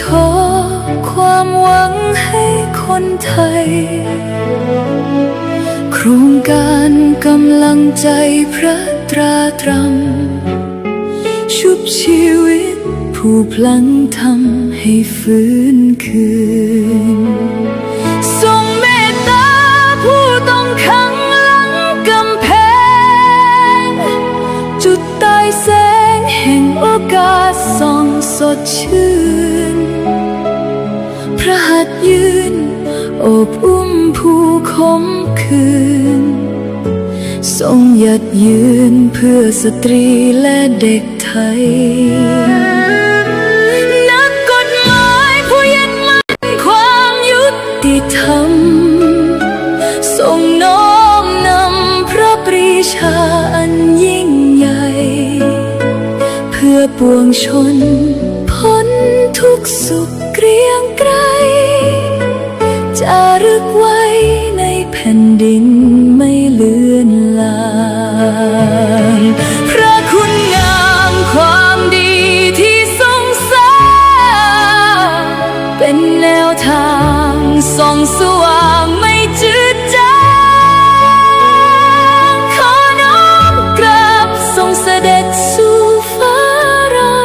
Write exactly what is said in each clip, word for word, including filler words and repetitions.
ทอความหวังให้คนไทย โครงการกำลังใจพระตราตรัม ชุบชีวิตผู้พลั้งธรรมให้ฟื้นคืน ทรงเมตตาผู้ต้องขังหลังกำแพง จุดตายแสงแห่งโอกาสส่องสดชื่น พระหัตถ์ยื่นโอบอุ้มผู้ขมขื่น ทรงหยัดยืนเพื่อสตรีและเด็กไทย นักกฎหมายผู้ยึดมั่นความยุติธรรม ทรงน้อมนำพระปรีชาอันยิ่งใหญ่ เพื่อปวงชนพ้นทุกข์สุขเกรียงไกร จารึกไว้ในแผ่นดินไม่เลือนลาง พระคุณงามความดีที่ทรงสร้าง เป็นแนวทางส่องสว่างไม่จืดจาง ขอน้อมกราบทรงเสด็จสู่ฟ้ารา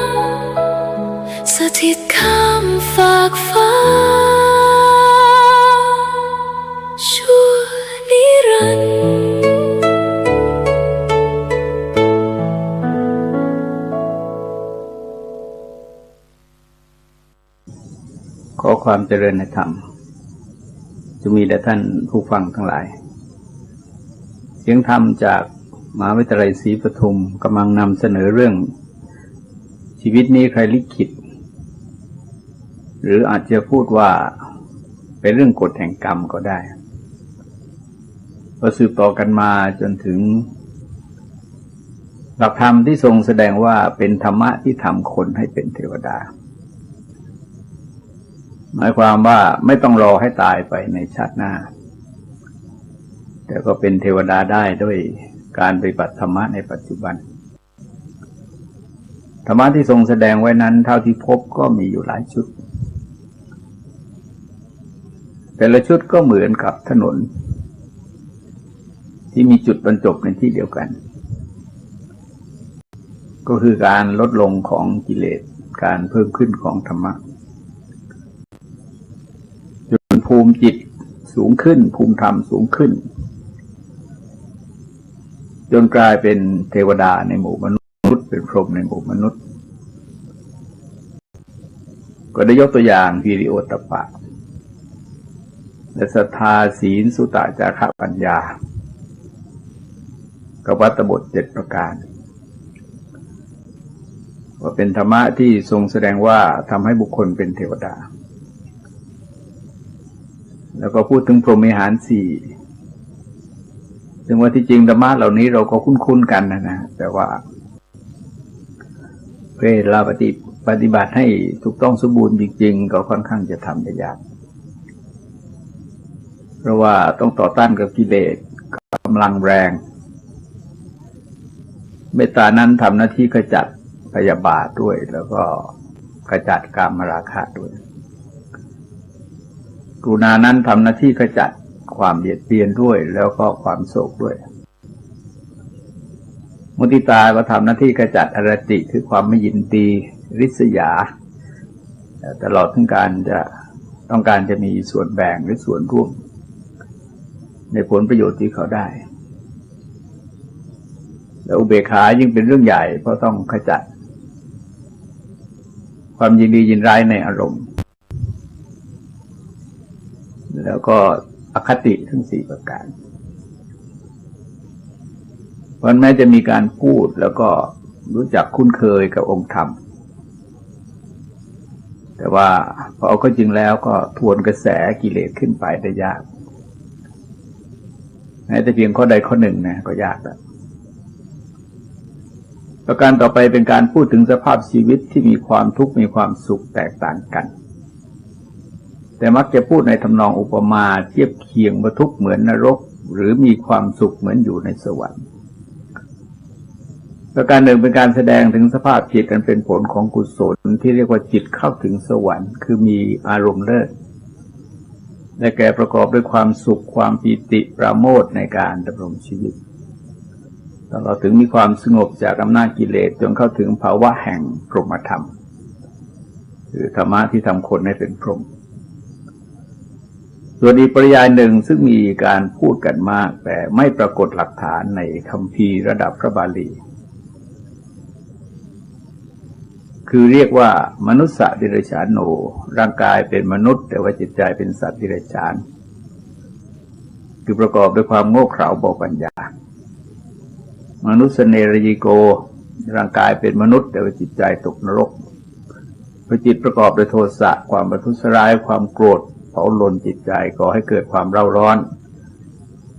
บ สถิตข้ามฟากฟ้า ชั่วนิรันดร์ ขอความเจริญในธรรม จงมีแด่ท่านผู้ฟังทั้งหลาย เสียงธรรมจากมหาวิทยาลัยศรีปทุม กำลังนำเสนอเรื่อง ชีวิตนี้ใครลิขิต หรืออาจจะพูดว่าเป็นเรื่องกฎแห่งกรรมก็ได้ ก็สืบต่อกันมาจนถึง หลักธรรมที่ทรงแสดงว่าเป็นธรรมะที่ทำคนให้เป็นเทวดา หมายความว่าไม่ต้องรอให้ตายไปในชาติหน้า แต่ก็เป็นเทวดาได้ด้วยการปฏิบัติธรรมะในปัจจุบัน ธรรมะที่ทรงแสดงไว้นั้นเท่าที่พบก็มีอยู่หลายชุด แต่ละชุดก็เหมือนกับถนน ที่มีจุดบรรจบในที่เดียวกัน ก็คือการลดลงของกิเลส การเพิ่มขึ้นของธรรมะ จนภูมิจิตสูงขึ้น ภูมิธรรมสูงขึ้น จนกลายเป็นเทวดาในหมู่มนุษย์ เป็นพรหมในหมู่มนุษย์ ก็ได้ยกตัวอย่าง ฮีริโอตตัปปะ และศรัทธา ศีล สุตะ จาคะ ปัญญา กับวัตรบทเจ็ดประการ ว่าเป็นธรรมะที่ทรงแสดงว่าทำให้บุคคลเป็นเทวดา แล้วก็พูดถึงพรหมวิหารสี่ ซึ่งว่าที่จริงธรรมะเหล่านี้เราก็คุ้นๆกันนะนะ แต่ว่า เพื่อเราปฏิ- ปฏิบัติให้ถูกต้องสมบูรณ์จริงๆ ก็ค่อนข้างจะทำได้ยาก เพราะว่าต้องต่อต้านกับกิเลสกำลังแรง เมตตานั้นทำหน้าที่ขจัดพยาบาทด้วย แล้วก็ขจัดกามราคะด้วย กรุณานั้นทำหน้าที่ขจัดความเบียดเบียนด้วย แล้วก็ความโศกด้วย มุทิตาก็ทำหน้าที่ขจัดอรติ คือความไม่ยินดี ริษยา ตลอดถึงการจะต้องการจะมีส่วนแบ่งหรือส่วนร่วม ในผลประโยชน์ที่เขาได้ และอุเบกขายิ่งเป็นเรื่องใหญ่ เพราะต้องขจัด ความยินดียินร้ายในอารมณ์ แล้วก็อคติทั้งสี่ประการ เพราะฉะนั้นแม้จะมีการพูดแล้วก็รู้จักคุ้นเคยกับองค์ธรรม แต่ว่าพอเอาเข้าจริงแล้วก็ทวนกระแสกิเลสขึ้นไปได้ยาก แม้แต่เพียงข้อใดข้อหนึ่งนะก็ยากแล้ว ประการต่อไปเป็นการพูดถึงสภาพชีวิตที่มีความทุกข์มีความสุขแตกต่างกัน แต่มักจะพูดในทำนองอุปมาเทียบเคียงว่าทุกข์เหมือนนรก หรือมีความสุขเหมือนอยู่ในสวรรค์ ประการหนึ่งเป็นการแสดงถึงสภาพจิตอันเป็นผลของกุศลที่เรียกว่าจิตเข้าถึงสวรรค์ คือมีอารมณ์เลิศ ได้แก่ประกอบด้วยความสุข ความปีติ ปราโมทย์ในการดำรงชีวิต ตลอดถึงมีความสงบจากอำนาจกิเลส จนเข้าถึงภาวะแห่งพรหมธรรม คือธรรมะที่ทำคนให้เป็นพรหม ส่วนอีกปริยายหนึ่งซึ่งมีการพูดกันมาก แต่ไม่ปรากฏหลักฐานในคัมภีร์ระดับพระบาลี คือเรียกว่ามนุสสะดิรัจฉาโน ร่างกายเป็นมนุษย์ แต่ว่าจิตใจเป็นสัตว์ดิรัจฉาน คือประกอบด้วยความโง่เขลาเบาปัญญา มนุสสะเนรยีโก ร่างกายเป็นมนุษย์ แต่ว่าจิตใจตกนรก เพราะจิตประกอบด้วยโทสะ ความประทุษร้าย ความโกรธ เผาลนจิตใจ ก่อให้เกิดความเร่าร้อน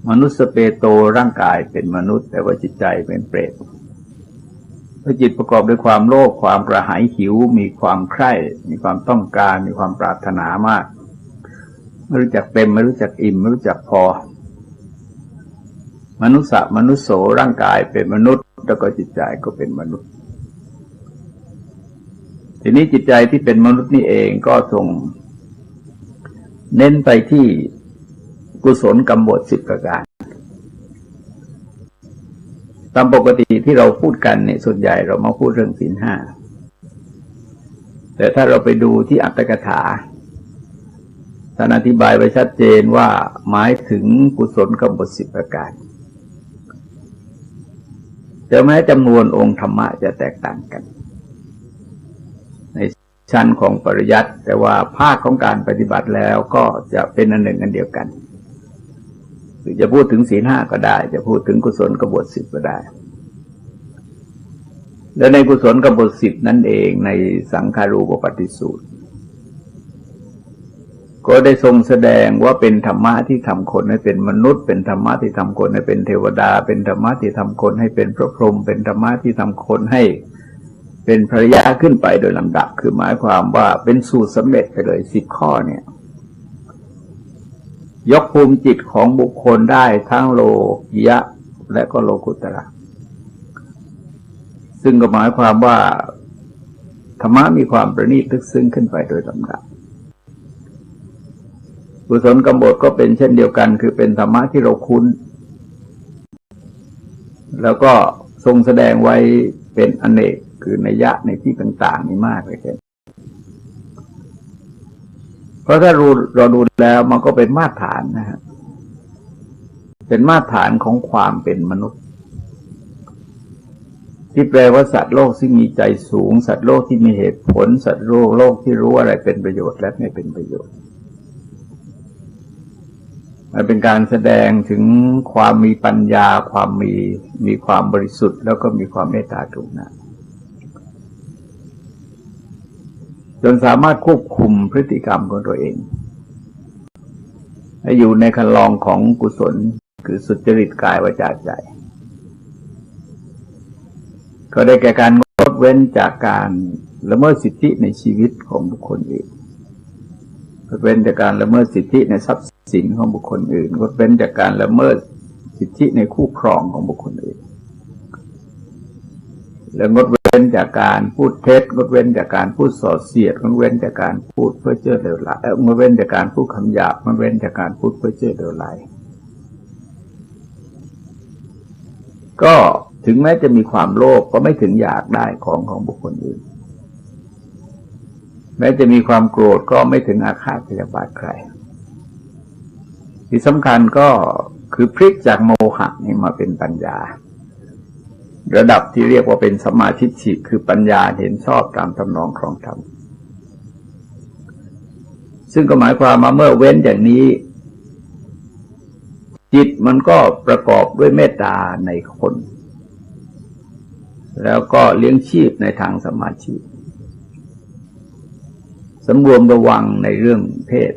มนุสสะเปโต ร่างกายเป็นมนุษย์ แต่ว่าจิตใจเป็นเปรต เพราะจิตประกอบด้วยความโลภ ความกระหายหิว มีความใคร่ มีความต้องการ มีความปรารถนามาก ไม่รู้จักเต็ม ไม่รู้จักอิ่ม ไม่รู้จักพอ มนุสสะมนุสโส ร่างกายเป็นมนุษย์ แล้วก็จิตใจก็เป็นมนุษย์ ทีนี้จิตใจที่เป็นมนุษย์นี่เองก็ทรงเน้นไปที่กุศลกรรมบทสิบประการ ตามปกติที่เราพูดกันเนี่ย ส่วนใหญ่เรามาพูดเรื่องศีลห้า แต่ถ้าเราไปดูที่อรรถกถา ท่านอธิบายไว้ชัดเจนว่าหมายถึงกุศลกรรมบทสิบประการ แต่แม้จำนวนองค์ธรรมะจะแตกต่างกัน ในชั้นของปริยัติ แต่ว่าภาคของการปฏิบัติแล้วก็จะเป็นอันหนึ่งอันเดียวกัน คือจะพูดถึงศีลห้าก็ได้ จะพูดถึงกุศลกรรมบทสิบก็ได้ และในกุศลกรรมบทสิบนั่นเอง ในสังขารูปปาทสูตร ก็ได้ทรงแสดงว่าเป็นธรรมะที่ทำคนให้เป็นมนุษย์ เป็นธรรมะที่ทำคนให้เป็นเทวดา เป็นธรรมะที่ทำคนให้เป็นพระพรหม เป็นธรรมะที่ทำคนให้เป็นพระอริยะขึ้นไปโดยลำดับ คือหมายความว่าเป็นสูตรสำเร็จไปเลย สิบข้อเนี่ย ยกภูมิจิตของบุคคลได้ทั้งโลกิยะและก็โลกุตระ ซึ่งก็หมายความว่าธรรมะมีความประณีตลึกซึ้งขึ้นไปโดยลำดับ กุศลกรรมบทก็เป็นเช่นเดียวกัน คือเป็นธรรมะที่เราคุ้น แล้วก็ทรงแสดงไว้เป็นอเนก คือนัยยะในที่ต่างๆ นี่มากเลย เพราะถ้าเราดูแล้วมันก็เป็นมาตรฐานนะฮะ เป็นมาตรฐานของความเป็นมนุษย์ ที่แปลว่าสัตว์โลกที่มีใจสูง สัตว์โลกที่มีเหตุผล สัตว์โลก โลกที่รู้อะไรเป็นประโยชน์และไม่เป็นประโยชน์ มันเป็นการแสดงถึงความมีปัญญา ความมี มีความบริสุทธิ์ แล้วก็มีความเมตตากรุณา จนสามารถควบคุมพฤติกรรมของตัวเอง ให้อยู่ในคันลองของกุศล คือสุจริตกายวาจาใจ ก็ได้แก่การงดเว้นจากการละเมิดสิทธิในชีวิตของบุคคลอื่น งดเว้นจากการละเมิดสิทธิในทรัพย์สินของบุคคลอื่น งดเว้นจากการละเมิดสิทธิในคู่ครองของบุคคลอื่น และงดเว้นจากการพูดเท็จ งดเว้นจากการพูดส่อเสียด งดเว้นจากการพูดเพ้อเจ้อเลวร้าย เอ่อ งดเว้นจากการพูดคำหยาบ งดเว้นจากการพูดเพ้อเจ้อเลวร้าย ก็ถึงแม้จะมีความโลภก็ไม่ถึงอยากได้ของของบุคคลอื่น แม้จะมีความโกรธก็ไม่ถึงอาฆาตพยาบาทใคร ที่สำคัญก็คือพลิกจากโมหะนี่มาเป็นปัญญา ระดับที่เรียกว่าเป็นสัมมาทิฏฐิ คือปัญญาเห็นชอบตามทำนองครองธรรม ซึ่งก็หมายความว่าเมื่อเว้นอย่างนี้ จิตมันก็ประกอบด้วยเมตตาในคน แล้วก็เลี้ยงชีพในทางสัมมาชีพ สำรวมระวังในเรื่องเพศ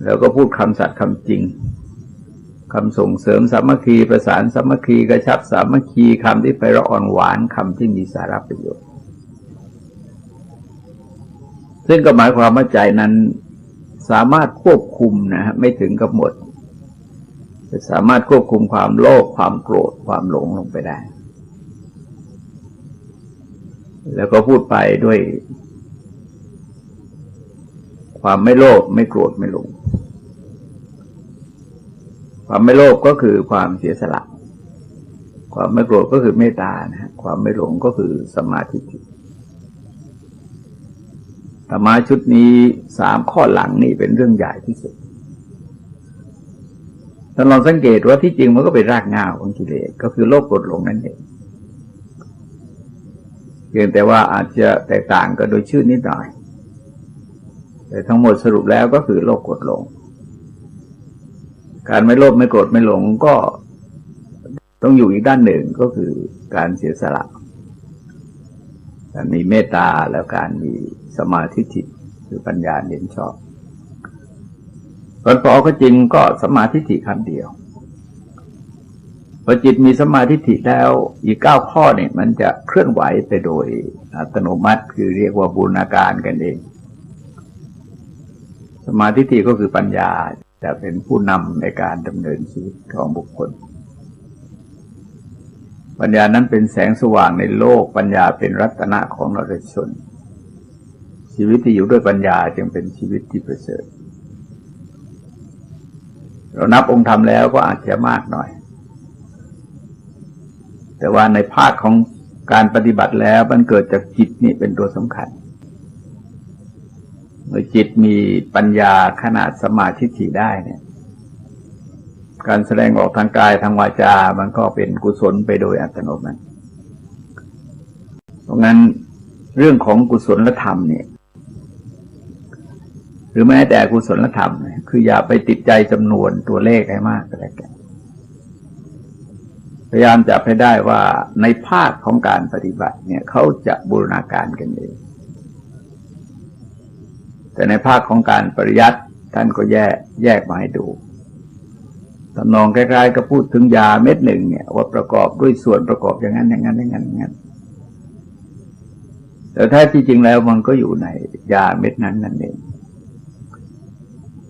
แล้วก็พูดคำสัตย์คำจริง คำส่งเสริมสามัคคี ประสานสามัคคี กระชับสามัคคี คำที่ไพเราะอ่อนหวาน คำที่มีสาระประโยชน์ ซึ่งก็หมายความว่าใจนั้นสามารถควบคุมนะฮะ ไม่ถึงกับหมด จะสามารถควบคุมความโลภ ความโกรธ ความหลงลงไปได้ แล้วก็พูดไปด้วยความไม่โลภ ไม่โกรธ ไม่หลง ความไม่โลภก็คือความเสียสละ ความไม่โกรธก็คือเมตตานะฮะ ความไม่หลงก็คือสัมมาทิฏฐิ ธรรมะชุดนี้สามข้อหลังนี่เป็นเรื่องใหญ่ที่สุด ท่านลองสังเกตว่าที่จริงมันก็เป็นรากเหง้าของกิเลส ก็คือโลภโกรธหลงนั่นเอง เพียงแต่ว่าอาจจะแตกต่างกันโดยชื่อนิดหน่อย แต่ทั้งหมดสรุปแล้วก็คือโลภโกรธหลง การไม่โลภไม่โกรธไม่หลงก็ต้องอยู่อีกด้านหนึ่ง ก็คือการเสียสละ การมีเมตตา แล้วการมีสัมมาทิฏฐิ คือปัญญาเห็นชอบ ตอนปอก็จริงก็สัมมาทิฏฐิคำเดียว พอจิตมีสัมมาทิฏฐิแล้ว อีกเก้าข้อเนี่ยมันจะเคลื่อนไหวไปโดยอัตโนมัติ คือเรียกว่าบูรณาการกันเอง สัมมาทิฏฐิก็คือปัญญา จะเป็นผู้นำในการดำเนินชีวิตของบุคคล ปัญญานั้นเป็นแสงสว่างในโลก ปัญญาเป็นรัตนะของนรชน ชีวิตที่อยู่ด้วยปัญญาจึงเป็นชีวิตที่ประเสริฐ เรานับองค์ธรรมแล้วก็อาจจะมากหน่อย แต่ว่าในภาคของการปฏิบัติแล้วมันเกิดจากจิตนี่เป็นตัวสำคัญ เมื่อจิตมีปัญญาขนาดสัมมาทิฏฐิได้เนี่ย การแสดงออกทางกายทางวาจามันก็เป็นกุศลไปโดยอัตโนมัติ เพราะงั้นเรื่องของกุศลธรรมเนี่ย หรือแม้แต่อกุศลธรรมเนี่ย คืออย่าไปติดใจจำนวนตัวเลขให้มากก็แล้วกัน พยายามจับให้ได้ว่าในภาคของการปฏิบัติเนี่ย เขาจะบูรณาการกันเอง แต่ในภาคของการปริยัติท่านก็แยก แยกมาให้ดู ทำนองคล้ายๆกับพูดถึงยาเม็ดหนึ่งเนี่ย ว่าประกอบด้วยส่วนประกอบอย่างนั้น อย่างนั้น อย่างนั้น อย่างนั้น แต่แท้ที่จริงแล้วมันก็อยู่ในยาเม็ดนั้นนั่นเอง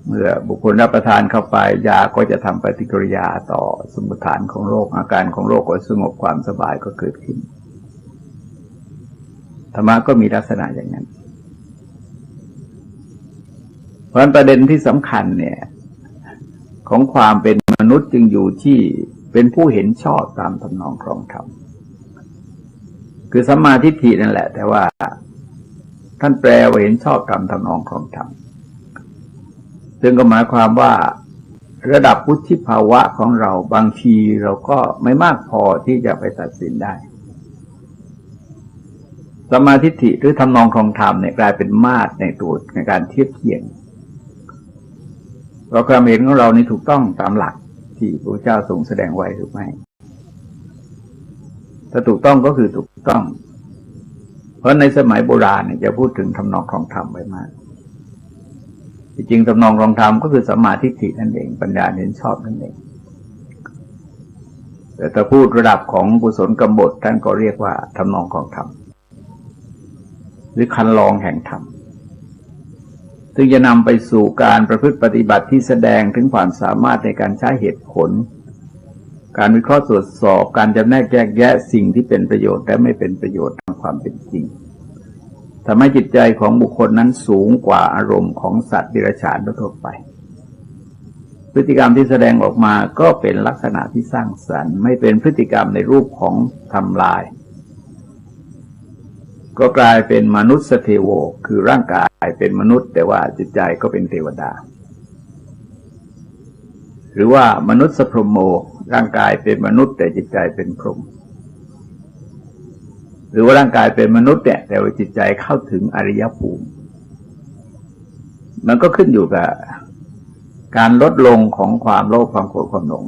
เมื่อบุคคลรับประทานเข้าไป ยาก็จะทำปฏิกิริยาต่อสมุฏฐานของโรค อาการของโรคก็สงบ ความสบายก็เกิดขึ้น ธรรมะก็มีลักษณะอย่างนั้น เพราะฉะนั้นประเด็นที่สำคัญเนี่ย ของความเป็นมนุษย์จึงอยู่ที่เป็นผู้เห็นชอบตามทำนองครองธรรม คือสัมมาทิฏฐินั่นแหละ แต่ว่าท่านแปลว่าเห็นชอบตามทำนองครองธรรม ซึ่งก็หมายความว่าระดับวุฒิภาวะของเราบางทีเราก็ไม่มากพอที่จะไปตัดสินได้ สัมมาทิฏฐิหรือทำนองครองธรรมเนี่ยกลายเป็นมาตรในตัวในการเทียบเคียง ว่าความเห็นของเรานี่ถูกต้องตามหลักที่พระพุทธเจ้าทรงแสดงไว้หรือไม่ ถ้าถูกต้องก็คือถูกต้อง เพราะในสมัยโบราณเนี่ยจะพูดถึงทำนองครองธรรมไว้มาก ที่จริงทำนองครองธรรมก็คือสัมมาทิฏฐินั่นเอง ปัญญาเห็นชอบนั่นเอง แต่ถ้าพูดระดับของกุศลกรรมบท ท่านก็เรียกว่าทำนองครองธรรม หรือคันลองแห่งธรรม ซึ่งจะนำไปสู่การประพฤติปฏิบัติที่แสดงถึงความสามารถในการใช้เหตุผล การวิเคราะห์ตรวจสอบ การจำแนกแยกแยะสิ่งที่เป็นประโยชน์และไม่เป็นประโยชน์ตามความเป็นจริง ทำให้จิตใจของบุคคลนั้นสูงกว่าอารมณ์ของสัตว์เดรัจฉานทั่วไป พฤติกรรมที่แสดงออกมาก็เป็นลักษณะที่สร้างสรรค์ ไม่เป็นพฤติกรรมในรูปของทำลาย ก็กลายเป็นมนุษย์เทโว คือร่างกายเป็นมนุษย์ แต่ว่าจิตใจก็เป็นเทวดา หรือว่ามนุษย์พรหมโม ร่างกายเป็นมนุษย์แต่จิตใจเป็นพรหม หรือว่าร่างกายเป็นมนุษย์เนี่ย แต่ว่าจิตใจเข้าถึงอริยภูมิ มันก็ขึ้นอยู่กับการลดลงของความโลภ ความโกรธ ความหลง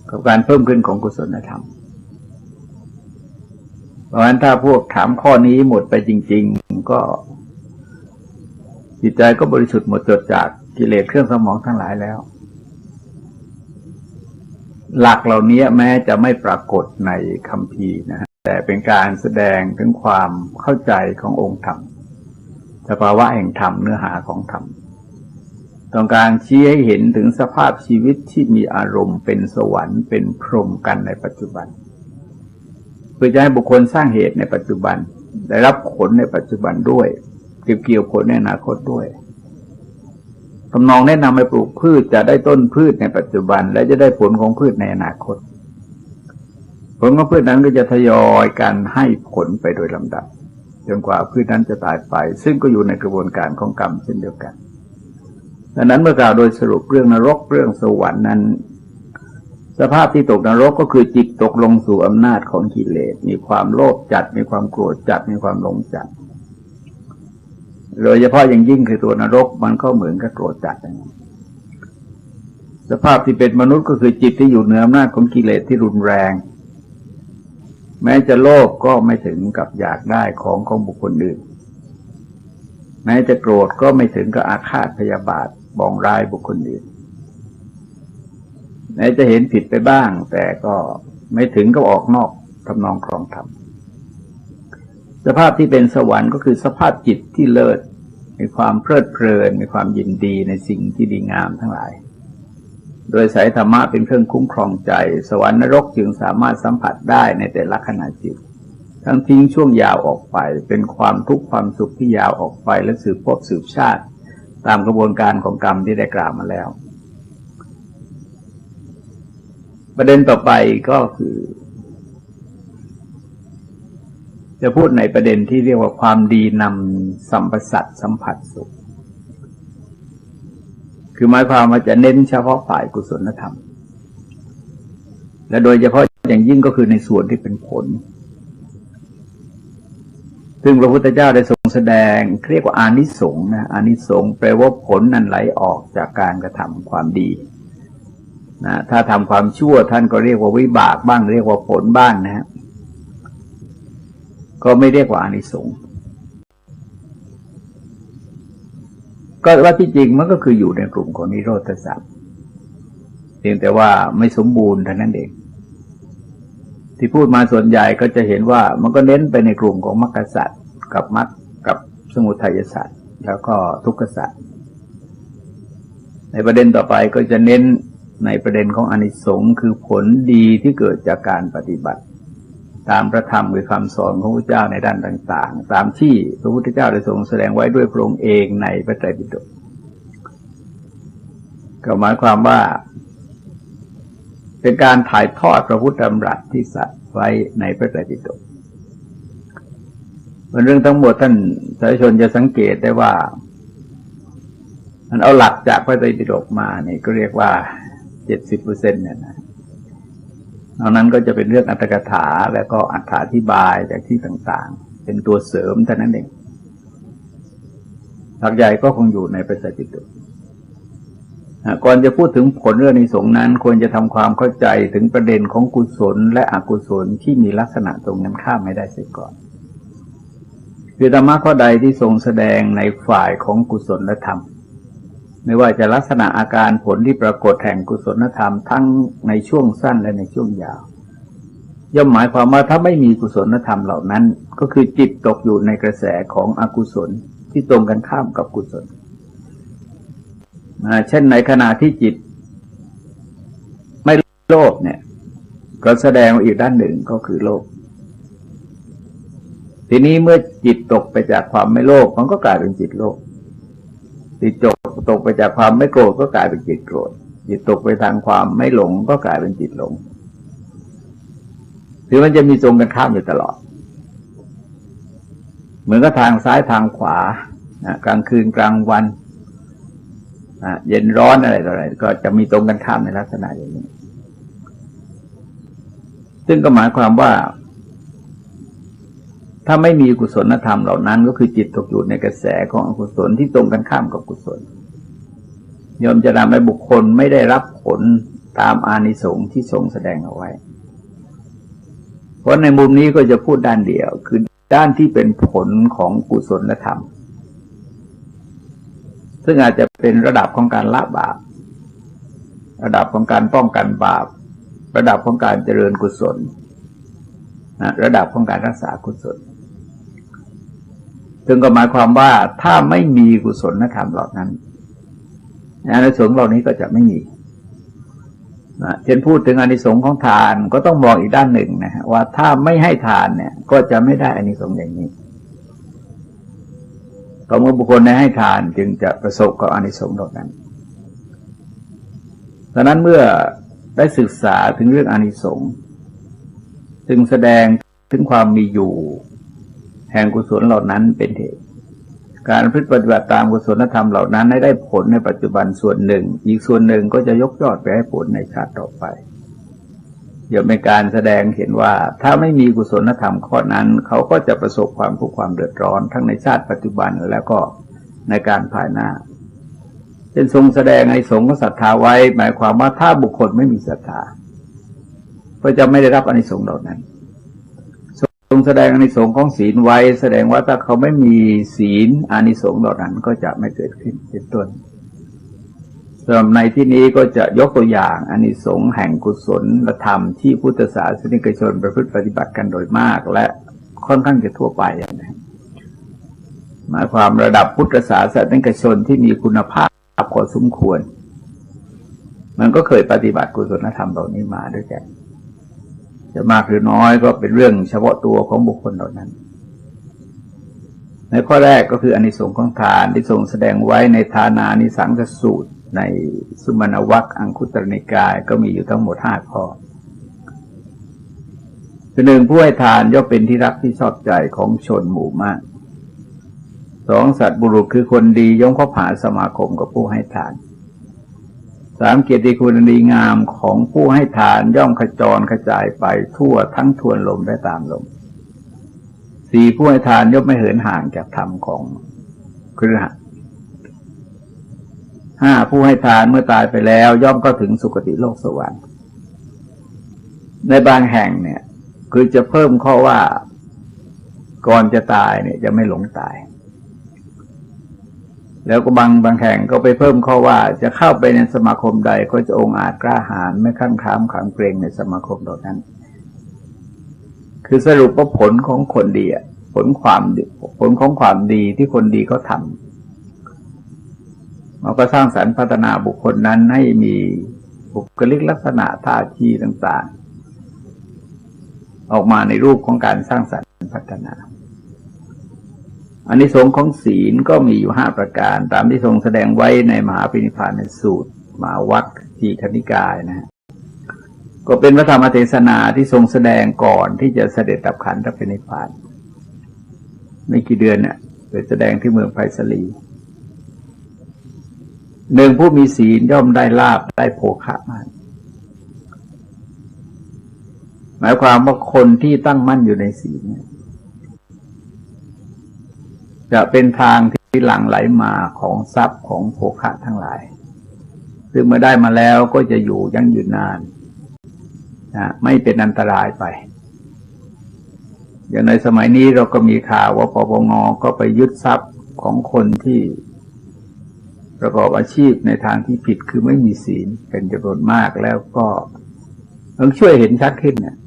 กับการเพิ่มขึ้นของกุศลธรรม เพราะฉะนั้นถ้าพวกถามข้อนี้หมดไปจริงๆ ก็จิตใจก็บริสุทธิ์หมดจดจากกิเลสเครื่องเศร้าหมองทั้งหลายแล้ว หลักเหล่านี้แม้จะไม่ปรากฏในคัมภีร์นะ แต่เป็นการแสดงถึงความเข้าใจขององค์ธรรม สภาวะแห่งธรรม เนื้อหาของธรรม ต้องการชี้ให้เห็นถึงสภาพชีวิตที่มีอารมณ์เป็นสวรรค์เป็นพรหมกันในปัจจุบัน เพื่อจะให้บุคคลสร้างเหตุในปัจจุบัน ได้รับผลในปัจจุบันด้วย เก็บเกี่ยวผลในอนาคตด้วย ทำนองแนะนำให้ปลูกพืชจะได้ต้นพืชในปัจจุบัน และจะได้ผลของพืชในอนาคต ผลของพืชนั้นก็จะทยอยกันให้ผลไปโดยลำดับ จนกว่าพืชนั้นจะตายไป ซึ่งก็อยู่ในกระบวนการของกรรมเช่นเดียวกัน ดังนั้นเมื่อกล่าวโดยสรุปเรื่องนรกเรื่องสวรรค์นั้น สภาพที่ตกนรกก็คือจิตตกลงสู่อำนาจของกิเลส มีความโลภจัด มีความโกรธจัด มีความหลงจัด โดยเฉพาะอย่างยิ่งคือตัวนรกมันก็เหมือนกับโกรธจัดนะ สภาพที่เป็นมนุษย์ก็คือจิตที่อยู่เหนืออำนาจของกิเลสที่รุนแรง แม้จะโลภก็ไม่ถึงกับอยากได้ของของบุคคลอื่น แม้จะโกรธก็ไม่ถึงกับอาฆาตพยาบาทปองร้ายบุคคลอื่น แม้จะเห็นผิดไปบ้าง แต่ก็ไม่ถึงกับออกนอกทำนองครองธรรม สภาพที่เป็นสวรรค์ก็คือสภาพจิตที่เลิศ มีความเพลิดเพลิน มีความยินดีในสิ่งที่ดีงามทั้งหลาย โดยอาศัยธรรมะเป็นเครื่องคุ้มครองใจ สวรรค์นรกจึงสามารถสัมผัสได้ในแต่ละขณะจิต ทั้งทิ้งช่วงยาวออกไป เป็นความทุกข์ความสุขที่ยาวออกไป และสืบภพสืบชาติ ตามกระบวนการของกรรมที่ได้กล่าวมาแล้ว ประเด็นต่อไปก็คือ จะพูดในประเด็นที่เรียกว่าความดีนำสัมปสัตว์สัมผัสสุข คือหมายความว่าจะเน้นเฉพาะฝ่ายกุศลธรรม และโดยเฉพาะอย่างยิ่งก็คือในส่วนที่เป็นผล ซึ่งพระพุทธเจ้าได้ทรงแสดงเรียกว่าอานิสงส์นะ อานิสงส์แปลว่าผลนั้นไหลออกจากการกระทำความดีนะ ถ้าทำความชั่วท่านก็เรียกว่าวิบากบ้าง เรียกว่าผลบ้างนะฮะ ก็ไม่เรียกว่าอานิสงส์ ก็ว่าที่จริงมันก็คืออยู่ในกลุ่มของนิโรธสัตว์ เพียงแต่ว่าไม่สมบูรณ์เท่านั้นเอง ที่พูดมาส่วนใหญ่ก็จะเห็นว่ามันก็เน้นไปในกลุ่มของมรรคสัตว์กับมรรคกับสมุทัยสัตว์ แล้วก็ทุกขสัตว์ ในประเด็นต่อไปก็จะเน้นในประเด็นของอานิสงส์ คือผลดีที่เกิดจากการปฏิบัติ ตามพระธรรมคือคำสอนของพระพุทธเจ้าในด้านต่างๆ ตามที่พระพุทธเจ้าได้ทรงแสดงไว้ด้วยพระองค์เองในพระไตรปิฎก ก็หมายความว่า เป็นการถ่ายทอดพระพุทธดำรัสที่สัตย์ไว้ในพระไตรปิฎก เป็นเรื่องทั้งหมดท่านสาธุชนจะสังเกตได้ว่า มันเอาหลักจากพระไตรปิฎกมาเนี่ยก็เรียกว่าเจ็ดสิบเปอร์เซ็นต์เนี่ยนะ นอกนั้นก็จะเป็นเรื่องอรรถกถาและก็อรรถาธิบายจากที่ต่างๆ เป็นตัวเสริมเท่านั้นเอง หลักใหญ่ก็คงอยู่ในพระไตรปิฎก อ่ะ ก่อนจะพูดถึงผลเรื่องอานิสงส์นั้น ควรจะทำความเข้าใจถึงประเด็นของกุศลและอกุศลที่มีลักษณะตรงกันข้ามให้ได้เสียก่อน คือธรรมะข้อใดที่ทรงแสดงในฝ่ายของกุศลธรรม ไม่ว่าจะลักษณะอาการผลที่ปรากฏแห่งกุศลธรรมทั้งในช่วงสั้นและในช่วงยาว ย่อมหมายความว่าถ้าไม่มีกุศลธรรมเหล่านั้น ก็คือจิตตกอยู่ในกระแสของอกุศลที่ตรงกันข้ามกับกุศล อ่า เช่นในขณะที่จิตไม่โลภเนี่ย ก็แสดงว่าอีกด้านหนึ่งก็คือโลภ ทีนี้เมื่อจิตตกไปจากความไม่โลภ มันก็กลายเป็นจิตโลภ จิตตก ตกไปจากความไม่โกรธก็กลายเป็นจิตโกรธ จิตตกไปทางความไม่หลงก็กลายเป็นจิตหลง คือมันจะมีตรงกันข้ามอยู่ตลอด เหมือนกับทางซ้ายทางขวานะ กลางคืนกลางวันนะ เย็นร้อนอะไรต่ออะไร ก็จะมีตรงกันข้ามในลักษณะอย่างนี้ ซึ่งก็หมายความว่า ถ้าไม่มีกุศลธรรมเหล่านั้น ก็คือจิตตกอยู่ในกระแสของอกุศลที่ตรงกันข้ามกับกุศล ย่อมจะทำให้บุคคลไม่ได้รับผลตามอานิสงส์ที่ทรงแสดงเอาไว้ เพราะในมุมนี้ก็จะพูดด้านเดียว คือด้านที่เป็นผลของกุศลธรรม ซึ่งอาจจะเป็นระดับของการละบาป ระดับของการป้องกันบาป ระดับของการเจริญกุศลนะ ระดับของการรักษากุศล ซึ่งก็หมายความว่าถ้าไม่มีกุศลธรรมเหล่านั้น อานิสงส์เหล่านี้ก็จะไม่มีนะ เช่นพูดถึงอานิสงส์ของทานก็ต้องมองอีกด้านหนึ่งนะฮะ ว่าถ้าไม่ให้ทานเนี่ยก็จะไม่ได้อานิสงส์อย่างนี้ ก็เมื่อบุคคลได้ให้ทานจึงจะประสบกับอานิสงส์เหล่านั้น ดังนั้นเมื่อได้ศึกษาถึงเรื่องอานิสงส์ ซึ่งแสดงถึงความมีอยู่แห่งกุศลเหล่านั้นเป็นเหตุ การประพฤติปฏิบัติตามกุศลธรรมเหล่านั้นให้ได้ผลในปัจจุบันส่วนหนึ่ง อีกส่วนหนึ่งก็จะยกยอดไปให้ผลในชาติต่อไป ย่อมเป็นการแสดงเห็นว่าถ้าไม่มีกุศลธรรมข้อนั้น เขาก็จะประสบความทุกข์ความเดือดร้อนทั้งในชาติปัจจุบันแล้วก็ในการภายหน้า เช่นทรงแสดงอานิสงส์ของศรัทธาไว้ หมายความว่าถ้าบุคคลไม่มีศรัทธา ก็จะไม่ได้รับอานิสงส์เหล่านั้น ทรงแสดงอานิสงส์ของศีลไว้ แสดงว่าถ้าเขาไม่มีศีล อานิสงส์เหล่านั้นก็จะไม่เกิดขึ้น เป็นต้น สำหรับในที่นี้ก็จะยกตัวอย่างอานิสงส์แห่งกุศลธรรมที่พุทธศาสนิกชนประพฤติปฏิบัติกันโดยมาก และค่อนข้างจะทั่วไปนะ หมายความระดับพุทธศาสนิกชนที่มีคุณภาพพอสมควร มันก็เคยปฏิบัติกุศลธรรมเหล่านี้มาด้วยกัน จะมากหรือน้อยก็เป็นเรื่องเฉพาะตัวของบุคคลเหล่านั้น ในข้อแรกก็คืออานิสงส์ของทานที่ทรงแสดงไว้ในทานานิสังสสูตร ในสุมานวรรคอังคุตรนิกายก็มีอยู่ทั้งหมดห้าข้อ คือหนึ่ง ผู้ให้ทานย่อมเป็นที่รักที่ชอบใจของชนหมู่มาก สอง สัตว์บุรุษคือคนดีย่อมคบหาสมาคมกับผู้ให้ทาน สาม เกียรติคุณอันดีงามของผู้ให้ทานย่อมขจรกระจายไปทั่วทั้งทวนลมและตามลม สี่ ผู้ให้ทานย่อมไม่เหินห่างจากธรรมของคฤหัสถ์ ห้า ผู้ให้ทานเมื่อตายไปแล้วย่อมเข้าถึงสุคติโลกสวรรค์ ในบางแห่งเนี่ย คือจะเพิ่มข้อว่าก่อนจะตายเนี่ยจะไม่หลงตาย แล้วก็บาง บางแห่งก็ไปเพิ่มข้อว่าจะเข้าไปในสมาคมใดก็จะองอาจกล้าหาญ ไม่คลั่งคล้ามขามเกรงในสมาคมเหล่านั้น คือสรุปว่าผลของคนดีอะ ผลความดี ผลของความดีที่คนดีเขาทำ มันก็สร้างสรรค์พัฒนาบุคคลนั้นให้มีบุคลิกลักษณะท่าทีต่างๆ ออกมาในรูปของการสร้างสรรค์พัฒนา อานิสงส์ของศีลก็มีอยู่ห้าประการ ตามที่ทรงแสดงไว้ในมหาปรินิพพานสูตร มหาวรรคทีฆนิกายนะฮะ ก็เป็นพระธรรมเทศนาที่ทรงแสดงก่อนที่จะเสด็จดับขันธปรินิพพาน ไม่กี่เดือนเนี่ย ไปแสดงที่เมืองไพศาลี หนึ่ง ผู้มีศีลย่อมได้ลาภได้โภคะมาก หมายความว่าคนที่ตั้งมั่นอยู่ในศีลเนี่ย จะเป็นทางที่หลั่งไหลมาของทรัพย์ของโภคะทั้งหลาย ซึ่งเมื่อได้มาแล้วก็จะอยู่ยั่งยืนนานนะ ไม่เป็นอันตรายไป อย่างในสมัยนี้เราก็มีข่าวว่า ปปง ก็ไปยึดทรัพย์ของคนที่ประกอบอาชีพในทางที่ผิด คือไม่มีศีลเป็นจำนวนมาก แล้วก็ต้องช่วยเห็นชัดขึ้นเนี่ย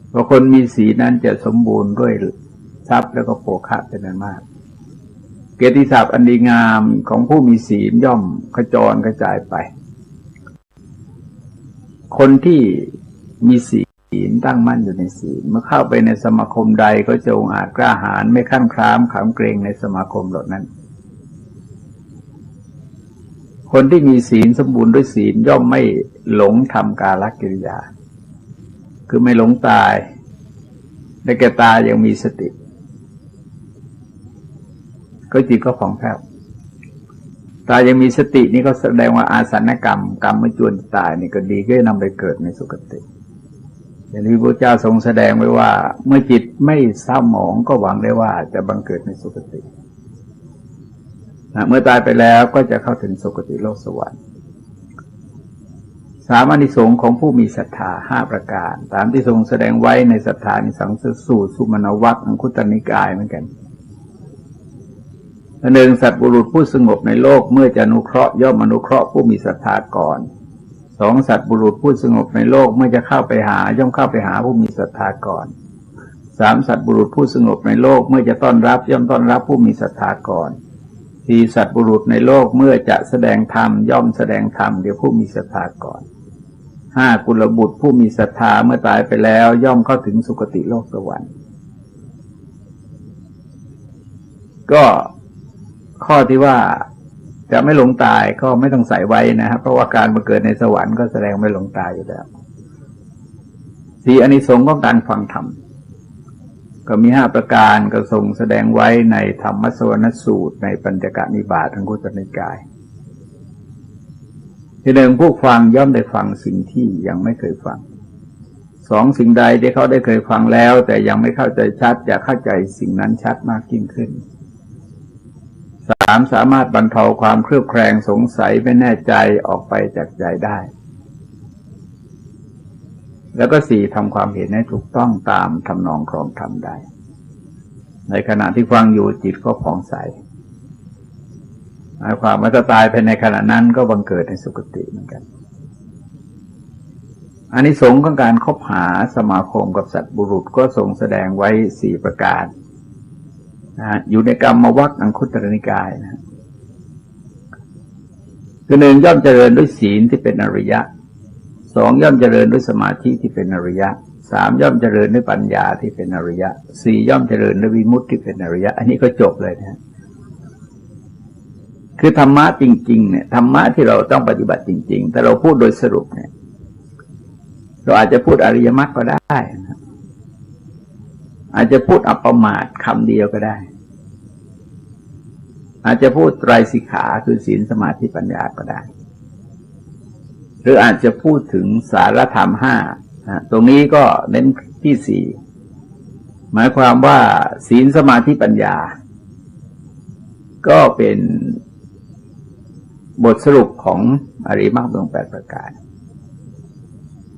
เพราะคนมีศีลนั้นจะสมบูรณ์ด้วยทรัพย์แล้วก็โภคะเป็นอันมาก เกียรติศัพท์อันดีงามของผู้มีศีลย่อมขจรกระจายไป คนที่มีศีลตั้งมั่นอยู่ในศีล เมื่อเข้าไปในสมาคมใดก็จะองอาจกล้าหาญ ไม่คลั่งคล้ามขามเกรงในสมาคมเหล่านั้น คนที่มีศีลสมบูรณ์ด้วยศีลย่อมไม่หลงทำกาลกิริยา คือไม่หลงตาย ได้แก่ตายยังมีสติ ก็จิตก็ผ่องแผ้ว ตายยังมีสตินี่ก็แสดงว่าอาสันกรรม กรรมเมื่อจวนตายนี่ก็ดี ก็จะนำไปเกิดในสุคติ อย่างที่พระพุทธเจ้าทรงแสดงไว้ว่า เมื่อจิตไม่เศร้าหมองก็หวังได้ว่าจะบังเกิดในสุคตินะ เมื่อตายไปแล้วก็จะเข้าถึงสุคติโลกสวรรค์ สาม อานิสงส์ของผู้มีศรัทธาห้าประการ ตามที่ทรงแสดงไว้ในศรัทธานิสังสสูตร สุมานวรรคอังคุตรนิกายเหมือนกัน หนึ่ง สัตว์บุรุษผู้สงบในโลกเมื่อจะอนุเคราะห์ย่อมอนุเคราะห์ผู้มีศรัทธาก่อน สอง สัตว์บุรุษผู้สงบในโลกเมื่อจะเข้าไปหาย่อมเข้าไปหาผู้มีศรัทธาก่อน สาม สัตว์บุรุษผู้สงบในโลกเมื่อจะต้อนรับย่อมต้อนรับผู้มีศรัทธาก่อน สี่ สัตบุรุษในโลกเมื่อจะแสดงธรรมย่อมแสดงธรรมแก่ผู้มีศรัทธาก่อน ห้า กุลบุตรผู้มีศรัทธาเมื่อตายไปแล้วย่อมเข้าถึงสุคติโลกสวรรค์ ก็ข้อที่ว่าจะไม่หลงตายก็ไม่ต้องใส่ไว้นะครับ เพราะว่าการบังเกิดในสวรรค์ก็แสดงไม่หลงตายอยู่แล้ว สี่ อานิสงส์ของการฟังธรรม ก็มีห้าประการ ก็ทรงแสดงไว้ในธรรมสวรรณสูตร ในปัญจกนิบาตอังคุตรนิกาย ที่หนึ่ง ผู้ฟังย่อมได้ฟังสิ่งที่ยังไม่เคยฟัง สอง สิ่งใดที่เขาได้เคยฟังแล้ว แต่ยังไม่เข้าใจชัด จะเข้าใจสิ่งนั้นชัดมากยิ่งขึ้น สาม สามารถบรรเทาความเคลือบแคลงสงสัยไม่แน่ใจออกไปจากใจได้ แล้วก็ สี่ ทำความเห็นให้ถูกต้องตามทำนองครองธรรมได้ ในขณะที่ฟังอยู่จิตก็ผ่องใส หมายความว่าถ้าตายไปในขณะนั้นก็บังเกิดในสุคติเหมือนกัน อานิสงส์ของการคบหาสมาคมกับสัตบุรุษก็ทรงแสดงไว้สี่ประการนะฮะ อยู่ในกรรมวรรคอังคุตรนิกายนะฮะ คือหนึ่ง ย่อมเจริญด้วยศีลที่เป็นอริยะ สอง ย่อมเจริญด้วยสมาธิที่เป็นอริยะ สาม ย่อมเจริญด้วยปัญญาที่เป็นอริยะ สี่ ย่อมเจริญด้วยวิมุตติที่เป็นอริยะ อันนี้ก็จบเลยนะฮะ คือธรรมะจริงๆเนี่ย ธรรมะที่เราต้องปฏิบัติจริงๆ ถ้าเราพูดโดยสรุปเนี่ย เราอาจจะพูดอริยมรรคก็ได้นะ อาจจะพูดอัปปมาทคำเดียวก็ได้ อาจจะพูดไตรสิกขาคือศีลสมาธิปัญญาก็ได้ หรืออาจจะพูดถึงสารธรรมห้านะ ตรงนี้ก็เน้นที่สี่ หมายความว่าศีลสมาธิปัญญา ก็เป็นบทสรุปของอริยมรรคมีองค์แปดประการ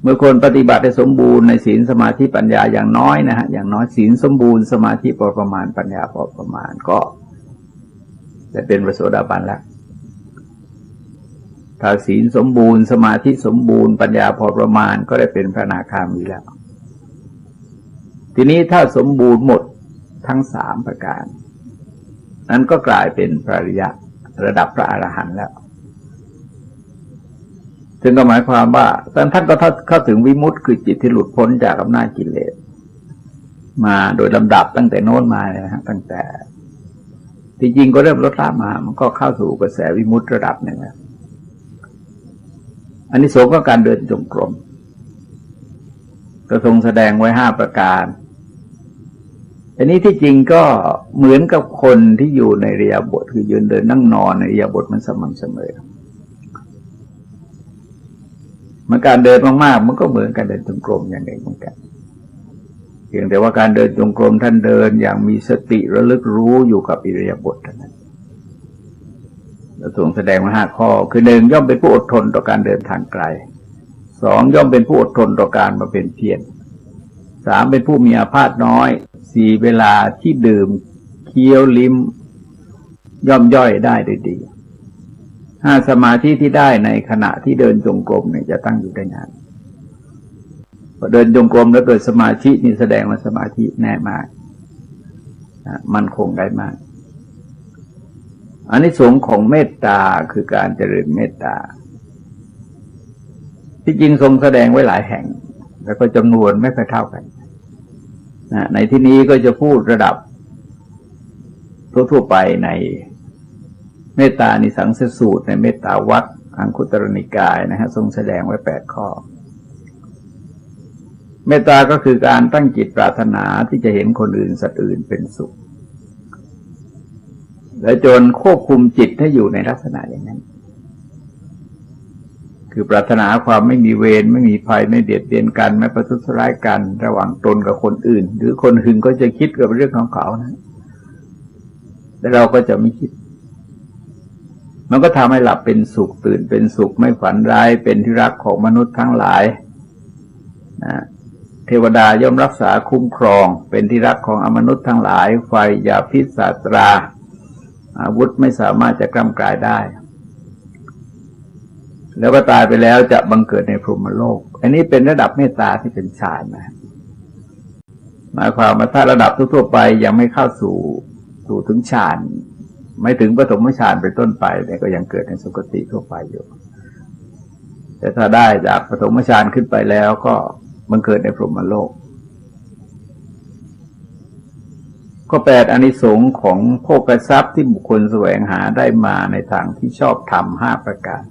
เมื่อคนปฏิบัติให้สมบูรณ์ในศีลสมาธิปัญญาอย่างน้อยนะฮะ อย่างน้อยศีลสมบูรณ์ สมาธิพอประมาณ ปัญญาพอประมาณ ก็ได้เป็นพระโสดาบันแล้ว ถ้าศีลสมบูรณ์ สมาธิสมบูรณ์ ปัญญาพอประมาณ ก็ได้เป็นพระอนาคามีแล้ว ทีนี้ถ้าสมบูรณ์หมดทั้งสามประการ นั้นก็กลายเป็นพระอริยะระดับพระอรหันต์แล้ว ซึ่งก็หมายความว่าท่าน ท่านก็เข้า เข้าถึงวิมุตติคือจิตที่หลุดพ้นจากอำนาจกิเลส มาโดยลำดับตั้งแต่โน้นมาเลยนะฮะ ตั้งแต่ ที่จริงก็เริ่มลดละมา มันก็เข้าสู่กระแสวิมุตติระดับหนึ่งแล้ว อานิสงส์ของการเดินจงกรม ก็ทรงแสดงไว้ห้าประการ อันนี้ที่จริงก็เหมือนกับคนที่อยู่ในอิริยาบถ คือยืนเดินนั่งนอน ในอิริยาบถมันสม่ำเสมอ มันการเดินมากๆ มันก็เหมือนการเดินจงกรมอย่างหนึ่งเหมือนกัน เพียงแต่ว่าการเดินจงกรมท่านเดินอย่างมีสติระลึกรู้อยู่กับอิริยาบถเท่านั้น แล้วทรงแสดงมาห้าข้อ คือหนึ่ง ย่อมเป็นผู้อดทนต่อการเดินทางไกล สอง ย่อมเป็นผู้อดทนต่อการบำเพ็ญเพียร สาม เป็นผู้มีอาพาธน้อย สี่ เวลาที่ดื่มเคี้ยวลิ้ม ย่อมย่อยได้ด้วยดี ห้า สมาธิที่ได้ในขณะที่เดินจงกรมเนี่ยจะตั้งอยู่ได้นาน พอเดินจงกรมแล้วเกิดสมาธินี่แสดงว่าสมาธิแน่มากนะ มั่นคงได้มาก อานิสงส์ของเมตตาคือการเจริญเมตตา ที่จริงทรงแสดงไว้หลายแห่ง แล้วก็จำนวนไม่ค่อยเท่ากันนะ ในที่นี้ก็จะพูดระดับทั่วๆ ไปในเมตตานิสังสสูตร ในเมตตาวรรคอังคุตรนิกายนะฮะ ทรงแสดงไว้แปดข้อ เมตตาก็คือการตั้งจิตปรารถนาที่จะเห็นคนอื่นสัตว์อื่นเป็นสุข และจนควบคุมจิตให้อยู่ในลักษณะอย่างนั้น คือปรารถนาความไม่มีเวร ไม่มีภัย ไม่เบียดเบียนกัน ไม่ประทุษร้ายกัน ระหว่างตนกับคนอื่น หรือคนอื่นก็จะคิดกับเรื่องของเขานะ แต่เราก็จะไม่คิด มันก็ทำให้หลับเป็นสุข ตื่นเป็นสุข ไม่ฝันร้าย เป็นที่รักของมนุษย์ทั้งหลายนะ เทวดาย่อมรักษาคุ้มครอง เป็นที่รักของอมนุษย์ทั้งหลาย ไฟ ยาพิษ สาตรา อาวุธไม่สามารถจะกล้ำกลายได้ แล้วก็ตายไปแล้วจะบังเกิดในพรหมโลก อันนี้เป็นระดับเมตตาที่เป็นฌานนะ หมายความว่าถ้าระดับทั่วๆ ไปยังไม่เข้าสู่ สู่ถึงฌาน ไม่ถึงปฐมฌานเป็นต้นไปเนี่ยก็ยังเกิดในสุคติทั่วไปอยู่ แต่ถ้าได้จากปฐมฌานขึ้นไปแล้วก็บังเกิดในพรหมโลก ข้อแปด อานิสงส์ของโภคทรัพย์ที่บุคคลแสวงหาได้มาในทางที่ชอบธรรมห้าประการ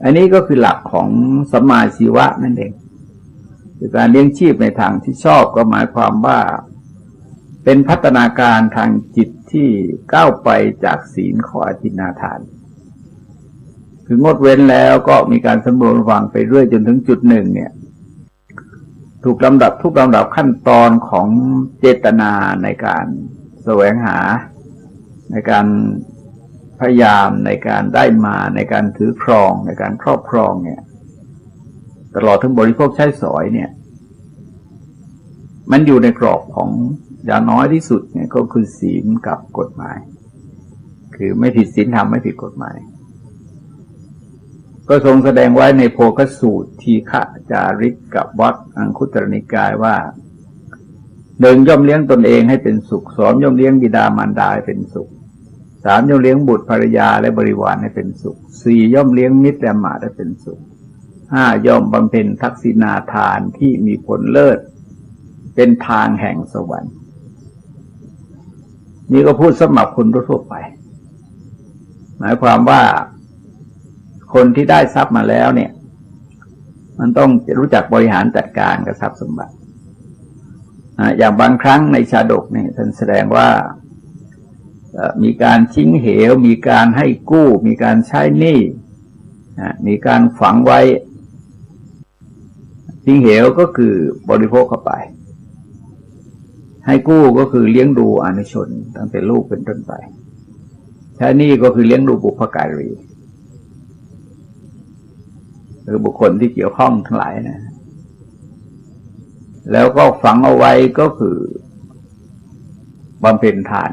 อันนี้ก็คือหลักของสัมมาชีวะนั่นเอง คือการเลี้ยงชีพในทางที่ชอบก็หมายความว่า เป็นพัฒนาการทางจิตที่ก้าวไปจากศีลข้ออทินนาทาน คืองดเว้นแล้วก็มีการสำรวมระวังไปเรื่อยจนถึงจุดหนึ่งเนี่ย ถูกลำดับทุกลำดับขั้นตอนของเจตนาในการแสวงหา ในการพยายาม ในการได้มา ในการถือครอง ในการครอบครองเนี่ย ตลอดถึงบริโภคใช้สอยเนี่ย มันอยู่ในกรอบของอย่างน้อยที่สุดเนี่ยก็คือศีลกับกฎหมาย คือไม่ผิดศีลธรรม ไม่ผิดกฎหมาย ก็ทรงแสดงไว้ในโภคสูตร ทีฆจาริกวัตร อังคุตรนิกายว่า หนึ่ง ย่อมเลี้ยงตนเองให้เป็นสุข สอง ย่อมเลี้ยงบิดามารดาให้เป็นสุข สาม ย่อมเลี้ยงบุตรภรรยาและบริวารให้เป็นสุข สี่ ย่อมเลี้ยงมิตรและอำมาตย์ให้เป็นสุข ห้า ย่อมบำเพ็ญทักษิณาทานที่มีผลเลิศ เป็นทางแห่งสวรรค์ นี่ก็พูดสำหรับคนทั่วๆไป หมายความว่าคนที่ได้ทรัพย์มาแล้วเนี่ย มันต้องรู้จักบริหารจัดการกับทรัพย์สมบัตินะ อย่างบางครั้งในชาดกเนี่ยท่านแสดงว่า เอ่อ มีการชิงเหว มีการให้กู้ มีการใช้หนี้นะ มีการฝังไว้ ชิงเหวก็คือบริโภคเข้าไป ให้กู้ก็คือเลี้ยงดูอนุชนตั้งแต่ลูกเป็นต้นไป ใช้หนี้ก็คือเลี้ยงดูบุพการี หรือบุคคลที่เกี่ยวข้องทั้งหลายนะ แล้วก็ฝังเอาไว้ก็คือบำเพ็ญทาน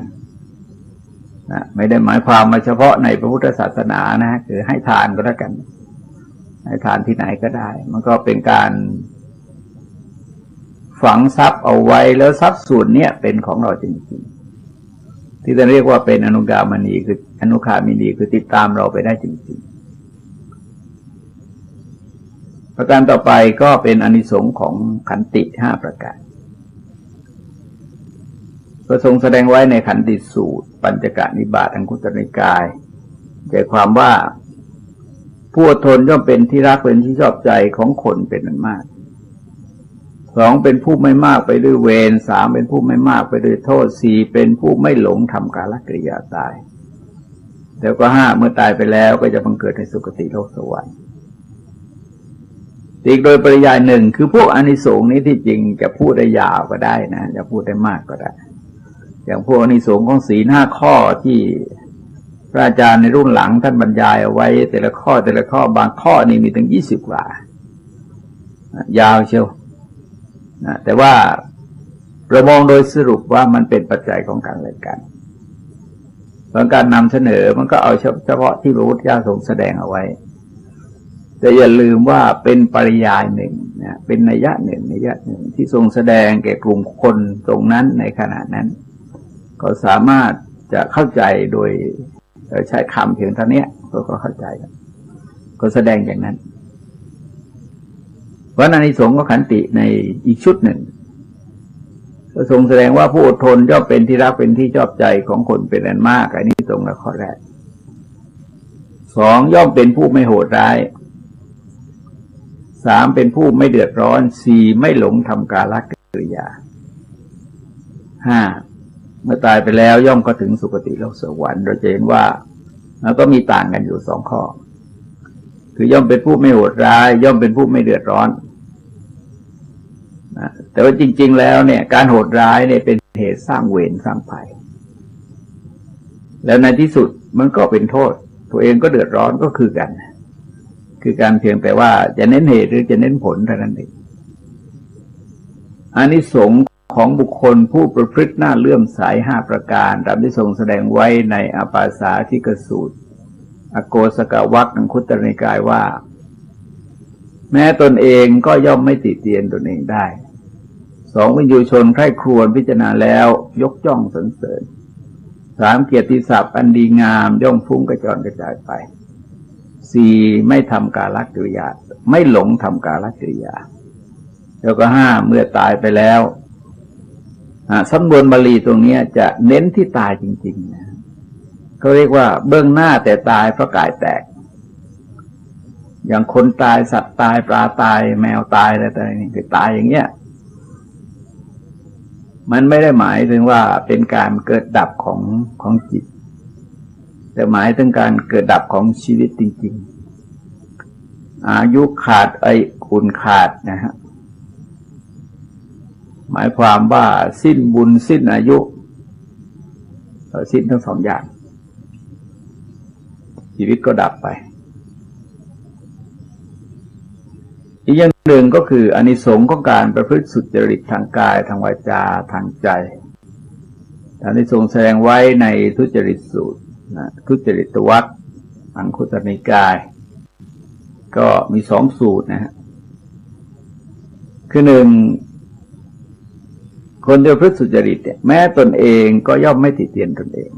นะ ไม่ได้หมายความว่าเฉพาะในพระพุทธศาสนานะ คือให้ทานก็แล้วกัน ให้ทานที่ไหนก็ได้ มันก็เป็นการฝังทรัพย์เอาไว้ แล้วทรัพย์ส่วนเนี้ยเป็นของเราจริงๆ ที่ท่านเรียกว่าเป็นอนุกามินี คืออนุคามินี คือติดตามเราไปได้จริงๆ ประการต่อไปก็เป็นอานิสงส์ของขันติห้าประการ ก็ทรงแสดงไว้ในขันติสูตร ปัญจกนิบาต อังคุตรนิกาย ใจความว่า ผู้อดทนย่อมเป็นที่รักเป็นที่ชอบใจของคนเป็นอันมาก สอง เป็นผู้ไม่มากไปด้วยเวร สาม เป็นผู้ไม่มากไปด้วยโทษ สี่ เป็นผู้ไม่หลงทำกาลกิริยาตาย แล้วก็ ห้า เมื่อตายไปแล้วก็จะบังเกิดในสุคติโลกสวรรค์ อีกโดยปริยายหนึ่ง คือพวกอานิสงส์นี้ที่จริงจะพูดได้ยาวก็ได้นะ จะพูดได้มากก็ได้ อย่างพวกอานิสงส์ของศีลห้าข้อที่พระอาจารย์ในรุ่นหลังท่านบรรยายเอาไว้ แต่ละข้อแต่ละข้อ บางข้อนี่มีถึงยี่สิบกว่า ยาวเชียวนะ แต่ว่าเรามองโดยสรุปว่ามันเป็นปัจจัยของกันและกัน เพราะการนำเสนอมันก็เอาเฉพาะที่พระพุทธเจ้าทรงแสดงเอาไว้ แต่อย่าลืมว่าเป็นปริยายหนึ่งนะ เป็นนัยยะหนึ่ง นัยยะหนึ่งที่ทรงแสดงแก่กลุ่มคนตรงนั้นในขณะนั้น ก็สามารถจะเข้าใจโดย เอ่อ ใช้คำเพียงเท่านี้ก็เข้าใจแล้ว ก็แสดงอย่างนั้น เพราะอานิสงส์ของขันติในอีกชุดหนึ่ง ก็ทรงแสดงว่าผู้อดทนย่อมเป็นที่รักเป็นที่ชอบใจของคนเป็นอันมาก อันนี้ตรงกับข้อแรก สอง ย่อมเป็นผู้ไม่โหดร้าย สาม เป็นผู้ไม่เดือดร้อน สี่ ไม่หลงทำกาลกิริยา ห้า เมื่อตายไปแล้วย่อมเข้าถึงสุคติโลกสวรรค์ เราจะเห็นว่ามันก็มีต่างกันอยู่สองข้อ คือย่อมเป็นผู้ไม่โหดร้าย ย่อมเป็นผู้ไม่เดือดร้อนนะ แต่ว่าจริงๆแล้วเนี่ย การโหดร้ายเนี่ยเป็นเหตุสร้างเวรสร้างภัย แล้วในที่สุดมันก็เป็นโทษ ตัวเองก็เดือดร้อน ก็คือกัน คือการเพียงแต่ว่าจะเน้นเหตุหรือจะเน้นผลเท่านั้นเอง อานิสงส์ของบุคคลผู้ประพฤติน่าเลื่อมใสห้าประการ ตามที่ทรงแสดงไว้ในอาปาสาสิกสูตร อโกศกวัก อังคุตรนิกายว่า แม้ตนเองก็ย่อมไม่ติเตียนตนเองได้ สอง วิญญูชนใคร่ครวญพิจารณาแล้วยกย่องสรรเสริญ สาม เกียรติศัพท์อันดีงามย่อมฟุ้งกระจรกระจายไป สี่ ไม่ทำกาลกิริยา ไม่หลงทำกาลกิริยา แล้วก็ ห้า เมื่อตายไปแล้ว อ่า สำนวนบาลีตรงเนี้ยจะเน้นที่ตายจริงๆ นะ เขาเรียกว่าเบื้องหน้าแต่ตายเพราะกายแตก อย่างคนตาย สัตว์ตาย ปลาตาย แมวตาย อะไรต่างๆ นี่คือตายอย่างเงี้ย มันไม่ได้หมายถึงว่าเป็นการเกิดดับของ ของจิต แต่หมายถึงการเกิดดับของชีวิตจริงๆ อายุขาด ไออุ่นขาดนะฮะ หมายความว่าสิ้นบุญสิ้นอายุ เอ่อ สิ้นทั้งสองอย่าง ชีวิตก็ดับไป อีกอย่างหนึ่งก็คืออานิสงส์ของการประพฤติสุจริตทางกาย ทางวาจา ทางใจ ตามที่ทรงแสดงไว้ในทุจริตสูตรนะ ทุจริตวรรค อังคุตรนิกาย ก็มีสองสูตรนะฮะ คือหนึ่ง คนที่ประพฤติสุจริตเนี่ย แม้ตนเองก็ย่อมไม่ติเตียนตนเอง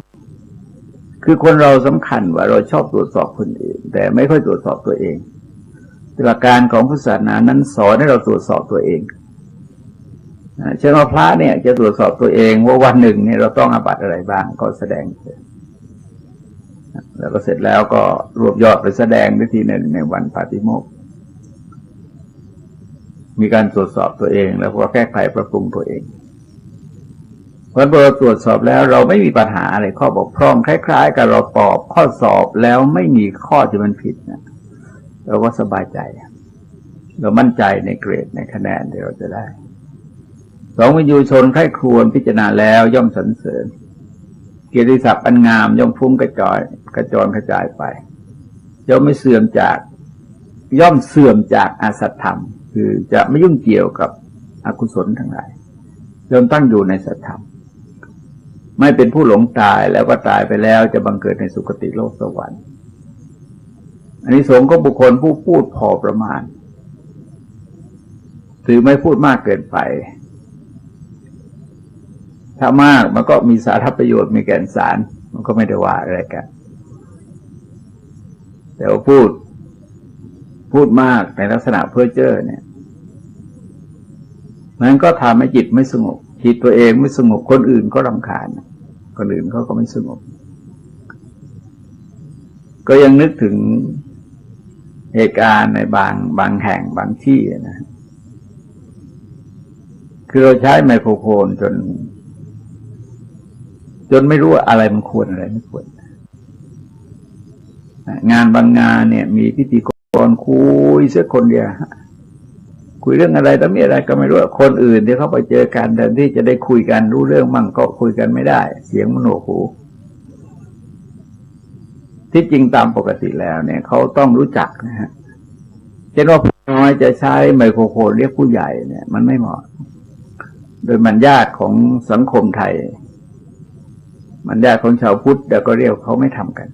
คือคนเราสำคัญว่าเราชอบตรวจสอบคนอื่น แต่ไม่ค่อยตรวจสอบตัวเอง หลักการของพุทธศาสนานั้นสอนให้เราตรวจสอบตัวเอง อ่า เช่นว่าพระเนี่ยจะตรวจสอบตัวเองว่าวันหนึ่งเนี่ยเราต้องอาบัติอะไรบ้าง ก็แสดง แล้วก็เสร็จแล้วก็รวบยอดไปแสดงในที่หนึ่งในวันปาฏิโมกข์ มีการตรวจสอบตัวเอง แล้วก็แก้ไขปรับปรุงตัวเอง เพราะฉะนั้นพอเราตรวจสอบแล้วเราไม่มีปัญหาอะไร ข้อบกพร่อง คล้ายๆ กับเราตอบข้อสอบแล้วไม่มีข้อที่มันผิดนะ เราก็สบายใจ เรามั่นใจในเกรดในคะแนนที่เราจะได้ สอง วิญญูชนใคร่ครวญพิจารณาแล้วย่อมสรรเสริญ เกียรติศัพท์อันงามย่อมฟุ้งกระจอย กระจรกระจายไป ย่อมไม่เสื่อมจาก ย่อมเสื่อมจากอสัตธรรม คือจะไม่ยุ่งเกี่ยวกับอกุศลทั้งหลาย ย่อมตั้งอยู่ในสัตธรรม ไม่เป็นผู้หลงตาย แล้วก็ตายไปแล้วจะบังเกิดในสุคติโลกสวรรค์ อานิสงส์ของบุคคลผู้พูดพอประมาณ คือไม่พูดมากเกินไป ถ้ามากมันก็มีสาระประโยชน์ มีแก่นสาร มันก็ไม่ได้ว่าอะไรกัน แต่ว่าพูด พูดมากในลักษณะเพ้อเจ้อเนี่ย มันก็ทำให้จิตไม่สงบ จิตตัวเองไม่สงบ คนอื่นก็รำคาญ คนอื่นเขาก็ไม่สงบ ก็ยังนึกถึงเหตุการณ์ในบาง บางแห่งบางที่นะ คือเราใช้ไมโครโฟนจน จนไม่รู้ว่าอะไรมันควร อะไรไม่ควร งานบางงานเนี่ยมีพิธีกรคุยสักคนเดียวฮะ คุยเรื่องอะไรต่อมีอะไรก็ไม่รู้ คนอื่นที่เขาไปเจอกันแทนที่จะได้คุยกันรู้เรื่องมั่งก็คุยกันไม่ได้ เสียงมันหนวกหู ที่จริงตามปกติแล้วเนี่ยเขาต้องรู้จักนะฮะ เช่นว่าผู้น้อยจะใช้ไมโครโฟนเรียกผู้ใหญ่เนี่ยมันไม่เหมาะ โดยมัญญาติของสังคมไทย มัญญาติของชาวพุทธ แล้วก็เรียกเขาไม่ทำกัน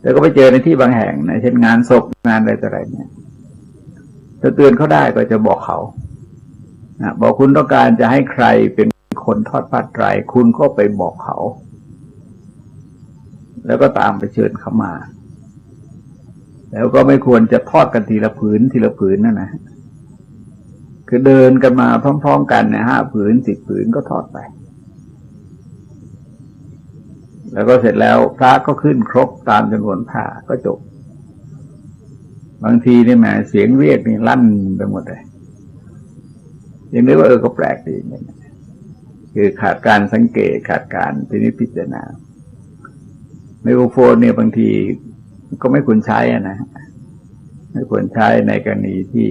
แต่ก็ไปเจอในที่บางแห่งนะ เช่นงานศพงานอะไรต่ออะไรเนี่ย จะเตือนเขาได้ก็จะบอกเขานะ บอกคุณต้องการจะให้ใครเป็นคนทอดผ้าไตร คุณก็ไปบอกเขา แล้วก็ตามไปเชิญเขามา แล้วก็ไม่ควรจะทอดกันทีละผืน ทีละผืนนั่นนะ คือเดินกันมาพร้อมๆ กันเนี่ย ห้าผืน สิบผืนก็ทอดไป แล้วก็เสร็จแล้วพระก็ขึ้นครบตามจำนวนผ้าก็จบ บางทีนี่แหมเสียงเรียกนี่ลั่นไปหมดเลย ยังนึกว่า เออ ก็แปลกดีเนี่ย คือขาดการสังเกต ขาดการพินิจพิจารณา ไมโครโฟนเนี่ยบางทีก็ไม่ควรใช้อะนะ ไม่ควรใช้ในกรณีที่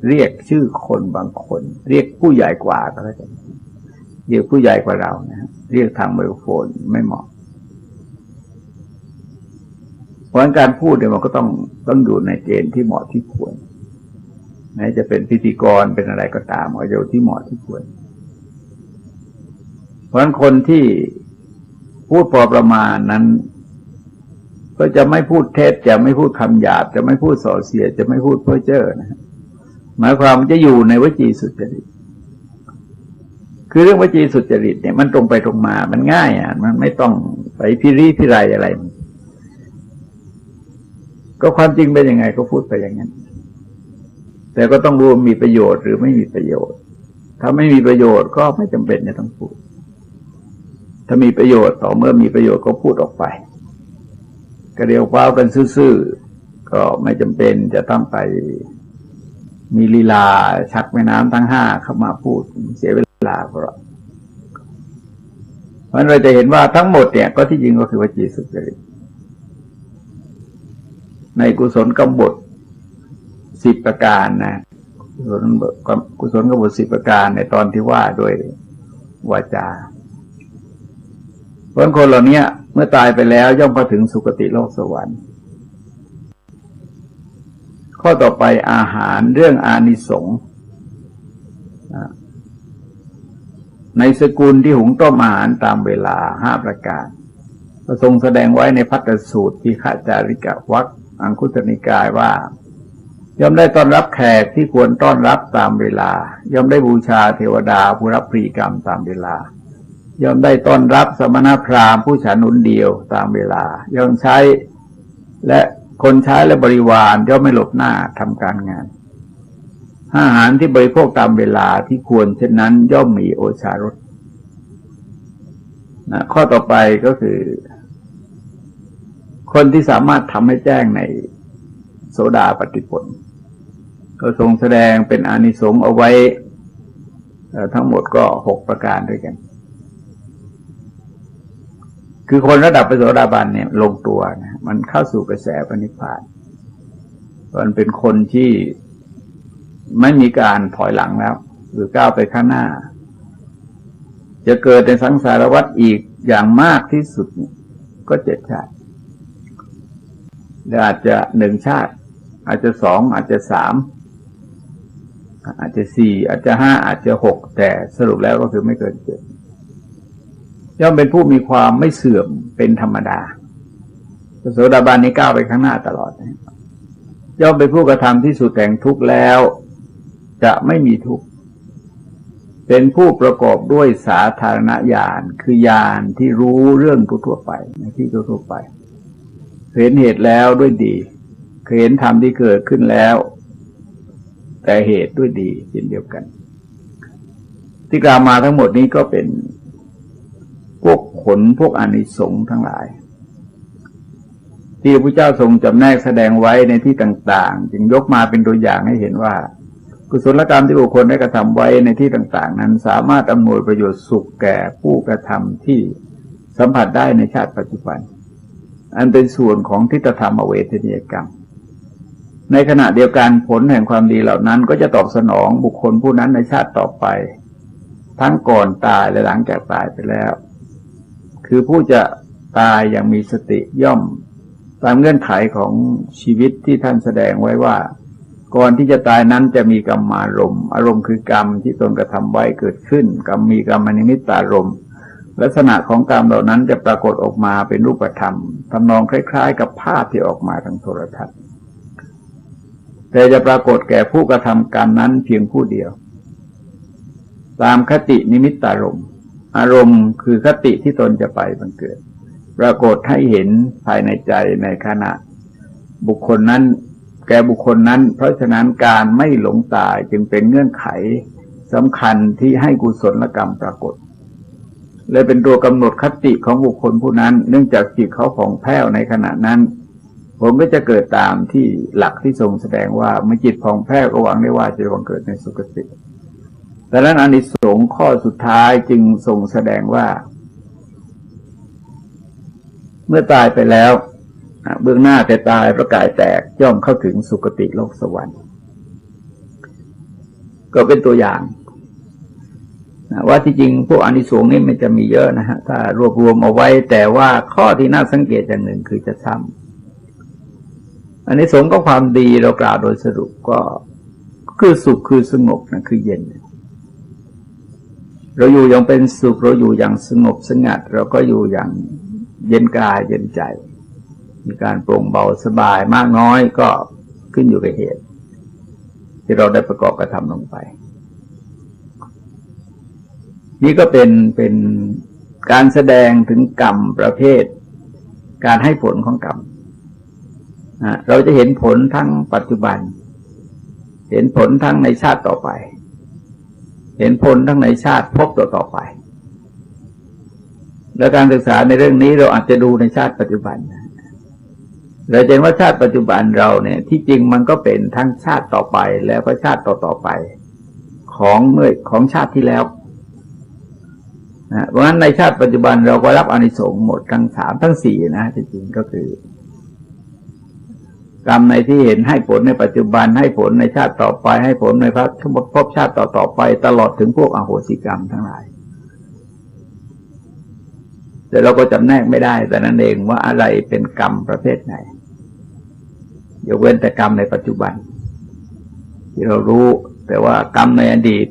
เรียกชื่อคนบางคน เรียกผู้ใหญ่กว่าก็แล้วกัน เรียกผู้ใหญ่กว่าเรานะ เรียกทางไมโครโฟนไม่เหมาะ เพราะฉะนั้นการพูดเนี่ยมันก็ต้อง ต้องอยู่ในเกณฑ์ที่เหมาะที่ควร แม้จะเป็นพิธีกรเป็นอะไรก็ตาม ก็อยู่ที่เหมาะที่ควร เพราะฉะนั้นคนที่พูดพอประมาณนั้น ก็จะไม่พูดเท็จ จะไม่พูดคำหยาบ จะไม่พูดส่อเสียด จะไม่พูดเพ้อเจ้อนะฮะ หมายความมันจะอยู่ในวจีสุจริต คือเรื่องวจีสุจริตเนี่ยมันตรงไปตรงมา มันง่ายอ่ะ มันไม่ต้องไปพิริพิไรอะไร ก็ความจริงเป็นยังไงก็พูดไปอย่างนั้น แต่ก็ต้องดูมีประโยชน์หรือไม่มีประโยชน์ ถ้าไม่มีประโยชน์ก็ไม่จำเป็นจะต้องพูด ถ้ามีประโยชน์ ต่อเมื่อมีประโยชน์ก็พูดออกไป กระเดียวคว้าวกันซื่อๆ ก็ไม่จำเป็นจะต้องไปมีลีลาชักแม่น้ำทั้งห้าเข้ามาพูด เสียเวลาเปล่า เพราะฉะนั้นเราจะเห็นว่าทั้งหมดเนี่ยก็ที่จริงก็คือวจีสุจริต ในกุศลกรรมบทสิบประการนะ กุศลกรรมบทสิบประการในตอนที่ว่าด้วยวาจา เพราะฉะนั้นคนเหล่านี้เมื่อตายไปแล้วย่อมเข้าถึงสุคติโลกสวรรค์ ข้อต่อไปอาหาร เรื่องอานิสงส์ อ่ะ ในสกุลที่หุงต้มอาหารตามเวลาห้าประการ พระทรงแสดงไว้ในภัตตสูตร ทีฆจาริกวรรค อังคุตรนิกายว่า ย่อมได้ต้อนรับแขกที่ควรต้อนรับตามเวลา ย่อมได้บูชาเทวดาผู้รับพลีกรรมตามเวลา ย่อมได้ต้อนรับสมณพราหมณ์ผู้ฉันหนเดียวตามเวลา ย่อมใช้ และคนใช้และบริวารย่อมไม่หลบหน้าทำการงาน อาหารที่บริโภคตามเวลาที่ควรเช่นนั้นย่อมมีโอชารส นะ ข้อต่อไปก็คือ คนที่สามารถทำให้แจ้งในโสดาปัตติผล ก็ทรงแสดงเป็นอานิสงส์เอาไว้ เอ่อ ทั้งหมดก็หกประการด้วยกัน คือคนระดับพระโสดาบันเนี่ยลงตัวนะ มันเข้าสู่กระแสพระนิพพาน มันเป็นคนที่ไม่มีการถอยหลังแล้ว หรือก้าวไปข้างหน้า จะเกิดในสังสารวัฏอีกอย่างมากที่สุดเนี่ยก็เจ็ดชาติ หรืออาจจะหนึ่งชาติ อาจจะสอง อาจจะสาม อาจจะสี่ อาจจะห้า อาจจะหก แต่สรุปแล้วก็คือไม่เกินเจ็ด ย่อมเป็นผู้มีความไม่เสื่อมเป็นธรรมดา พระโสดาบันนี้ก้าวไปข้างหน้าตลอดนะ ย่อมเป็นผู้กระทำที่สุดแห่งทุกข์แล้ว จะไม่มีทุกข์ เป็นผู้ประกอบด้วยสาธารณญาณ คือญาณที่รู้เรื่องทั่วๆไป ในที่ทั่วๆไป เห็นเหตุแล้วด้วยดี คือเห็นธรรมที่เกิดขึ้นแล้ว แต่เหตุด้วยดีเช่นเดียวกัน ที่กล่าวมาทั้งหมดนี้ก็เป็นพวกผล พวกอานิสงส์ทั้งหลาย ที่พระพุทธเจ้าทรงจำแนกแสดงไว้ในที่ต่างๆ จึงยกมาเป็นตัวอย่างให้เห็นว่า กุศลกรรมที่บุคคลได้กระทำไว้ในที่ต่างๆ นั้น สามารถอำนวยประโยชน์สุขแก่ผู้กระทำที่สัมผัสได้ในชาติปัจจุบัน อันเป็นส่วนของทิฏฐธรรมอเวทนียกรรม ในขณะเดียวกันผลแห่งความดีเหล่านั้นก็จะตอบสนองบุคคลผู้นั้นในชาติต่อไป ทั้งก่อนตายและหลังจากตายไปแล้ว คือผู้จะตายอย่างมีสติย่อม ตามเงื่อนไขของชีวิตที่ท่านแสดงไว้ว่า ก่อนที่จะตายนั้นจะมีกรรมารมณ์ อารมณ์คือกรรมที่ตนกระทำไว้เกิดขึ้น กรรม มีกรรมนิมิตตารมณ์ ลักษณะของกรรมเหล่านั้นจะปรากฏออกมาเป็นรูปธรรม ทำนองคล้ายๆ กับภาพที่ออกมาทางโทรทัศน์ แต่จะปรากฏแก่ผู้กระทำกรรมนั้นเพียงผู้เดียว ตามคตินิมิตตารมณ์ อารมณ์คือคติที่ตนจะไปบังเกิด ปรากฏให้เห็นภายในใจในขณะบุคคลนั้น แก่บุคคลนั้น เพราะฉะนั้นการไม่หลงตายจึงเป็นเงื่อนไขสำคัญที่ให้กุศลกรรมปรากฏ และเป็นตัวกำหนดคติของบุคคลผู้นั้น เนื่องจากจิตเขาผ่องแผ้วในขณะนั้น ผลก็จะเกิดตามที่หลักที่ทรงแสดงว่า เมื่อจิตผ่องแผ้วก็หวังได้ว่าจะบังเกิดในสุคติ ดังนั้นอานิสงส์ข้อสุดท้ายจึงทรงแสดงว่า เมื่อตายไปแล้ว อ่ะ เบื้องหน้าแต่ตายพระกายแตกย่อมเข้าถึงสุคติโลกสวรรค์ ก็เป็นตัวอย่างนะว่าที่จริงพวกอานิสงส์นี่มันจะมีเยอะนะฮะ ถ้ารวบรวมเอาไว้ แต่ว่าข้อที่น่าสังเกตอย่างหนึ่งคือจะซ้ำ อานิสงส์ของความดีเรากล่าวโดยสรุปก็คือสุข คือสงบนะ คือเย็น เราอยู่อย่างเป็นสุข เราอยู่อย่างสงบสงัด เราก็อยู่อย่างเย็นกายเย็นใจ มีการโปร่งเบาสบายมากน้อยก็ขึ้นอยู่กับเหตุ ที่เราได้ประกอบกระทำลงไป นี่ก็เป็น เป็นการแสดงถึงกรรมประเภทการให้ผลของกรรม นะ เราจะเห็นผลทั้งปัจจุบัน เห็นผลทั้งในชาติต่อไป เห็นผลทั้งในชาติภพต่อๆ ไป และการศึกษาในเรื่องนี้เราอาจจะดูในชาติปัจจุบันนะ เราจะเห็นว่าชาติปัจจุบันเราเนี่ย ที่จริงมันก็เป็นทั้งชาติต่อไปแล้วก็ชาติต่อๆ ไป ของเมื่อ ของชาติที่แล้วนะ เพราะฉะนั้นในชาติปัจจุบันเราก็รับอานิสงส์หมดทั้งสามทั้งสี่นะ ที่จริงก็คือ กรรมในที่เห็นให้ผลในปัจจุบัน ให้ผลในชาติต่อไป ให้ผลในภพ ภพชาติต่อๆ ไป ตลอดถึงพวกอโหสิกรรมทั้งหลาย แต่เราก็จำแนกไม่ได้แต่นั้นเองว่าอะไรเป็นกรรมประเภทไหน ยกเว้นแต่กรรมในปัจจุบัน ที่เรารู้ แต่ว่ากรรมในอดีต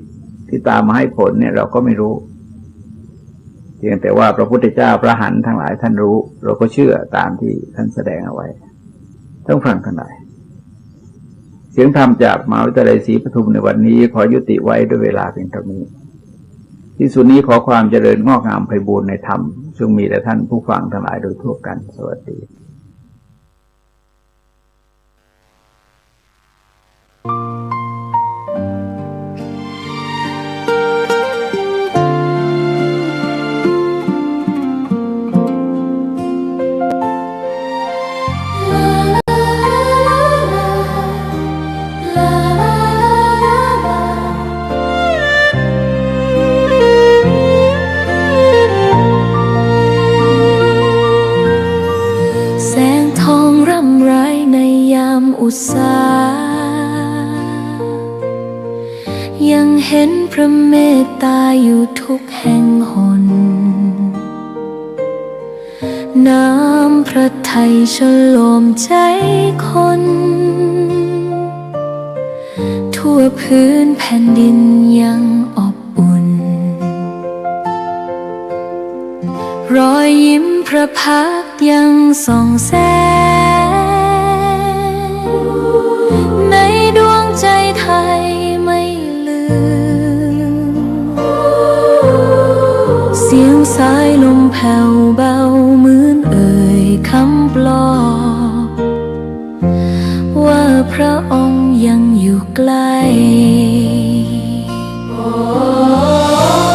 ที่ตามมาให้ผลเนี่ยเราก็ไม่รู้ เพียงแต่ว่าพระพุทธเจ้าพระอรหันต์ทั้งหลายท่านรู้ เราก็เชื่อตามที่ท่านแสดงเอาไว้ ท่านฟังทั้งหลาย เสียงธรรมจากมหาวิทยาลัยศรีปทุมในวันนี้ขอยุติไว้ด้วยเวลาเพียงเท่านี้ ที่สุดนี้ขอความเจริญงอกงามไพบูลย์ในธรรม จงมีแด่ท่านผู้ฟังทั้งหลายโดยทั่วกัน สวัสดี แสงทองร่ำไรในยามอุตสา ยังเห็นพระเมตตาอยู่ทุกแห่งหน น้ำพระทัยชโลมใจคน ทั่วพื้นแผ่นดินยังอบอุ่น รอยยิ้มพระพักตร์ยังส่องแสง ในดวงใจไทยไม่ลืม เสียงสายลมแผ่วเบาเหมือนเอ่ยคำปลอบ ว่าพระองค์ยังอยู่ใกล้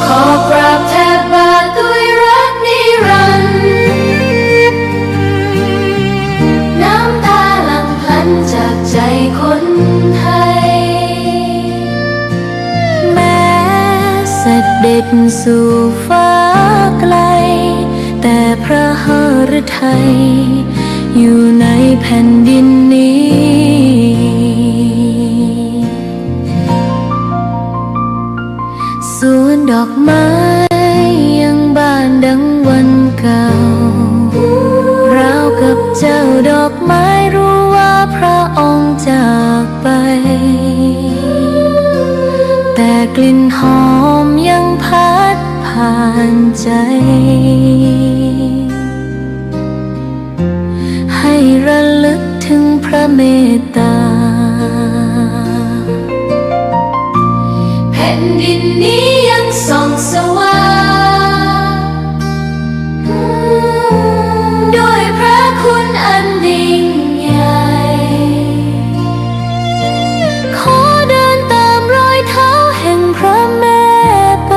ขอกราบแทบบาทด้วยรักนิรันดร์ น้ำตาหลั่งพลันจากใจคนไทย แม้เสด็จสู่ฟ้าไกล แต่พระหฤทัยอยู่ในแผ่นดินนี้ สวนดอกไม้ยังบานดังวันเก่า ราวกับเจ้าดอกไม้รู้ว่าพระองค์จากไป แต่กลิ่นหอมยังพัดผ่านใจ ให้ระลึกถึงพระเมตตา แผ่นดินนี้ยังส่องสว่าง ด้วยพระคุณอันยิ่งใหญ่ ขอเดินตามรอยเท้าแห่งพระแม่ไป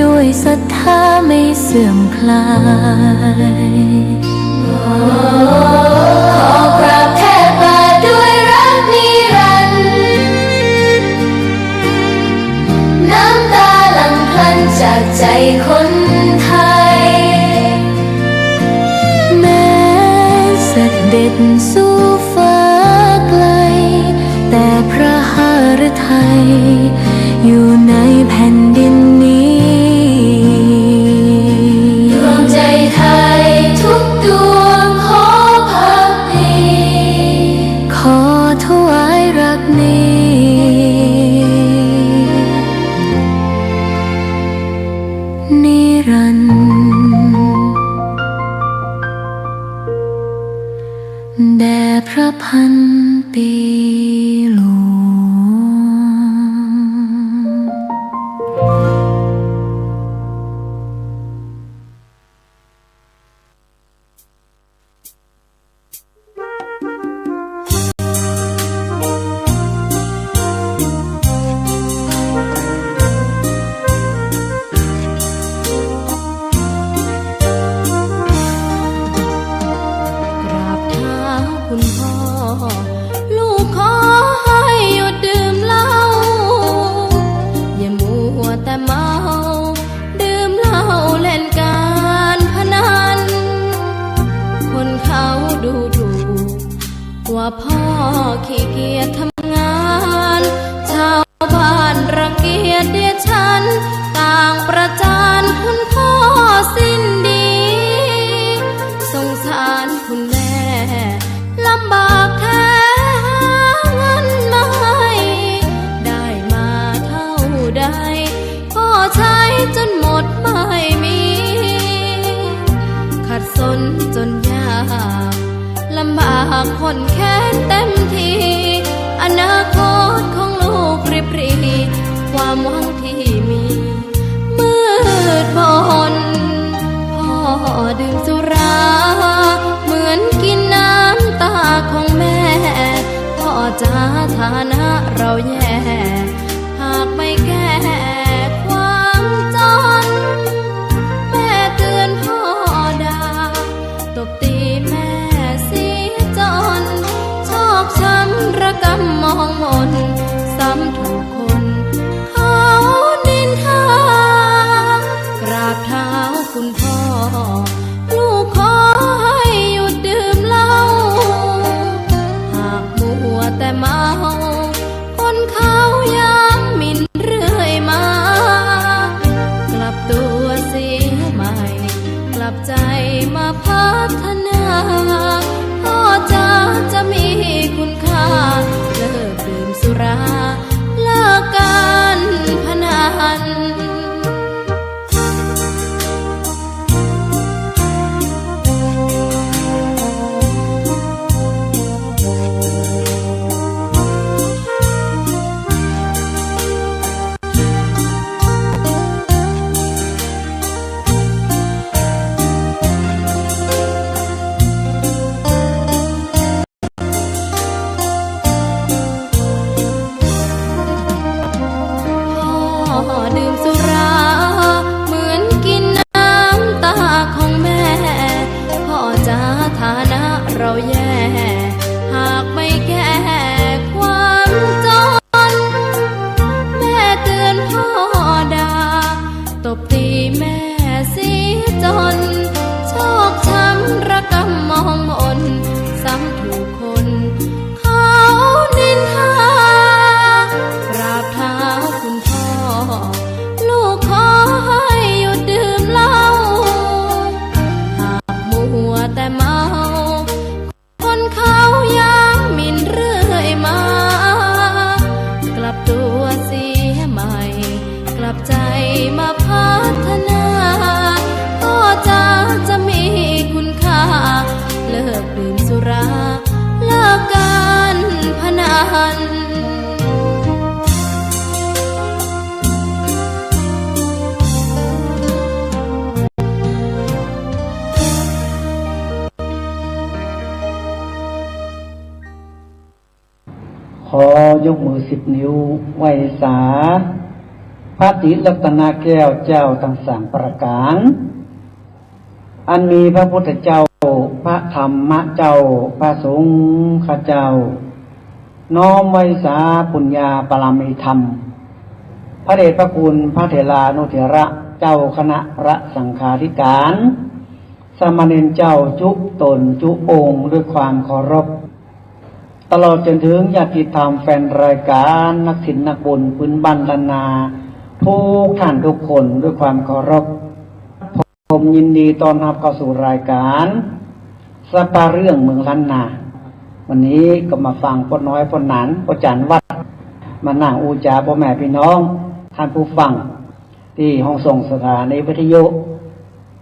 ด้วยศรัทธาไม่เสื่อมคลาย ขอกราบแทบบาทด้วยรักนิรันดร์ น้ำตาหลั่งพลันจากใจคนไทย แม้เสด็จสู่ฟ้าไกล แต่พระหฤทัยอยู่ในแผ่นดินนี้ ดวงใจไทยทุกดวงขอภักดี ขอถวายรักนี้ นิรันดร์ แด่พระพันปีหลวง ข้นแค้นเต็มที อนาคตของลูกริบหรี่ ความหวังที่มี มืดมน พ่อดื่มสุรา เหมือนกินน้ำตาของแม่ พ่อจ๋า ฐานะเราแย่ หากไม่แก้ความจน แม่เตือนพ่อด่า ตบตีแม่เสียจน ชอกช้ำระกำมองมน ซ้ำถูกคนเขานินทา กราบเท้าคุณพ่อ ลูกขอให้หยุดดื่มเหล้า หากมัวแต่เมา คนเขาย้ำหมิ่นเรื่อยมา กลับตัวเสียใหม่ กลับใจมาพัฒนา พ่อจ๋า จะมีคุณค่า เลิกดื่มสุรา เลิกการพนัน พ่อดื่มสุรา เหมือนกินน้ำตาของแม่ พ่อจ๋า ฐานะเราแย่ หากไม่แก้ความจน แม่เตือนพ่อด่า ตบตีแม่เสียจน ชอกช้ำระกำมองมน ซ้ำถูกคนเขานินทา กราบเท้าคุณพ่อ ลูกขอให้หยุดดื่มเหล้า หากมัวแต่เมา คนเขาย้ำหมิ่นเรื่อยมา กลับตัวเสียใหม่ กลับใจมาพัฒนา พ่อจ๋า จะมีคุณค่า เลิกดื่มสุรา เลิกการพนัน ขอยกมือสิบนิ้วไหว้สา พระศรีรัตนแก้วเจ้าตังสามประก๋าน อันมีพระพุทธเจ้า พระธรรมเจ้า พระสงฆ์เจ้า น้อมไหว้สาปุญญาบารมีธรรม พระเดชพระคุณพระเถรานุเถระ เจ้าคณะพระสังฆาธิการ สามเณรเจ้าจุ๊ต๋นจุ๊องค์ด้วยความเคารพ ตลอดจนถึงญาติธรรมแฟนรายการนักศิลป์นักบุญพื้นบ้านล้านนา ทุกท่านทุกคนด้วยความเคารพ ผมยินดีต้อนฮับเข้าสู่รายก๋านสะปะเรื่องเมืองล้านนา วันนี้ก็มาฟังป้อน้อยป้อหนานป้อจ๋ารวัด มานั่งอู้จ๋าป้อแม่ปี้น้องท่านผู้ฟัง ตี้ห้องส่งสถานีวิทยุ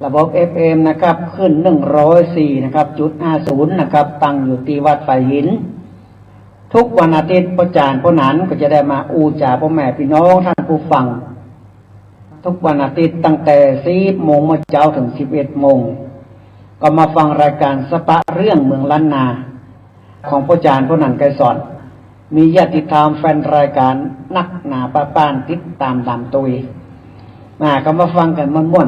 ระบบเอฟเอ็มนะครับ คลื่นหนึ่งร้อยสี่นะครับ จุดห้าศูนย์นะครับ ตั้งอยู่ตี้วัดฝายหิน ทุกวันอาทิตย์ป้อจ๋ารป้อหนานก็จะได้มาอู้จ๋าป้อแม่ปี้น้องท่านผู้ฟัง ทุกวันอาทิตย์ตั้งแต่สิบโมงเมื่อเจ๊าเถิงสิบเอ็ดโมง ก็มาฟังรายก๋านสะปะเรื่องเมืองล้านนา ของป้อจ๋ารป้อหนานไกรสอน มีญาติธรรมแฟนรายก๋านนักหนาป้าป้านติดต๋ามต๋ามตวย มาก็มาฟังกั๋นม่วน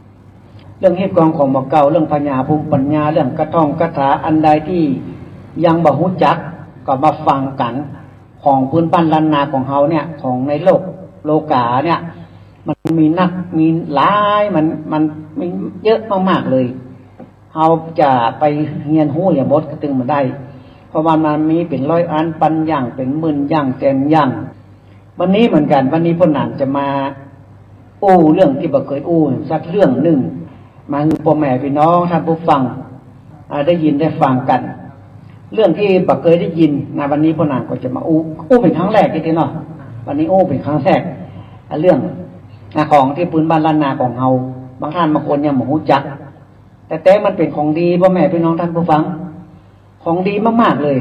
ๆ เรื่องฮีตกองของบ่าเก่า เรื่องพญาภูมิปัญญา เรื่องกะท่องกะถาอันใดตี้ยังบ่ฮู้จัก ก็มาฟังกั๋น ของพื้นบ้านล้านนาของเฮาเนี่ย ของในโลกโลก๋าเนี่ย มันมีนัก มีหลาย มัน มันมีเยอะมากๆ เลย เฮาจะไปเฮียนฮู้หยังหมดก็ตึงบ่ได้ เพราะว่ามันมีเป๋นร้อยอันปันอย่าง เป๋นหมื่นอย่าง แสนอย่าง วันนี้เหมือนกั๋น วันนี้ป้อหนานจะมาอู้เรื่องตี้บ่เกยอู้สักเรื่องนึ่ง มาหื้อป้อแม่ปี้น้องท่านผู้ฟัง อ่า ได้ยินได้ฟังกั๋น เรื่องตี้บ่เกยได้ยินนะ วันนี้ป้อหนานก็จะมาอู้ อู้เป๋นครั้งแรกตี้เนาะ วันนี้อู้เป๋นครั้งแรก อ่า เรื่อง อ่า ของตี้พื้นบ้านล้านนาของเฮา บางท่านบางคนยังบ่ฮู้จัก แต่ แต่มันเป๋นของดี ป้อแม่ปี้น้องท่านผู้ฟัง ของดีมากๆ เลย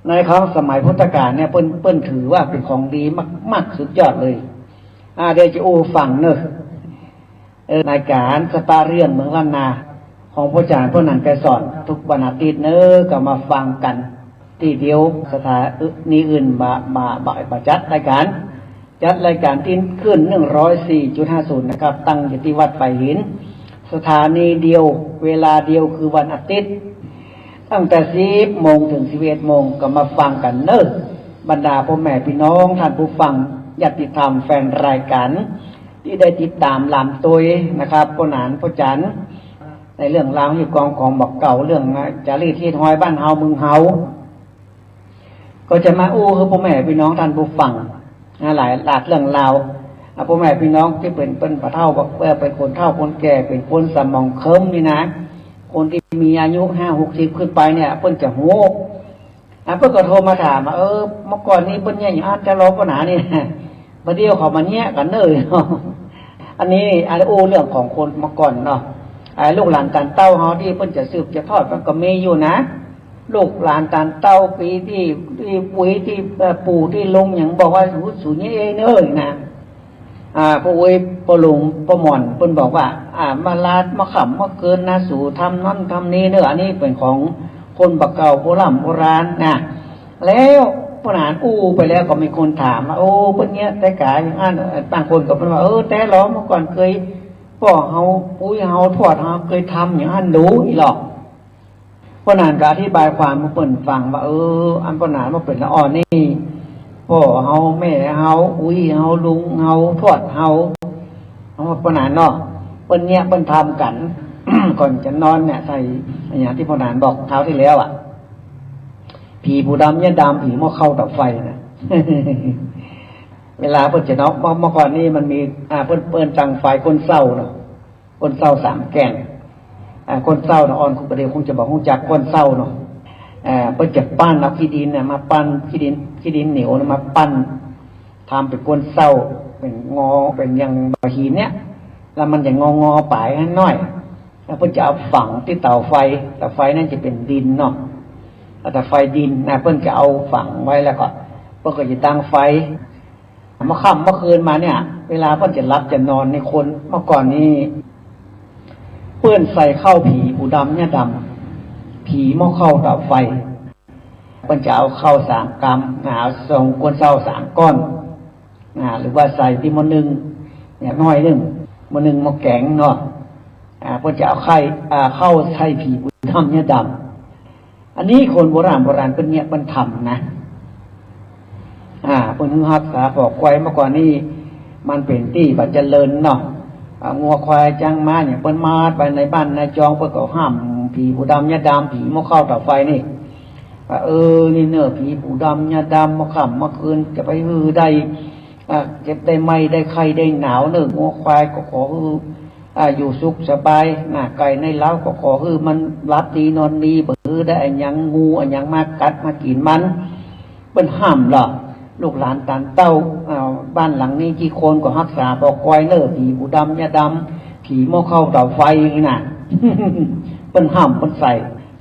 ในของสมัยพุทธกาลเนี่ย เปิ้น เปิ้นถือว่าเป๋นของดีมากๆ สุดยอดเลย อ่า เดี๋ยวจะอู้ฟังเน่อ เออ รายก๋านสปาเรื่องเมืองล้านนา ของพ่อจ๋ารย์ พ่อหนัน ไกรสอน ทุกวันอาทิตย์เน่อ ก็มาฟังกั๋นตี้เดียว สถานีอื่นบ่ บ่ บ่ บ่จัดรายก๋าน จัดรายก๋านตี้คลื่น หนึ่งร้อยสี่จุดห้าศูนย์ นะครับ ตั้งอยู่ตี้วัดป่ายหิน สถานีเดียว เวลาเดียว คือวันอาทิตย์ ตั้งแต่สิบโมงเถิงสิบเอ็ดโมง ก็มาฟังกั๋นเน่อ บรรดาป้อแม่ปี้น้อง ท่านผู้ฟัง ญาติธรรม แฟนรายก๋าน ตี้ได้ติดต๋ามหลามตวยนะครับ ป้อหนาน ป้อจ๋ารย์ ในเรื่องราวฮิ้วกองของบ่าเก่า เรื่องจารีตฮีตฮอยบ้านเฮาเมืองเฮา ก็จะมาอู้หื้อป้อแม่ปี้น้องท่านผู้ฟังนะ หลายหลากเรื่องราว อ่ะ ป้อแม่ปี้น้องตี้เป๋น เป๋นปะเฒ่า เอ่อ เป๋นคนเฒ่าคนแก่ เป๋นคนสมองเคิมนี่นะ คนตี้มีอายุห้าหกสิบขึ้นไปเนี่ย เปิ้นจะฮู้ อ่ะ เปิ้นก็โทรมาถามว่า เออ เมื่อก่อนนี้เปิ้นเยียะอย่างอั้นจะรอป้อหนานี่ บ่าเดี่ยวเขามาเยียะกั๋นเน่อ อันนี้ อันอู้เรื่องของคนเมื่อก่อนเนาะ ไอ้ลูกหลานตานเต้าเฮาตี้เปิ้นจะสืบจะทอดมันก็มีอยู่นะ ลูกหลานตานเต้าปีตี้ ตี้ปุยตี้ เอ่อ ปู่ตี้ลุงหยังบอกว่า สู สูเยียะเองเน่อนะ อ่า ป้ออุ๊ย ป้อลุง ป้อหม่อน เปิ้นบอกว่า อ่า มาลาด มาค่ำ มาคืนนะ สูทำนั้นทำนี้เน่อ อันนี้เป๋นของคนบ่าเก่า โบร่ำโบราณนะ แล้วป้อหนานอู้ไปแล้วก็มีคนถามว่า โอ้ เปิ้นเยียะแต๊กาอย่างอั้น เอ่อ บางคนก็เปิ้นว่า เออ แต๊ลอ เมื่อก่อนเกย ป้อเฮา อุ๊ยเฮา ทวดเฮาเกยทำอย่างอั้นดูอี้หลอก ป้อหนานก็อธิบายความหื้อเปิ้นฟังว่า เออ อันป้อหนานว่าเป๋นละอ่อนนี่ ป้อเฮา แม่เฮา อุ๊ยเฮา ลุงเฮา ทวดเฮา เอาว่าป้อหนานเนาะ เปิ้นเยียะเปิ้นทำกั๋น ก่อนจะนอนเนี่ย ใส่ อย่างตี้ป้อหนานบอกคราวตี้แล้วอะ ผีปู่ดำเยียะดำ ผีหม้อข้าวเต๋าไฟนะ เวลาเปิ้นจะนอน เมื่อ เมื่อก่อนนี้มันมี อ่า เปิ้น เปิ้นตั้งไฟก้นเซ้าเนาะ ก้นเซ้าสามแก่น อ่า ก้นเซ้าเนาะ อ่อนคุกกระเดียวคงจะบ่ฮู้จักก้นเซ้าเนาะ อ่า เปิ้นจะปั้นเอาขี้ดินเนี่ยมาปั้น ขี้ดิน ขี้ดินเหนียวเนี่ยมาปั้น ทำเป๋นก้นเซ้า เป๋นงอ เป๋นอย่างบ่าหินเนี่ย แล้วมันจะงอๆ ป๋ายหั้นหน้อย แล้วเปิ้นจะเอาฝังตี้เต๋าไฟ เต๋าไฟนั้นจะเป๋นดินเนาะ แล้วเต๋าไฟดินนะ เปิ้นจะเอาฝังไว้แล้วก็ เปิ้นก็จะตั้งไฟ เมื่อค่ำเมื่อคืนมาเนี่ย เวลาเปิ้นจะหลับจะนอนนี่ คนเมื่อก่อนนี้ เปิ้นใส่ข้าวผีปู่ดำเยียะดำ ผีหม้อข้าวเต๋าไฟ เปิ้นจะเอาข้าวสามกำ อ่า เอาส่งก้นเซ้าสามก้อน อ่า หรือว่าใส่ตี้หม้อนึ่งเนี่ยหน้อยนึ่ง หม้อนึ่งหม้อแก๋งเนาะ อ่า เปิ้นจะเอาไข่ อ่า ข้าวใส่ผีปู่ดำเยียะดำ อันนี้คนโบร่ำโบราณเปิ้นเยียะเปิ้นทำนะ อ่า เปิ้นหื้อฮักษาฝอกควาย เมื่อก่อนนี้มันเป๋นตี้บ่เจริญเนาะ อ่า งัวควายจังมาเนี่ย เปิ้นมาไว้ในบ้านในจอง เปิ้นก็ห้ามผีปู่ดำเยียะดำ ผีหม้อข้าวเต๋าไฟนี่ ว่า เออ นี่เน่อ ผีปู่ดำเยียะดำ เมื่อค่ำเมื่อคืนจะไปหื้อได้ อ่า เจ็บได้ไข้ได้หนาวเน่อ งัวควายก็ขอหื้อ อ่า อยู่สุขสบาย หน้าไก่ในเล้าก็ขอหื้อมันหลับดีนอนดี บ่หื้อได้อะหยัง งูอะหยังมากัดมากิ๋นมัน เปิ้นห้ามล่ะ ลูกหลานตานเต้า อ่า บ้านหลังนี้กี่คนก็ฮักษาฝอกควายเน่อ ผีปู่ดำเยียะดำ ผีหม้อข้าวเต๋าไฟนี่นะ เปิ้นห้าม เปิ้นใส่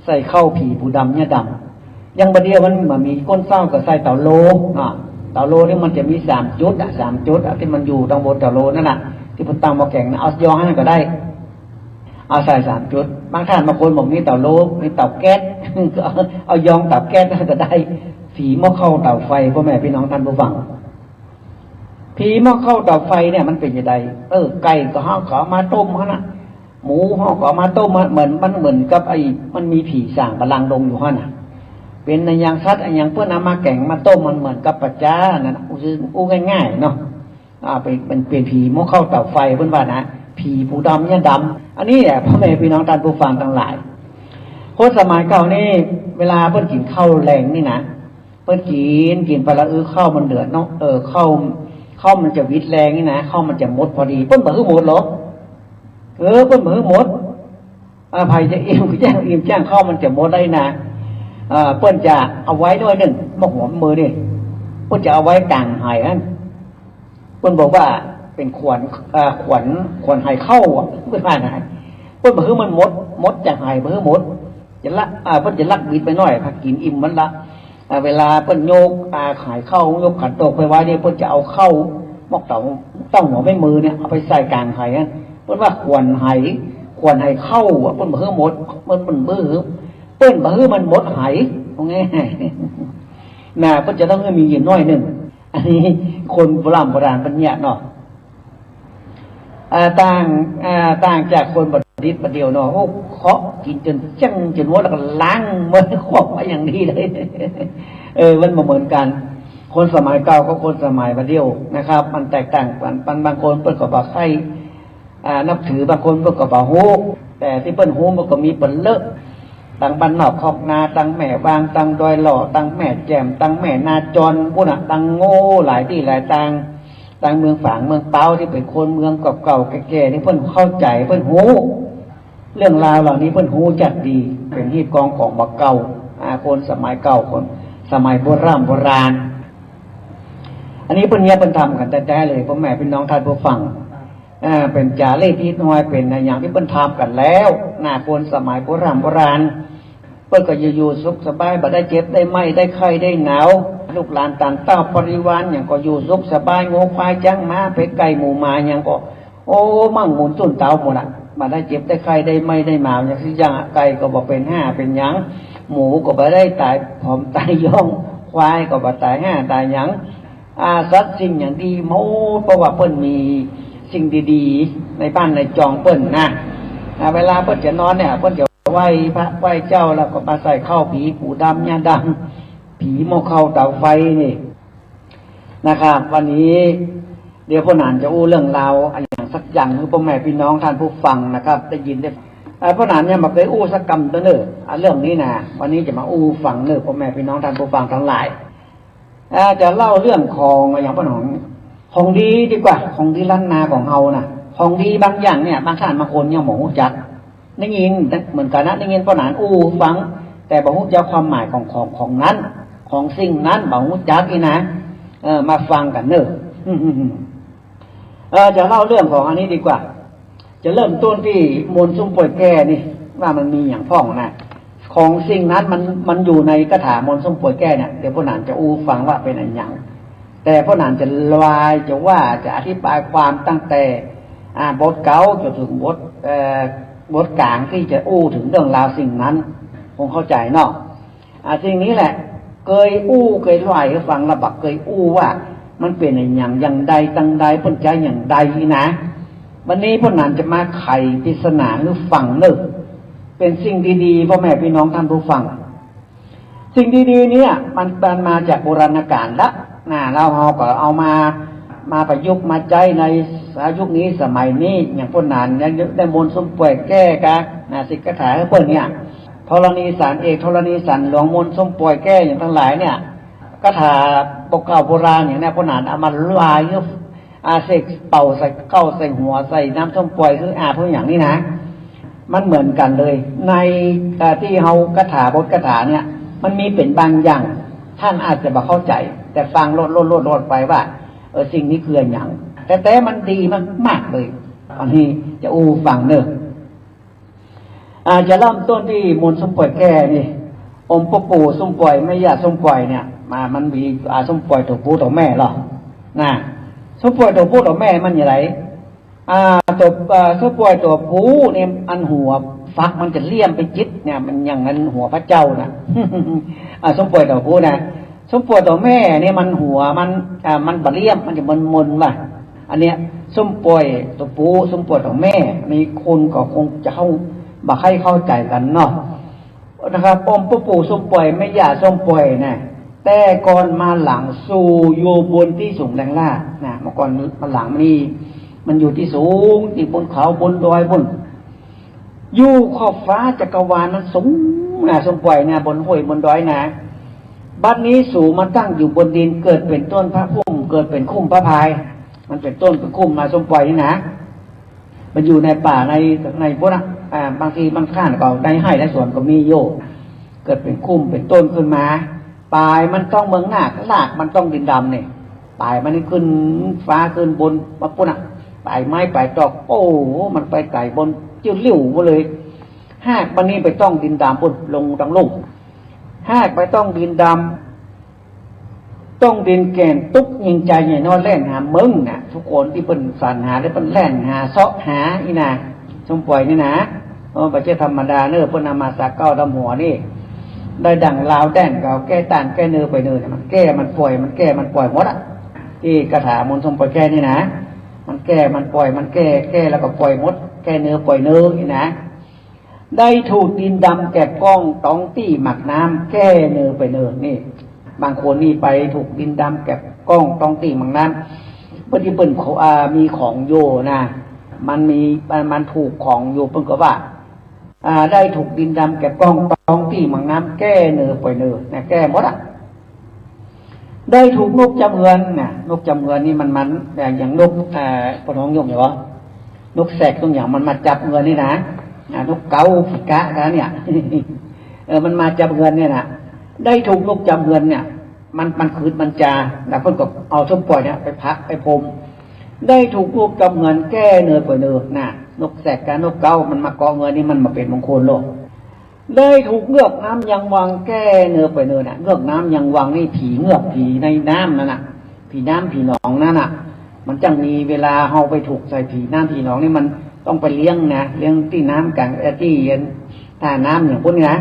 ใส่ข้าวผีปู่ดำเยียะดำ อย่างบ่าเดี่ยวมันบ่มีก้นเซ้าก็ใส่เต๋าโล อ่า เต๋าโลนี่มันจะมีสามจุดอะ สามจุดอะ ตี้มันอยู่ตางบนเต๋าโลนั่นน่ะ ตี้เปิ้นตั้งหม้อแก๋งนะ เอายี่ห้อหั้นก็ได้ เอาใส่สามจุด บางท่านบางคนบ่มีเต๋าโล มีเต๋าแก๊ส ก็เอา เอายองเต๋าแก๊สหั้นก็ได้ ผีหม้อข้าวเต๋าไฟ ป้อแม่ปี้น้องท่านผู้ฟัง ผีหม้อข้าวเต๋าไฟเนี่ยมันเป๋นจะใด เออ ไก่ก็เฮาก็เอามาต้มหั้นน่ะ หมูเฮาก็เอามาต้ม มันเหมือน มันเหมือนกับไอ้ มันมีผีสางบัลลังก์ลงอยู่หั้นน่ะ เป๋นอะหยังสัตว์อะหยังเปิ้นเอามาแก๋งมาต้ม มันเหมือนกับป่าจ๊านั่นน่ะ อู้ อู้ง่ายๆ เนาะ อ่า เป๋น เป๋น เป๋นผีหม้อข้าวเต๋าไฟเปิ้นว่านะ ผีปู่ดำเยียะดำ อันนี้แหละ ป้อแม่ปี้น้องท่านผู้ฟังตังหลาย คนสมัยเก่านี่ เวลาเปิ้นกิ๋นข้าวแลงนี่นะ เปิ้นกิ๋น กิ๋นไปละ เออ ข้าวมันเหลือเนาะ เออ ข้าว ข้าวมันจะวิดแลงนี่นะ ข้าวมันจะหมดพอดี เปิ้นบ่หื้อหมดหรอก เออ เปิ้นบ่หื้อหมด อ่า ใผจะอิ่มแจ้ง อิ่มแจ้ง ข้าวมันจะหมดแล้วนี่นะ อ่า เปิ้นจะเอาไว้หน้อยนึ่ง บ่หวมมือนี่ เปิ้นจะเอาไว้ก๋างไหหั้น เปิ้นบอกว่าเป๋นขวัญ อ่า ขวัญ ขวัญไหข้าวอะ เปิ้นว่านะ เปิ้นบ่หื้อมันหมด หมดจากไหบ่หื้อหมด จะละ อ่า เปิ้นจะลักบิดไปหน้อย ถ้ากิ๋นอิ่มมันละ อ่า เวลาเปิ้นยก อ่า ไหข้าว ยกขันโตกไปไว้เนี่ย เปิ้นจะเอาข้าวหมกเต้า เต้าหัวแม่มือเนี่ย เอาไปใส่ก๋างไหอะ เปิ้นว่าขวนไห ขวนไหข้าวอะ เปิ้นบ่หื้อหมด เปิ้น เปิ้นบ่หื้อ เปิ้นบ่หื้อมันหมดไห ว่าไง น่ะ เปิ้นจะต้องหื้อมีอยู่หน้อยนึ่ง อันนี้คนโบร่ำโบราณเปิ้นเยียะเนาะ อ่า ต่าง อ่า ต่างจากคนบ่าดิดบ่าเดี่ยวเนาะ โอ้ เคาะกิ๋นจ๋นเจ๊งจ๋นหมด แล้วก็ล้างมือขวบไว้อย่างดีเลย เออ มันบ่เหมือนกั๋น คนสมัยเก่ากับคนสมัยบ่าเดี่ยวนะครับ มันแตกต่างกั๋น บาง บางคนเปิ้นก็บ่ใค่ อ่า นับถือ บางคนเปิ้นก็บ่ฮู้ แต่ตี้เปิ้นฮู้มันก็มีเปิ้นเลอะ ตังบ้านนอกคอกนา ตังแม่วาง ตังดอยหล่อ ตังแม่แจ่ม ตังแม่นาจรปุ้นน่ะ ตังโง่หลายตี้หลายตาง ตังเมืองฝางเมืองเป๊า ตี้เป๋นคนเมืองเก่าๆ แก่ๆ นี่เปิ้นเข้าใจ๋ เปิ้นฮู้ เรื่องราวเหล่านี้เปิ้นฮู้จักดี เป๋นฮีบกองของบ่าเก่า อ่า คนสมัยเก่า คนสมัยโบร่ำโบราณ อันนี้เปิ้นเยียะเปิ้นทำกั๋นแต๊ๆ เลย ป้อแม่ปี้น้องต้านผู้ฟัง อ่า เป๋นจ๋าเล่ห์ตีน้อย เป๋นอะหยังตี้เปิ้นทำกั๋นแล้ว น่ะ คนสมัยโบร่ำโบราณ เปิ้นก็อยู่ๆ สุขสบาย บ่ได้เจ็บได้ไม้ ได้ไข้ได้หนาว ลูกหลานต่างเต้าบริวารหยังก็อยู่สุขสบาย งัวควายจ๊างม้า เป็ดไก่หมูหมาหยังก็ โอ้ มั่งหมุนตุ๊นเตาหมดอะ บ่ได้เจ็บได้ไข้ได้ไม้ได้หนาวหยังสักอย่างอะ ไก่ก็บ่เป๋นห้าเป๋นหยัง หมูก็บ่ได้ต๋ายผอมต๋ายย้อง ควายก็บ่ต๋ายห้าต๋ายหยัง อ่า สัตว์สิ่งหยังดีหมด เพราะว่าเปิ้นมีสิ่งดีๆ ในบ้านในจองเปิ้นนะ อ่า เวลาเปิ้นจะนอนเนี่ย เปิ้นจะไหว้พระไหว้เจ้า แล้วก็มาใส่ข้าวผี ปู๋ดำ ย่าดำ ผีหม้อข้าวเต๋าไฟนี่นะครับ วันนี้เดี๋ยวป้อหนานจะอู้เรื่องราวอะหยังสักอย่างหื้อป้อแม่ปี้น้องต้านผู้ฟังนะครับ ได้ยินได้ อ่า ป้อหนานเนี่ยบ่เกยอู้สักกำเต้อเน่อ อ่า เรื่องนี้นะ วันนี้จะมาอู้ฟังเน่อ ป้อแม่ปี้น้องต้านผู้ฟังตังหลาย อ่า จะเล่าเรื่องของอะหยังป้อหนาน ของดีดีกว่า ของดีล้านนาของเฮาน่ะ ของดีบางอย่างเนี่ย บางท่านบางคนยังบ่ฮู้จัก ได้ยินเหมือนกั๋นนะ ได้ยินป้อหนานอู้ฟัง แต่บ่ฮู้จักความหมายของ ของ ของนั้น ของสิ่งนั้น บ่ฮู้จักอี้นะ เออ มาฟังกั๋นเน่อ เออ จะเล่าเรื่องของอันนี้ดีกว่า จะเริ่มต้นตี้มนต์ส้มป่วยแก้นี่ ว่ามันมีหยังพ่องนะ ของสิ่งนั้นมัน มันอยู่ในคาถามนต์ส้มป่วยแก้เนี่ย เดี๋ยวป้อหนานจะอู้ฟังว่าเป๋นอะหยัง แต่ป้อหนานจะลาย จะว่า จะอธิบายความตั้งแต่ อ่า บทเก๋าจ๋นเถิงบท เอ่อ บทก๋างตี้จะอู้เถิงเรื่องราวสิ่งนั้น คงเข้าใจ๋เนาะ อ่า สิ่งนี้แหละ เกยอู้เกยลายหื้อฟัง แล้วบ่เกยอู้ว่ามันเป๋นอะหยัง อย่างใด ตังใด เปิ้นใจ๊อย่างใดอี้นะ วันนี้ป้อหนานจะมาไขปริศนาหื้อฟังเน่อ เป๋นสิ่งดีๆ ป้อแม่ปี้น้องต้านผู้ฟัง สิ่งดีๆ เนี่ย มัน มันมาจากโบราณกาลละนะ แล้วเฮาก็เอามา มาประยุกต์มาใจ๊ในยุคนี้สมัยนี้ อย่างป้อหนานเนี่ยได้มนต์ส้มป่วยแก้กานะ สิทธิ์คาถาหื้อเปิ้นเนี่ย ธรณีสารเอก ธรณีสารหลวง มนต์ส้มป่วยแก้อย่างตังหลายเนี่ย คาถาบ่าเก่าโบราณอย่างเนี้ย ป้อหนานเอามาลายหื้อ อาเสกเป่าใส่เก๊าใส่หัว ใส่น้ำส้มป่วยหื้ออาบหื้ออย่างนี้นะ มันเหมือนกั๋นเลย ใน เอ่อ ตี้เฮาคาถาบทคาถาเนี่ย มันมีเป๋นบางอย่าง ท่านอาจจะบ่เข้าใจ๋ แต่ฟังโลดๆๆๆ ไปว่า เออ สิ่งนี้คืออะหยัง แต่ แต่มันดีมากๆ เลย อันนี้จะอู้ฟังเน่อ อ่า จะเริ่มต้นตี้มนต์ส้มป่วยแก้นี่ อมป้อปู่ส้มป่วย แม่ย่าส้มป่วยเนี่ย มา มันมี อ่า ส้มป่วยตั๋วผู้ตั๋วแม่ลอ นะ ส้มป่วยตั๋วผู้ตั๋วแม่มันอย่างไร อ่า ตั๋ว อ่า ส้มป่วยตั๋วผู้นี่ อันหัวฝักมันจะเลี่ยมไปจิ๊ดเนี่ย มันอย่างนั้นหัวพระเจ้านะ อ่า ส้มป่วยตั๋วผู้นะ ส้มป่วยตั๋วแม่นี่มันหัวมัน อ่า มันบ่เลี่ยม มันจะมนๆ ว่ะ อันเนี้ย ส้มป่วยตั๋วผู้ ส้มป่วยตั๋วแม่ มีคนก็คงจะเข้า บ่ใค่เข้าใจ๋กั๋นเนาะ นะครับ อมป้อปู่ส้มป่วย แม่ย่าส้มป่วยนะ แต่ก่อนมาหลังสู่อยู่บนตี้สูงแหลมล้านะ เมื่อก่อนมาหลังนี่ มันอยู่ตี้สูง ตี้บนเขา บนดอยปุ้น อยู่ขอบฟ้าจักรวาลนั้นสูงนะ ส้มป่วยนะ บนห้วยบนดอยนะ บัดนี้สูมาตั้งอยู่บนดิน เกิดเป๋นต้นพระพุ่ม เกิดเป๋นคุ้มพระพาย มันเป๋นต้นเป๋นคุ้มมา ส้มป่วยนี่นะ มันอยู่ในป่าใน ในพุ้นน่ะ อ่า บางทีบางครั้งก็ในไฮ่ในสวนก็มีอยู่ เกิดเป๋นคุ้มเป๋นต้นขึ้นมา ป๋ายมันต้องเมืองนาค รากมันต้องดินดำเนี่ย ป๋ายมันนี่ขึ้นฟ้าขึ้นบนมาปุ้นน่ะ ป๋ายไม้ป๋ายตอก โอ้ มันไปไก๋บนจิ้วลิ่วมาเลย ฮากมันนี่ไปต้องดินดำปุ้น ลงตังลุ่ม ฮากไปต้องดินดำ ต้องดินแก่น ตุ๊กยิงใจ๋ใหญ่น้อยแล่นหาเมืองน่ะ ทุกคนตี้เปิ้นสรรหา แล้วเปิ้นแล่นหาเซาะหาอี้นา ส้มป่อยนี่นะ เออ บ่ใจ้ธรรมดาเน่อ เปิ้นเอามาสักเก๊าต๋ามหัวนี่ ได้ดั่งลาวแดน ก็เอาแก้ต้านแก้เนอป่อยเนอเนี่ย มันแก้มันป่อย มันแก้มันป่อยหมดอะ ตี้คาถามนต์ส้มป่อยแก้นี่นะ มันแก้มันป่อย มันแก้ แก้แล้วก็ป่อยหมด แก้เนอป่อยเนอนี่นะ ได้ถูกดินดำแก็บก้องตองตี้หมากน้ำ แก้เนอป่อยเนอ นี่ บางคนนี่ไปถูกดินดำแก็บก้องตองตี้หมากน้ำ เปิ้นตี้เปิ้น อ่า มีของอยู่นะ มันมี มัน มันถูกของอยู่ เปิ้นก็ว่า อ่า ได้ถูกดินดำแก็บก้องตองตี้หมากน้ำ แก้เนอป่อยเนอนะ แก้หมดอะ ได้ถูกนกจับเฮือนน่ะ นกจับเฮือนนี่มัน มัน อ่า อย่างนก อ่า ปะน้องยกเนี่ยบ่ นกแสกนกหยังมันมาจับเฮือนนี่นะ อ่า นกเก๊า ขี้ก๊ะนะเนี่ย เออ มันมาจับเฮือนเนี่ยนะ ได้ถูกนกจับเฮือนเนี่ย มัน มันขืดมันจา แล้วเปิ้นก็เอาส้มป่อยเนี่ยไปผักไปพรม ได้ถูกนกจับเฮือนแก้เนอป่อยเนอน่ะ นกแสกกับนกเก๊ามันมาเกาะเฮือนนี่มันบ่เป๋นมงคลหรอก ได้ถูกเงือกน้ำยังวังแก้เนอป่อยเนอน่ะ เงือกน้ำยังวังนี่ผีเงือกผีในน้ำนั่นน่ะ ผีน้ำผีหนองนั่นน่ะ มันจั่งมี เวลาเฮาไปถูกใส่ผีน้ำผีหนองนี่มันต้องไปเลี้ยงนะ เลี้ยงตี้น้ำกัง เอ่อ ตี้ท่าน้ำอย่างปุ้นนี่นะ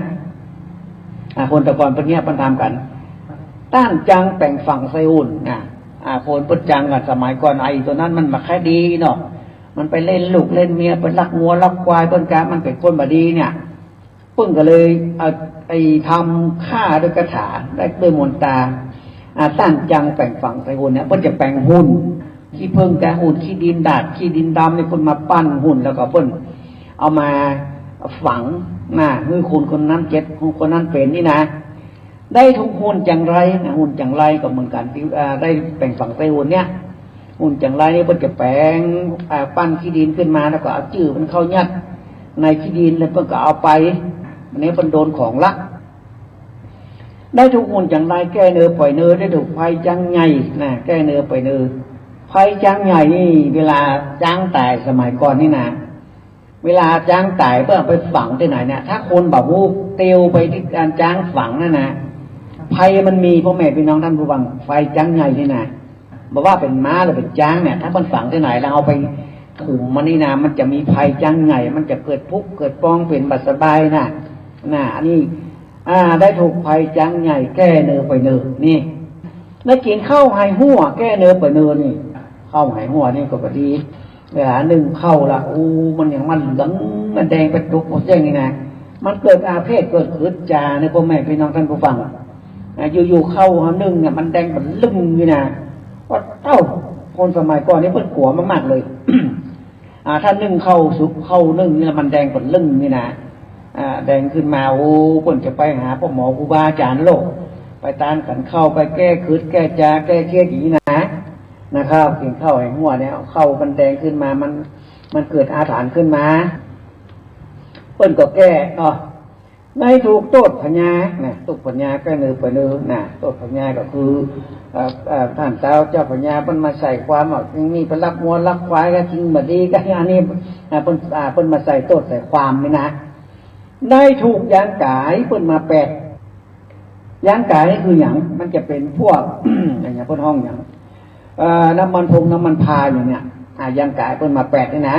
อ่า คนแต่ก่อนเปิ้นเยียะเปิ้นทำกั๋น ต้านจังแป๋งฝังใส่หุ่นนะ อ่า คนเปิ้นจังกั๋นสมัยก่อน ไอ้ตั๋วนั้นมันบ่ค่อยดีเนาะ มันไปเล่นลูกเล่นเมีย ไปลักงัวลักควาย เปิ้นกะมันเป๋นคนบ่ดีเนี่ย เปิ้นก็เลยเอาไอ้ทำฆ่าด้วยคาถา ได้ด้วยมนตรา อ่า ต้านจังแป๋งฝังใส่หุ่นเนี่ย เปิ้นจะแป๋งหุ่นขี้ผึ้งกับหุ่นขี้ดินดาด ขี้ดินดำนี่ เปิ้นมาปั้นหุ่น แล้วก็เปิ้นเอามาฝังน่ะ หื้อคนคนนั้นเจ็บ คนนั้นเป๋นนี่นะ ได้ถูกหุ่นจังไรนะ หุ่นจังไรก็เหมือนกั๋นตี้ อ่า ได้แป๋งฝังใส่หุ่นเนี่ย หุ่นจังไรนี่เปิ้นจะแป๋ง อ่า ปั้นขี้ดินขึ้นมา แล้วก็เอาจื้อมันเข้ายัดในขี้ดิน แล้วเปิ้นก็เอาไป อันนี้เปิ้นโดนของลัก ได้ถูกหุ่นจังไรแก้เนอป่อยเนอ ได้ถูกไพรจังใหญ่นะ แก้เนอป่อยเนอ ไพรจังใหญ่นี่ เวลาจ๊างต๋ายสมัยก่อนนี่นะ เวลาจ๊างต๋ายเปิ้นเอาไปฝังตี้ไหนเนี่ย ถ้าคนบ่ฮู้เตียวไปตี้อันจ๊างฝังนั่นนะ ไพรมันมี ป้อแม่ปี้น้องต้านผู้ฟัง ไพรจังใหญ่นี่นะ บ่ว่าเป๋นม้าหรือเป๋นจ๊างเนี่ย ถ้าเปิ้นฝังตี้ไหนแล้วเอาไปถมมันนี่นะ มันจะมีไพรจังใหญ่ มันจะเกิดทุกข์เกิดปองเป๋นบ่สบายนะ น่ะ อันนี้ อ่า ได้ถูกไพรจังใหญ่แก้เนอป่อยเนอ นี่ ได้กิ๋นข้าวไหหัวแก้เนอป่อยเนอ นี่ ข้าวไหหัวนี่ก็บ่ดี เวลานึ่งข้าวละ อู้ มันหยังมันเหลือง มันแดงไปตกหมดแจ้งนี่นะ มันเกิดอาเพศเกิดขืดจ๋าเน่อ ป้อแม่ปี้น้องต้านผู้ฟัง อ่ะ อยู่ๆ ข้าวนึ่งเนี่ยมันแดงเป๋นลึ่งนี่นะ ว่าเต้า คนสมัยก่อนนี่เปิ้นกั๋วมากๆ เลย อ่า ถ้านึ่งข้าวสุกข้าวนึ่งนี่มันแดงเป๋นลึ่งนี่นะ อ่า แดงขึ้นมา โอ้ เปิ้นจะไปหาป้อหมอครูบาอาจ๋ารย์โลก ไปตานขันข้าว ไปแก้ขืดแก้จ๋าแก้เครียดอย่างนี้นะ นะครับ กิ๋นข้าวไหหัวเนี่ย ข้าวมันแดงขึ้นมา มัน มันเกิดอาถรรพ์ขึ้นมา เปิ้นก็แก้เนาะ ได้ถูกโต้ษพญานะ โต้ษพญาแก้เนอป่อยเนอนะ โต้ษพญาก็คือ เอ่อ เอ่อ ต้านเจ้า เจ้าพญาเปิ้นมาใส่ความว่า นี่ไปลักงัวลักควายก็จริงบ่ดีก็ อันนี้ อ่า เปิ้น อ่า เปิ้นมาใส่โต้ษใส่ความนี่นะ ได้ถูกยางก๋ายเปิ้นมาแปด ยางก๋ายนี่คือหยัง มันจะเป๋นพวก อย่างเปิ้นฮ้องหยัง เอ่อ น้ำมันพงน้ำมันพายอย่างเนี้ย อ่า ยางก๋ายเปิ้นมาแปดนี่นะ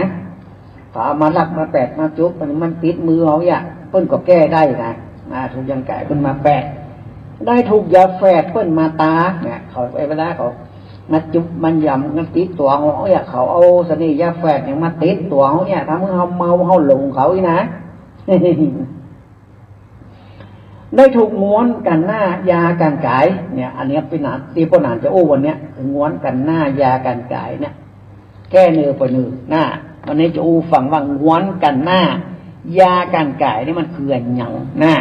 เขาเอามาลักมาแปดมาจุ๊บ มัน มันติดมือเฮาเนี่ย เปิ้นก็แก้ได้นะ อ่า ถูกยางก๋ายเปิ้นมาแปด ได้ถูกยาแฝดเปิ้นมาตาเนี่ย เขา เวลาเขามาจุ๊บมาหยำ มันติดตั๋วเฮาเนี่ย เขาเอาเสน่ห์ยาแฝดเนี่ยมาติดตั๋วเฮาเนี่ย ทำหื้อเฮาเมาเฮาหลงเขาอี้นะ ได้ถูกง้วนกั๋นหน้ายากั๋นก๋ายเนี่ย อันเนี้ยเปิ้นหนาน ตี้ป้อหนานจะอู้วันเนี้ย คือง้วนกั๋นหน้ายากั๋นก๋ายเนี่ย แก้เนอป่อยเนอ น่ะ วันนี้จะอู้ฟังว่าง้วนกั๋นหน้ายากั๋นก๋ายนี่มันคืออะหยัง น่ะ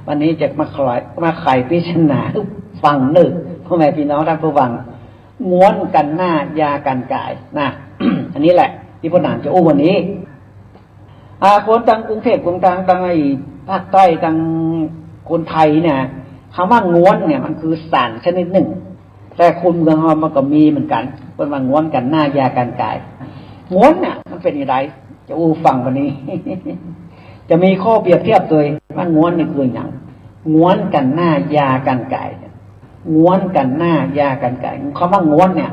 วันนี้จะมาไข มาไขปริศนาหื้อฟังเนอ ป้อแม่ปี้น้องต้านผู้ฟัง ง้วนกั๋นหน้ายากั๋นก๋าย น่ะ อันนี้แหละตี้ป้อหนานจะอู้วันนี้ อ่า คนตางกรุงเทพฯ คนตาง ตางไอ้ภาคใต้ ตางคนไทยเนี่ย กำว่าง้วนเนี่ยมันคือสารชนิดนึ่ง แต่คนเมืองเฮามันก็มีเหมือนกั๋น เปิ้นว่าง้วนกั๋นหน้ายากั๋นก๋าย ง้วนเนี่ยมันเป๋นอย่างไร จะอู้ฟังวันนี้ จะมีข้อเปรียบเทียบโดยว่าง้วนนี่คือหยัง ง้วนกั๋นหน้ายากั๋นก๋าย ง้วนกั๋นหน้ายากั๋นก๋าย คำว่าง้วนเนี่ย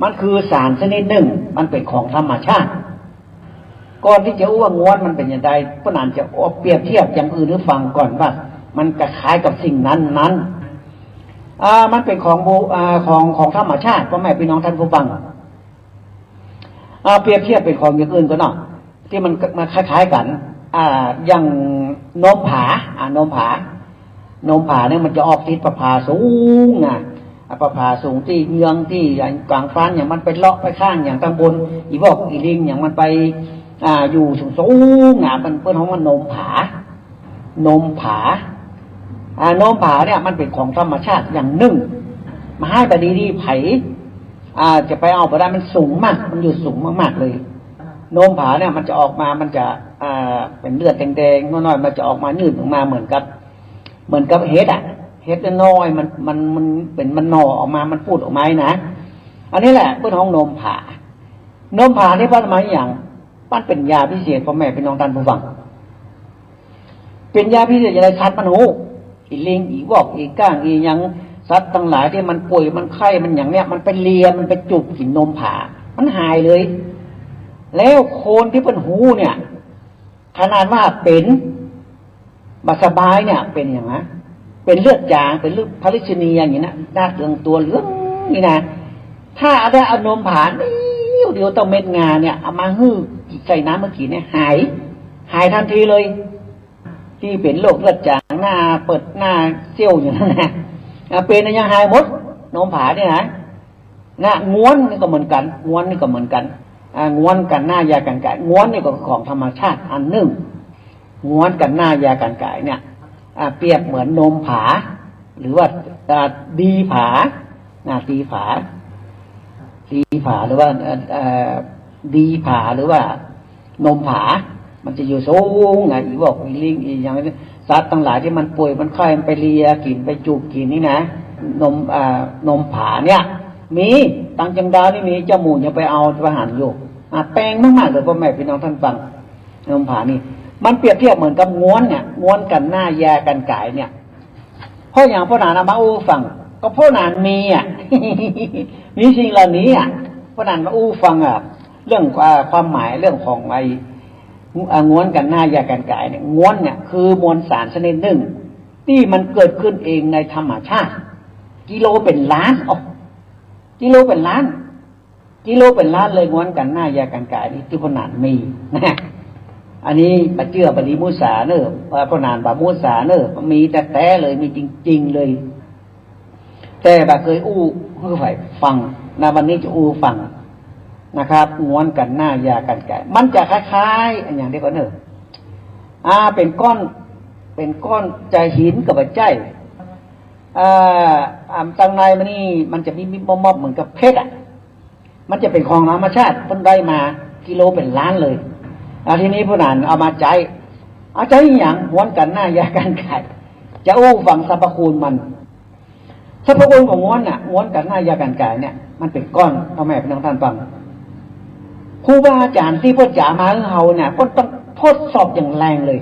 มันคือสารชนิดนึ่ง มันเป๋นของธรรมชาติ ก่อนตี้จะอู้ว่าง้วนมันเป๋นอย่างใด ป้อหนานจะเอาเปรียบเทียบอย่างอื่นหื้อฟังก่อนว่า มันจะคล้ายกับสิ่งนั้นนั้น อ่า มันเป๋นของโบ- อ่า ของ ของธรรมชาติ ป้อแม่ปี้น้องต้านผู้ฟัง อ่า เปรียบเทียบเป๋นของอย่างอื่นก่อนเนาะ ตี้มัน มันคล้ายๆ กั๋น อ่า อย่างนมผา อ่า นมผา นมผาเนี่ยมันจะออกติดป่าผาสูงนะ อ่า ป่าผาสูงตี้เยื้องตี้ก๋างฟานอย่างมันไปเลาะไปค้างอย่างตังบน อี่วอกอี่ลิงอย่างมันไป อ่า อยู่สูงๆ นะ มันเปิ้นฮ้องว่านมผา นมผา อ่า นมผาเนี่ยมันเป๋นของธรรมชาติอย่างนึ่ง บ่ฮ้ายบ่ดีดีใผ อ่า จะไปเอาบ่ได้ มันสูงมาก มันอยู่สูงมากๆ เลย นมผาเนี่ยมันจะออกมา มันจะ อ่า เป๋นเลือดแดงๆ น้อยๆ มันจะออกมายืดออกมาเหมือนกับ เหมือนกับเห็ดอะ เห็ดน้อยๆ มัน มัน มันเป๋น มันหน่อออกมา มันปูดออกมานะ อันนี้แหละเปิ้นฮ้องนมผา นมผานี่เปิ้นเอามาหยัง มันเป๋นยาพิเศษ ป้อแม่ปี้น้องต้านผู้ฟัง เป๋นยาพิเศษอย่างใด สัตว์มันฮู้ อี่ลิง อี่วอก อี่ก้าง อี่หยัง สัตว์ตังหลายตี้มันป่วย มันไข้ มันหยังเนี่ย มันไปเลีย มันไปจูบกิ๋นนมผา มันหายเลย แล้วคนตี้เปิ้นฮู้เนี่ย ขนาดว่าเป๋นบ่สบายเนี่ย เป๋นอย่างนะ เป๋นเลือดจ๋าง เป๋นเลือดพาริชนีอย่างนี้นะ หน้าเกลืองตั๋วเหลืองนี่นะ ถ้าเอาได้เอานมผานิดเดียว เต้าเม็ดงาเนี่ย เอามาหื้อใส่น้ำหื้อกิ๋นเนี่ย หาย หายทันทีเลย ตี้เป๋นโรคเลือดจ๋าง หน้าเปิด หน้าเสี้ยวอยู่นั่นนะ อ่ะ เป๋นอะหยังหายหมด นมผาเนี่ยนะ นะ ง้วนนี่ก็เหมือนกั๋น ง้วนนี่ก็เหมือนกั๋น อ่า ง้วนกั๋นหน้ายากั๋นก๋าย ง้วนนี่ก็ของธรรมชาติอันนึ่ง ง้วนกั๋นหน้ายากั๋นก๋ายเนี่ย อ่า เปรียบเหมือนนมผา หรือว่า อ่า ดีผา นะ ดีผา ดีผา หรือว่า เอ่อ เอ่อ ดีผา หรือว่า นมผา มันจะอยู่สูงนะ อี่วอก อี่ลิง อี่หยัง สัตว์ตังหลายตี้มันป่วย มันไข้ มันไปเลียกิ๋น ไปจูบกิ๋นนี่นะ นม อ่า นมผาเนี่ย มี ตังเจียงดาวนี่มี เจ้าหมู่ยังไปเอาไปหันอยู่ อ่ะ แปลกมากๆ เลย ป้อแม่ปี้น้องต้านฟัง นมผานี่ มันเปรียบเทียบเหมือนกับง้วนเนี่ย ง้วนกั๋นหน้ายากั๋นก๋ายเนี่ย เพราะหยังป้อหนานเอามาอู้ฟัง ก็ป้อหนานมีอะ มีสิ่งเหล่านี้อะ ป้อหนานมาอู้ฟังอะ เรื่อง อ่า ความหมายเรื่องของไอ้ อ่า ง้วนกั๋นหน้ายากั๋นก๋ายเนี่ย ง้วนเนี่ยคือมวลสารชนิดนึ่ง ตี้มันเกิดขึ้นเองในธรรมชาติ กิโลเป๋นล้าน อ๋อ กิโลเป๋นล้าน กิโลเป๋นล้านเลย ง้วนกั๋นหน้ายากั๋นก๋ายนี่ ตี้ป้อหนานมีนะ อันนี้บ่เจื้อบ่ดีมุสาเน่อ ป้อหนานบ่มุสาเน่อ มีแต๊ๆ เลย มีจริงๆ เลย แต่บ่เกยอู้หื้อใผฟังนะ วันนี้จะอู้ฟังนะครับ ง้วนกั๋นหน้ายากั๋นก๋าย มันจะคล้ายๆ อะหยังเดียวกั๋นเน่อ อ่า เป๋นก้อน เป๋นก้อน จะหินก็บ่ใจ้ อ่า อ่า ตังในมันนี่มันจะมีๆ มอบๆ เหมือนกับเพชรอะ มันจะเป๋นของธรรมชาติ เปิ้นได้มากิโลเป๋นล้านเลย อ่า ทีนี้ป้อหนานเอามาใจ๊ เอาใจ๊อะหยัง ง้วนกั๋นหน้ายากั๋นก๋าย จะอู้ฟังสรรพคุณมัน สรรพคุณของง้วนน่ะ ง้วนกั๋นหน้ายากั๋นก๋ายเนี่ย มันเป๋นก้อน ป้อแม่ปี้น้องต้านฟัง ครูบาอาจ๋ารย์ตี้เปิ้นจะเอามาหื้อเฮาเนี่ย เปิ้นต้องทดสอบอย่างแรงเลย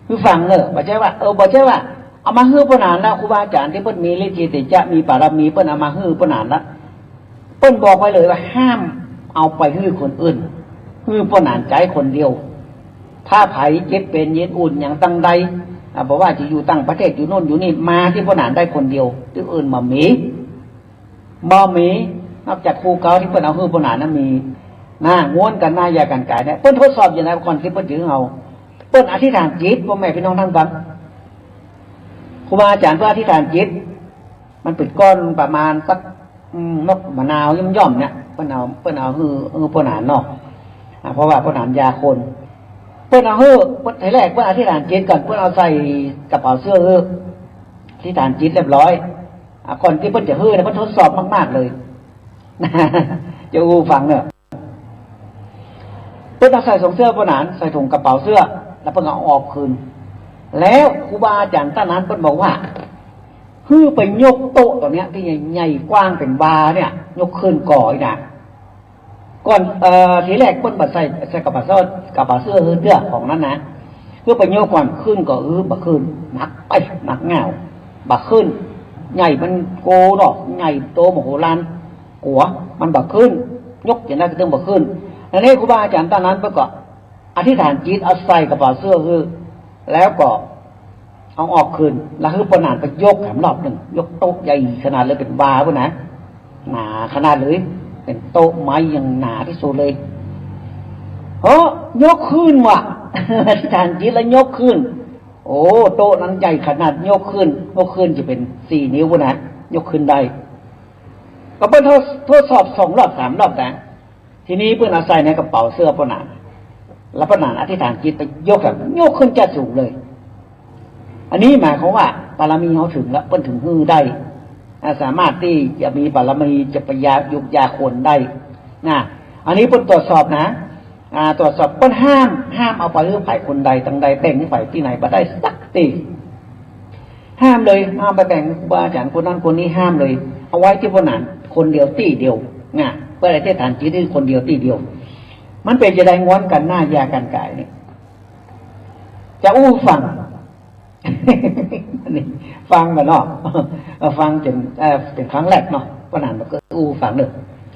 หื้อฟังเน่อ บ่ใจ้ว่า เออ บ่ใจ้ว่า เอามาหื้อป้อหนานแล้ว ครูบาอาจ๋ารย์ตี้เปิ้นมีฤทธิ์เดชะ มีบารมี เปิ้นเอามาหื้อป้อหนานแล้ว เปิ้นบอกไว้เลยว่าห้ามเอาไปหื้อคนอื่น หื้อป้อหนานใจ๊คนเดียว ถ้าใผเจ็บเป๋นเย็นอุ่นหยังตังใด อ่า บ่ว่าจะอยู่ต่างประเทศ อยู่โน่นอยู่นี่ มาตี้ป้อหนานได้คนเดียว ตี้อื่นบ่มี บ่มี นอกจากคู่เก่าตี้เปิ้นเอาหื้อป้อหนานนะมี นะ ง้วนกั๋นหน้ายากั๋นก๋ายเนี่ย เปิ้นทดสอบอย่างใดก่อนตี้เปิ้นจะหื้อเฮา เปิ้นอธิษฐานจิต ป้อแม่ปี้น้องต้านฟัง ครูบาอาจ๋ารย์เปิ้นอธิษฐานจิต มันเป๋นก้อนประมาณสัก อืม นกมะนาวย่อมๆ เนี่ย เปิ้นเอา เปิ้นเอาหื้อ หื้อป้อหนานเนาะ อ่า เพราะว่าป้อหนานยาคน เปิ้นเอาหื้อ เปิ้น ทีแรกเปิ้นอธิษฐานจิตก่อน เปิ้นเอาใส่กระเป๋าเสื้อหื้อ อธิษฐานจิตเรียบร้อย อ่า ก่อนตี้เปิ้นจะหื้อเนี่ย เปิ้นทดสอบมากๆ เลย จะอู้ฟังเน่อ เปิ้นเอาใส่ส่งเสื้อป้อหนาน ใส่ถุงกระเป๋าเสื้อ แล้วเปิ้นเอาออกคืน แล้วครูบาอาจ๋ารย์ต้านนั้นเปิ้นบอกว่า หื้อไปยกโต๊ะตั๋วเนี้ยตี้ใหญ่ๆ กว้างเป๋นวาเนี่ย ยกขึ้นก่ออีกนะ ก่อน เอ่อ ทีแรกเปิ้นบ่ใส่ ใส่กระเป๋าเสื้อ กระเป๋าเสื้อหื้อเตื้อของนั้นนะ เปื้อไปยกก่อน ขึ้นก่อ เออ บ่ขึ้น หนักไป หนักง่าว บ่ขึ้น ใหญ่มันโกเนาะ ใหญ่โตมโหฬาร กั๋ว มันบ่ขึ้น ยกจะใดก็ตึงบ่ขึ้น อันนี้ครูบาอาจ๋ารย์ต้านนั้นเปิ้นก็อธิษฐานจิตเอาใส่กระเป๋าเสื้อหื้อ แล้วก็ เอาออกคืน แล้วหื้อป้อหนานไปยกแถมรอบนึ่ง ยกโต๊ะใหญ่ขนาดเลย เป๋นวาปู้นนะ หนาขนาดเลย เป๋นโต๊ะไม้อย่างหนาตี้สุดเลย เฮ้อ ยกขึ้นว่ะ อธิษฐานจิตแล้วยกขึ้น โอ้ โต๊ะนั้นใหญ่ขนาด ยกขึ้น ยกขึ้นจะเป๋นสี่นิ้วปู้นนะ ยกขึ้นได้ ก็เปิ้นทด ทดสอบสองรอบสามรอบนะ ทีนี้เปิ้นเอาใส่ในกระเป๋าเสื้อป้อหนาน แล้วป้อหนานอธิษฐานจิตไปยกอะ ยกขึ้นจ้าสูงเลย อันนี้หมายความว่าบารมีเฮาถึงแล้ว เปิ้นถึงหื้อได้ อ่า สามารถตี้จะมีบารมีจะไปยา ยุกยาคนได้นะ อันนี้เปิ้นตรวจสอบนะ อ่า ตรวจสอบ เปิ้นห้าม ห้ามเอาไปหื้อใผคนใดตังใด แบ่งหื้อใผตี้ไหนบ่ได้สักตี้ ห้ามเลย ห้ามไปแบ่งครูบาอาจ๋ารย์คนนั้นคนนี้ ห้ามเลย เอาไว้ตี้ป้อหนานคนเดียวตี้เดียวนะ เปิ้นอธิษฐานจิตหื้อคนเดียวตี้เดียว มันเป๋นจะใด ง้วนกั๋นหน้ายากั๋นก๋ายนี่ จะอู้ฟัง นี่ ฟังก่อนเนาะ เออ ฟังจ๋น เอ่อ เป๋นครั้งแรกเนาะ ป้อหนานก็อู้ฟังเน่อ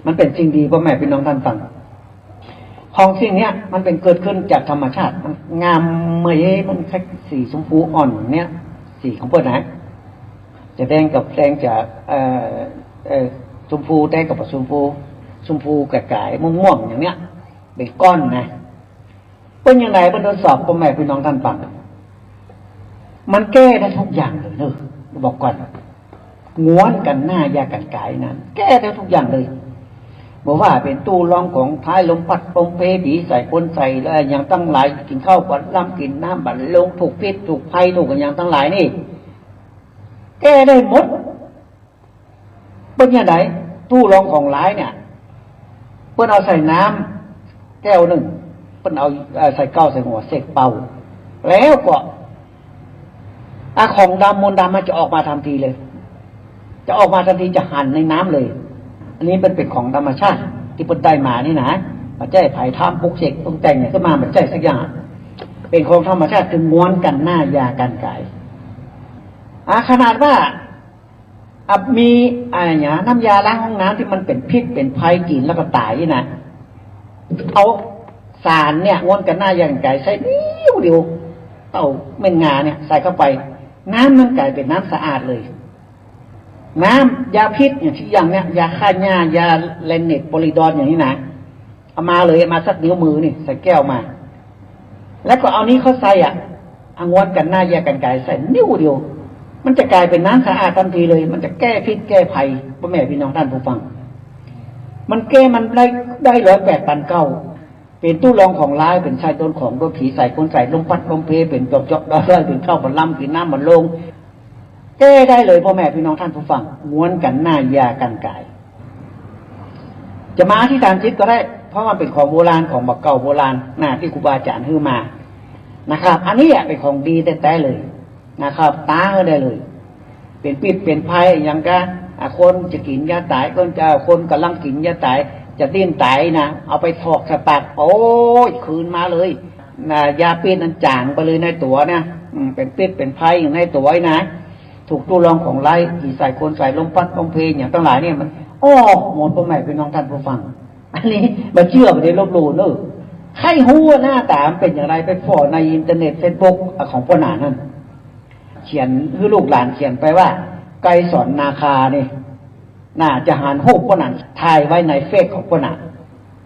มันเป๋นสิ่งดี ป้อแม่ปี้น้องต้านฟัง ของสิ่งเนี้ยมันเป๋นเกิดขึ้นจากธรรมชาติ มันงามเมย มันคล้ายสีชมพูอ่อนเนี้ย สีของเปิ้นนะ จะแดงกับแดง จะ เอ่อ เอ่อ ชมพูแดงกับชมพู ชมพูก๋ายๆ ม่วงๆ อย่างเนี้ย เป๋นก้อนนะ เปิ้นจะใด เปิ้นทดสอบป้อแม่ปี้น้องต้านฟัง มันแก้ได้ทุกอย่างเลยเน่อ บอกก่อน ง้วนกั๋นหน้ายากั๋นก๋ายนั้น แก้ได้ทุกอย่างเลย บ่ว่าเป๋นตู้รองของหลาย ลมพัดลมเพ ผีใส่คนใส่ และอะหยังตังหลาย กิ๋นข้าวบ่ลำ กิ๋นน้ำบ่ลง ถูกพิษ ถูกภัย ถูกอะหยังตังหลายนี่ แก้ได้หมด เปิ้นจะใด ตู้รองของหลายเนี่ย เปิ้นเอาใส่น้ำแก้วนึ่ง เปิ้นเอา เอ่อ ใส่เก๊าใส่หัวเสกเป่า แล้วก็ อ่ะ ของดำมนต์ดำมันจะออกมาทันทีเลย จะออกมาทันที จะหันในน้ำเลย อันนี้มันเป๋นของธรรมชาติตี้เปิ้นได้มานี่นะ บ่ใจ้ใผทำปลุกเสกปรุงแต่งเนี่ยขึ้นมา บ่ใจ้สักอย่าง เป๋นของธรรมชาติ คือง้วนกั๋นหน้ายากั๋นก๋าย อ่ะ ขนาดว่า อ่ะ มี อ่ะ อย่าง น้ำยาล้างห้องน้ำตี้มันเป๋นพิษเป๋นภัย กิ๋นแล้วก็ต๋ายนี่นะ เอาสารเนี่ย ง้วนกั๋นหน้ายากั๋นก๋าย ใส่นิ้วเดียว เต้าเม็นงาเนี่ย ใส่เข้าไป น้ำมันก๋ายเป๋นน้ำสะอาดเลย น้ำยาพิษอย่างตี้อย่างเนี้ย ยาฆ่าหญ้า ยาแลนเนต โปริดอนอย่างนี้นะ เอามาเลย เอามาสักนิ้วมือนี่ ใส่แก้วมา แล้วก็เอานี้เข้าใส่อ่ะ เอาง้วนกั๋นหน้ายากั๋นก๋ายใส่นิ้วเดียว มันจะก๋ายเป๋นน้ำสะอาดทันทีเลย มันจะแก้พิษแก้ภัย ป้อแม่ปี้น้องต้านผู้ฟัง มันแก้ มันได้ ได้ร้อยแปดพันเก้า เป๋นตู้รองของหลาย เป๋นใส่โดนของ โดนผีใส่คนใส่ ลมพัดลมเพ เป๋นจอกๆ ด้อยๆ กิ๋นข้าวบ่ลำ กิ๋นน้ำบ่ลง แก้ได้เลย ป้อแม่ปี้น้องต้านผู้ฟัง ง้วนกั๋นหน้ายากั๋นก๋าย จะมาอธิษฐานจิตก็ได้ เพราะมันเป๋นของโบราณ ของบ่าเก่าโบราณนะ ตี้ครูบาอาจ๋ารย์หื้อมานะครับ อันนี้อะเป๋นของดีแต๊ๆ เลยนะครับ ตาหื้อได้เลย เป๋นพิษเป๋นภัยอะหยังกา อ่ะ คนจะกิ๋นยาต๋าย คนจะ คนก่ำลังกิ๋นยาต๋าย จะดิ้นต๋ายนะ เอาไปถอกใส่ปาก โอ๊ย คืนมาเลยนะ ยาพิษนั้นจ๋างไปเลยในตั๋วนะ อืม เป๋นพิษเป๋นภัยอยู่ในตั๋วนะ ถูกตู้รองของหลาย ผีใส่คนใส่ ลมพัดลมเพอย่างตังหลายเนี่ย มันออกหมด ป้อแม่ปี้น้องต้านผู้ฟัง อันนี้บ่เจื้อ บ่ได้ลบหลู่เน่อ ใค่ฮู้หน้าต๋ามันเป๋นอย่างไร ไปผ่อในอินเทอร์เน็ต เฟซบุ๊ก อ่ะ ของป้อหนานนั่น เขียน หื้อลูกหลานเขียนไปว่า ไกรสรนาคานี่ น่าจะหันฮูปป้อหนาน ถ่ายไว้ในเฟซของป้อหนาน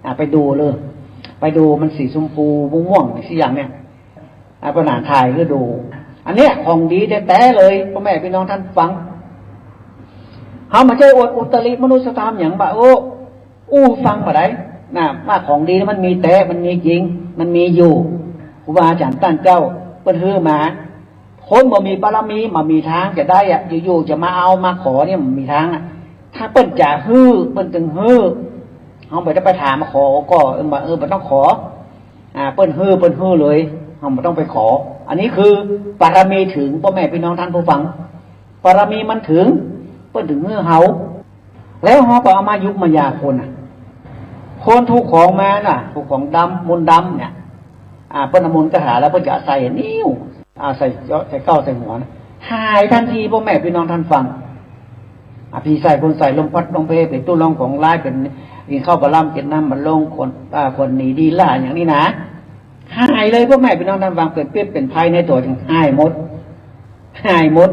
อ่ะ ไปดูเลย ไปดู มันสีชมพูม่วงๆ สีอย่างเนี้ย อ่ะ ป้อหนานถ่ายหื้อดู อันเนี้ยของดีแต๊ๆ เลย ป้อแม่ปี้น้องต้านฟัง เฮาบ่ใจ้อวดอุตริมนุสธรรมหยังบ่า โอ้ อู้ฟังบ่าใดนะ ว่าของดีมันมีแต๊ มันมีจริง มันมีอยู่ ครูบาอาจ๋ารย์ต้านเจ้า เปิ้นหื้อมา คนบ่มีบารมี บ่มีตางจะได้อะ อยู่ๆ จะมาเอามาขอเนี่ย บ่มีตางอะ ถ้าเปิ้นจะหื้อ เปิ้นตึงหื้อ เฮาบ่ได้ไปถามมาขอก็ เออ บ่ เออ บ่ต้องขอ อ่า เปิ้นหื้อ เปิ้นหื้อเลย เฮาบ่ต้องไปขอ อันนี้คือบารมีถึง ป้อแม่ปี้น้องต้านผู้ฟัง บารมีมันถึง เปิ้นถึงหื้อเฮา แล้วเฮาก็เอามายุกมายาคนน่ะ คนถูกของมาน่ะ ถูกของดำ มนต์ดำเนี่ย อ่า เปิ้นเอามนต์คาถาแล้วเปิ้นจะใส่นิ้ว อ่า ใส่เจ้า ใส่เก๊า ใส่หัวนะ หายตันที ป้อแม่ปี้น้องต้านฟัง อ่า ผีใส่คนใส่ ลมพัดลมเพ เป๋นตุ๊ลองของฮ้าย เป๋นกิ๋นข้าวบ่ล้ำ กิ๋นน้ำบ่ลง คน อ่า คนหนีดีล่าอย่างนี้นะ หายเลย ป้อแม่ปี้น้องต้านฟัง เป๋นพิษเป๋นภัยในตั๋ว หายหมด หายหมด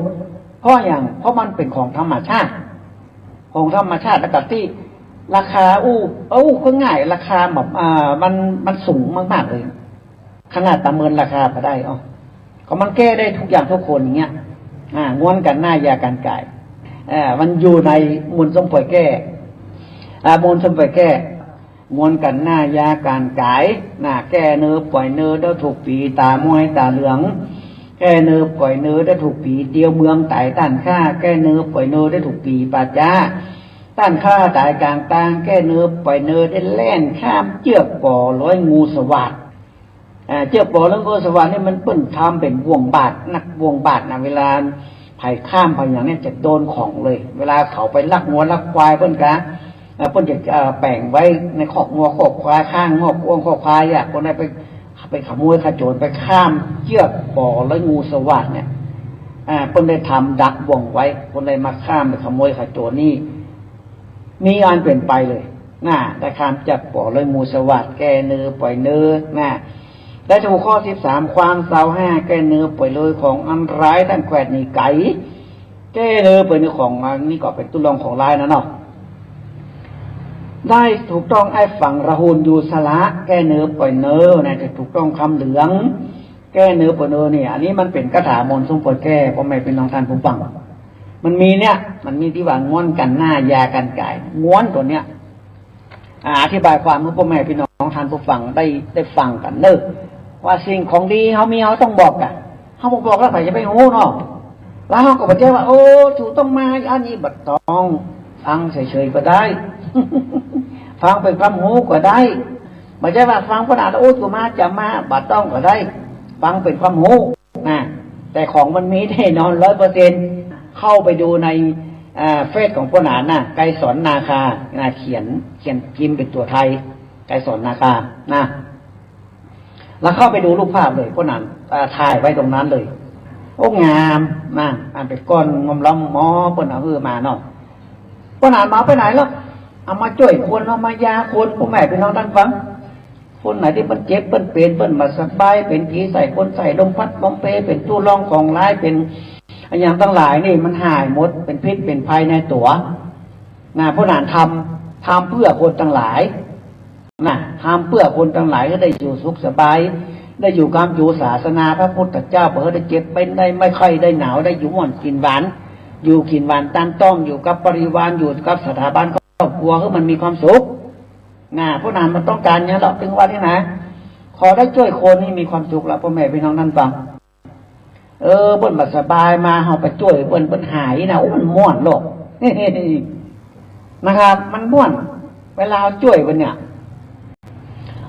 เพราะหยัง เพราะมันเป๋นของธรรมชาติ ของธรรมชาติ แล้วก็ตี้ราคาอู้ อู้ ก็ง่าย ราคาแบบ อ่า มัน มันสูงมากๆ เลย ขนาดประเมินราคาบ่ได้ อ้อ ก็มันแก้ได้ทุกอย่างทุกคนอย่างเงี้ย อ่า ง้วนกั๋นหน้ายากั๋นก๋าย เอ่อ มันอยู่ในมนต์ส้มป่วยแก้ อ่า มนต์ส้มป่วยแก้ ง้วนกั๋นหน้ายากั๋นก๋าย นะ แก้เนอป่วยเนอได้ทุกปี๋ ต๋าม้วยต๋าเหลือง แก้เนอป่วยเนอได้ทุกปี๋ เตียวเมืองต๋ายต้านข้า แก้เนอป่วยเนอได้ทุกปี๋ ป่าจ๊า ต้านข้าต๋ายก๋างตาง แก้เนอป่วยเนอได้แล่นข้ามเจื้อกป่อลอยงูสวาท อ่า เจื้อกป่อลอยงูสวาทนี่มันเปิ้นทำเป๋นบ่วงบาด นักบ่วงบาดนะ เวลาใผข้ามไปอย่างเนี้ยจะโดนของเลย เวลาเขาไปลักงัวลักควายเปิ้นกะ อ่า เปิ้นจะ อ่า แป๋งไว้ในคอกงัวคอกควาย ข้างคอกงัวคอกควายอะ คนใดไป ไปขโมยขโจร ไปข้ามเจื้อกป่อลอยงูสวาทเนี่ย อ่า เปิ้นได้ทำดักบ่วงไว้ คนใดมาข้ามไปขโมยขโจรนี่ มีอันเป๋นไปเลย นะ ได้ข้ามเจื้อกป่อลอยงูสวาท แก้เนอป่วยเนอ นะ ได้ถูกข้อสิบสาม ความเศร้าห้า แก้เนอป่วยเนอของอันตราย ต้านแขวดหนีไก๋ แก้เนอป่วยเนอของอันนี้ก็เป๋นตุ๊ลองของฮ้ายนะเนาะ ได้ถูกต้อง ไอ้ฝังระหูลยูสละ แก้เนอป่วยเนอ นะ จะถูกต้อง คำเหลือง แก้เนอป่วยเนอ นี่ อันนี้มันเป๋นคาถามนต์ส้มป่วยแก้ ป้อแม่ปี้น้องต้านผู้ฟัง มันมีเนี่ย มันมีตี้ว่าง้วนกั๋นหน้ายากั๋นก๋าย ง้วนตั๋วเนี้ย อ่า อธิบายความหื้อป้อแม่ปี้น้องต้านผู้ฟังได้ ได้ฟังกั๋นเน่อ ว่าสิ่งของดีเฮามีเฮาต้องบอกอะ เฮาบ่บอกแล้วใผจะไปฮู้เนาะ แล้วเฮาก็บ่ใจ้ว่า โอ้ สูต้องมาอันนี้ บ่ต้อง ฟังเฉยๆ ก็ได้ ฟังเป๋นความฮู้ก็ได้ บ่ใจ้ว่าฟังป้อหนานแล้ว โอ้ จะมา จะมา บ่ต้องก็ได้ ฟังเป๋นความฮู้ นะ แต่ของมันมีแน่นอน ร้อยเปอร์เซ็นต์ เข้าไปดูใน อ่า เฟซของป้อหนานนะ ไกรสรนาคา นะ เขียน เขียนพิมพ์เป๋นตั๋วไทย ไกรสรนาคา นะ แล้วเข้าไปดูรูปภาพเลย ป้อหนาน อ่า ถ่ายไว้ตรงนั้นเลย โอ้ งาม นะ อันเป๋นก้อนงอมล้อมหมอ เปิ้นเอาหื้อมาเนาะ ป้อหนานบ่เอาไปไหนหรอก เอามาจ้วยคน เอามายาคน ป้อแม่ปี้น้องต้านฟัง คนไหนตี้เปิ้นเจ็บ เปิ้นเป๋น เปิ้นบ่สบาย เป๋นผีใส่คนใส่ ลมพัดลมเพ เป๋นตุ๊ลองของฮ้าย เป๋นอะหยังตังหลายนี่ มันหายหมด เป๋นพิษเป๋นภัยในตั๋ว นะ ป้อหนานทำ ทำเปื้อคนตังหลาย นะ ทำเปื้อคนตังหลายหื้อได้อยู่สุขสบาย ได้อยู่กำอยู่ศาสนาพระพุทธเจ้า บ่หื้อได้เจ็บเป๋น ได้ไม่ไข้ ได้หนาว ได้อยู่ม่วนกิ๋นหวาน อยู่กิ๋นหวานตานต้อง อยู่กับปริวาร อยู่กับสถาบันครอบครัว หื้อมันมีความสุข นะ ป้อหนานมันต้องก๋านอย่างเนี้ยแหละ ตึงว่านี่นะ ขอได้จ้วยคนนี่มีความสุขแล้ว ป้อแม่ปี้น้องต้านฟัง เออ เปิ้นบ่สบายมา เฮาไปจ้วยเปิ้น เปิ้นหายนะ โอ้ มันม่วนโลก นะครับ มันม่วน เวลาเฮาจ้วยเปิ้นเนี่ย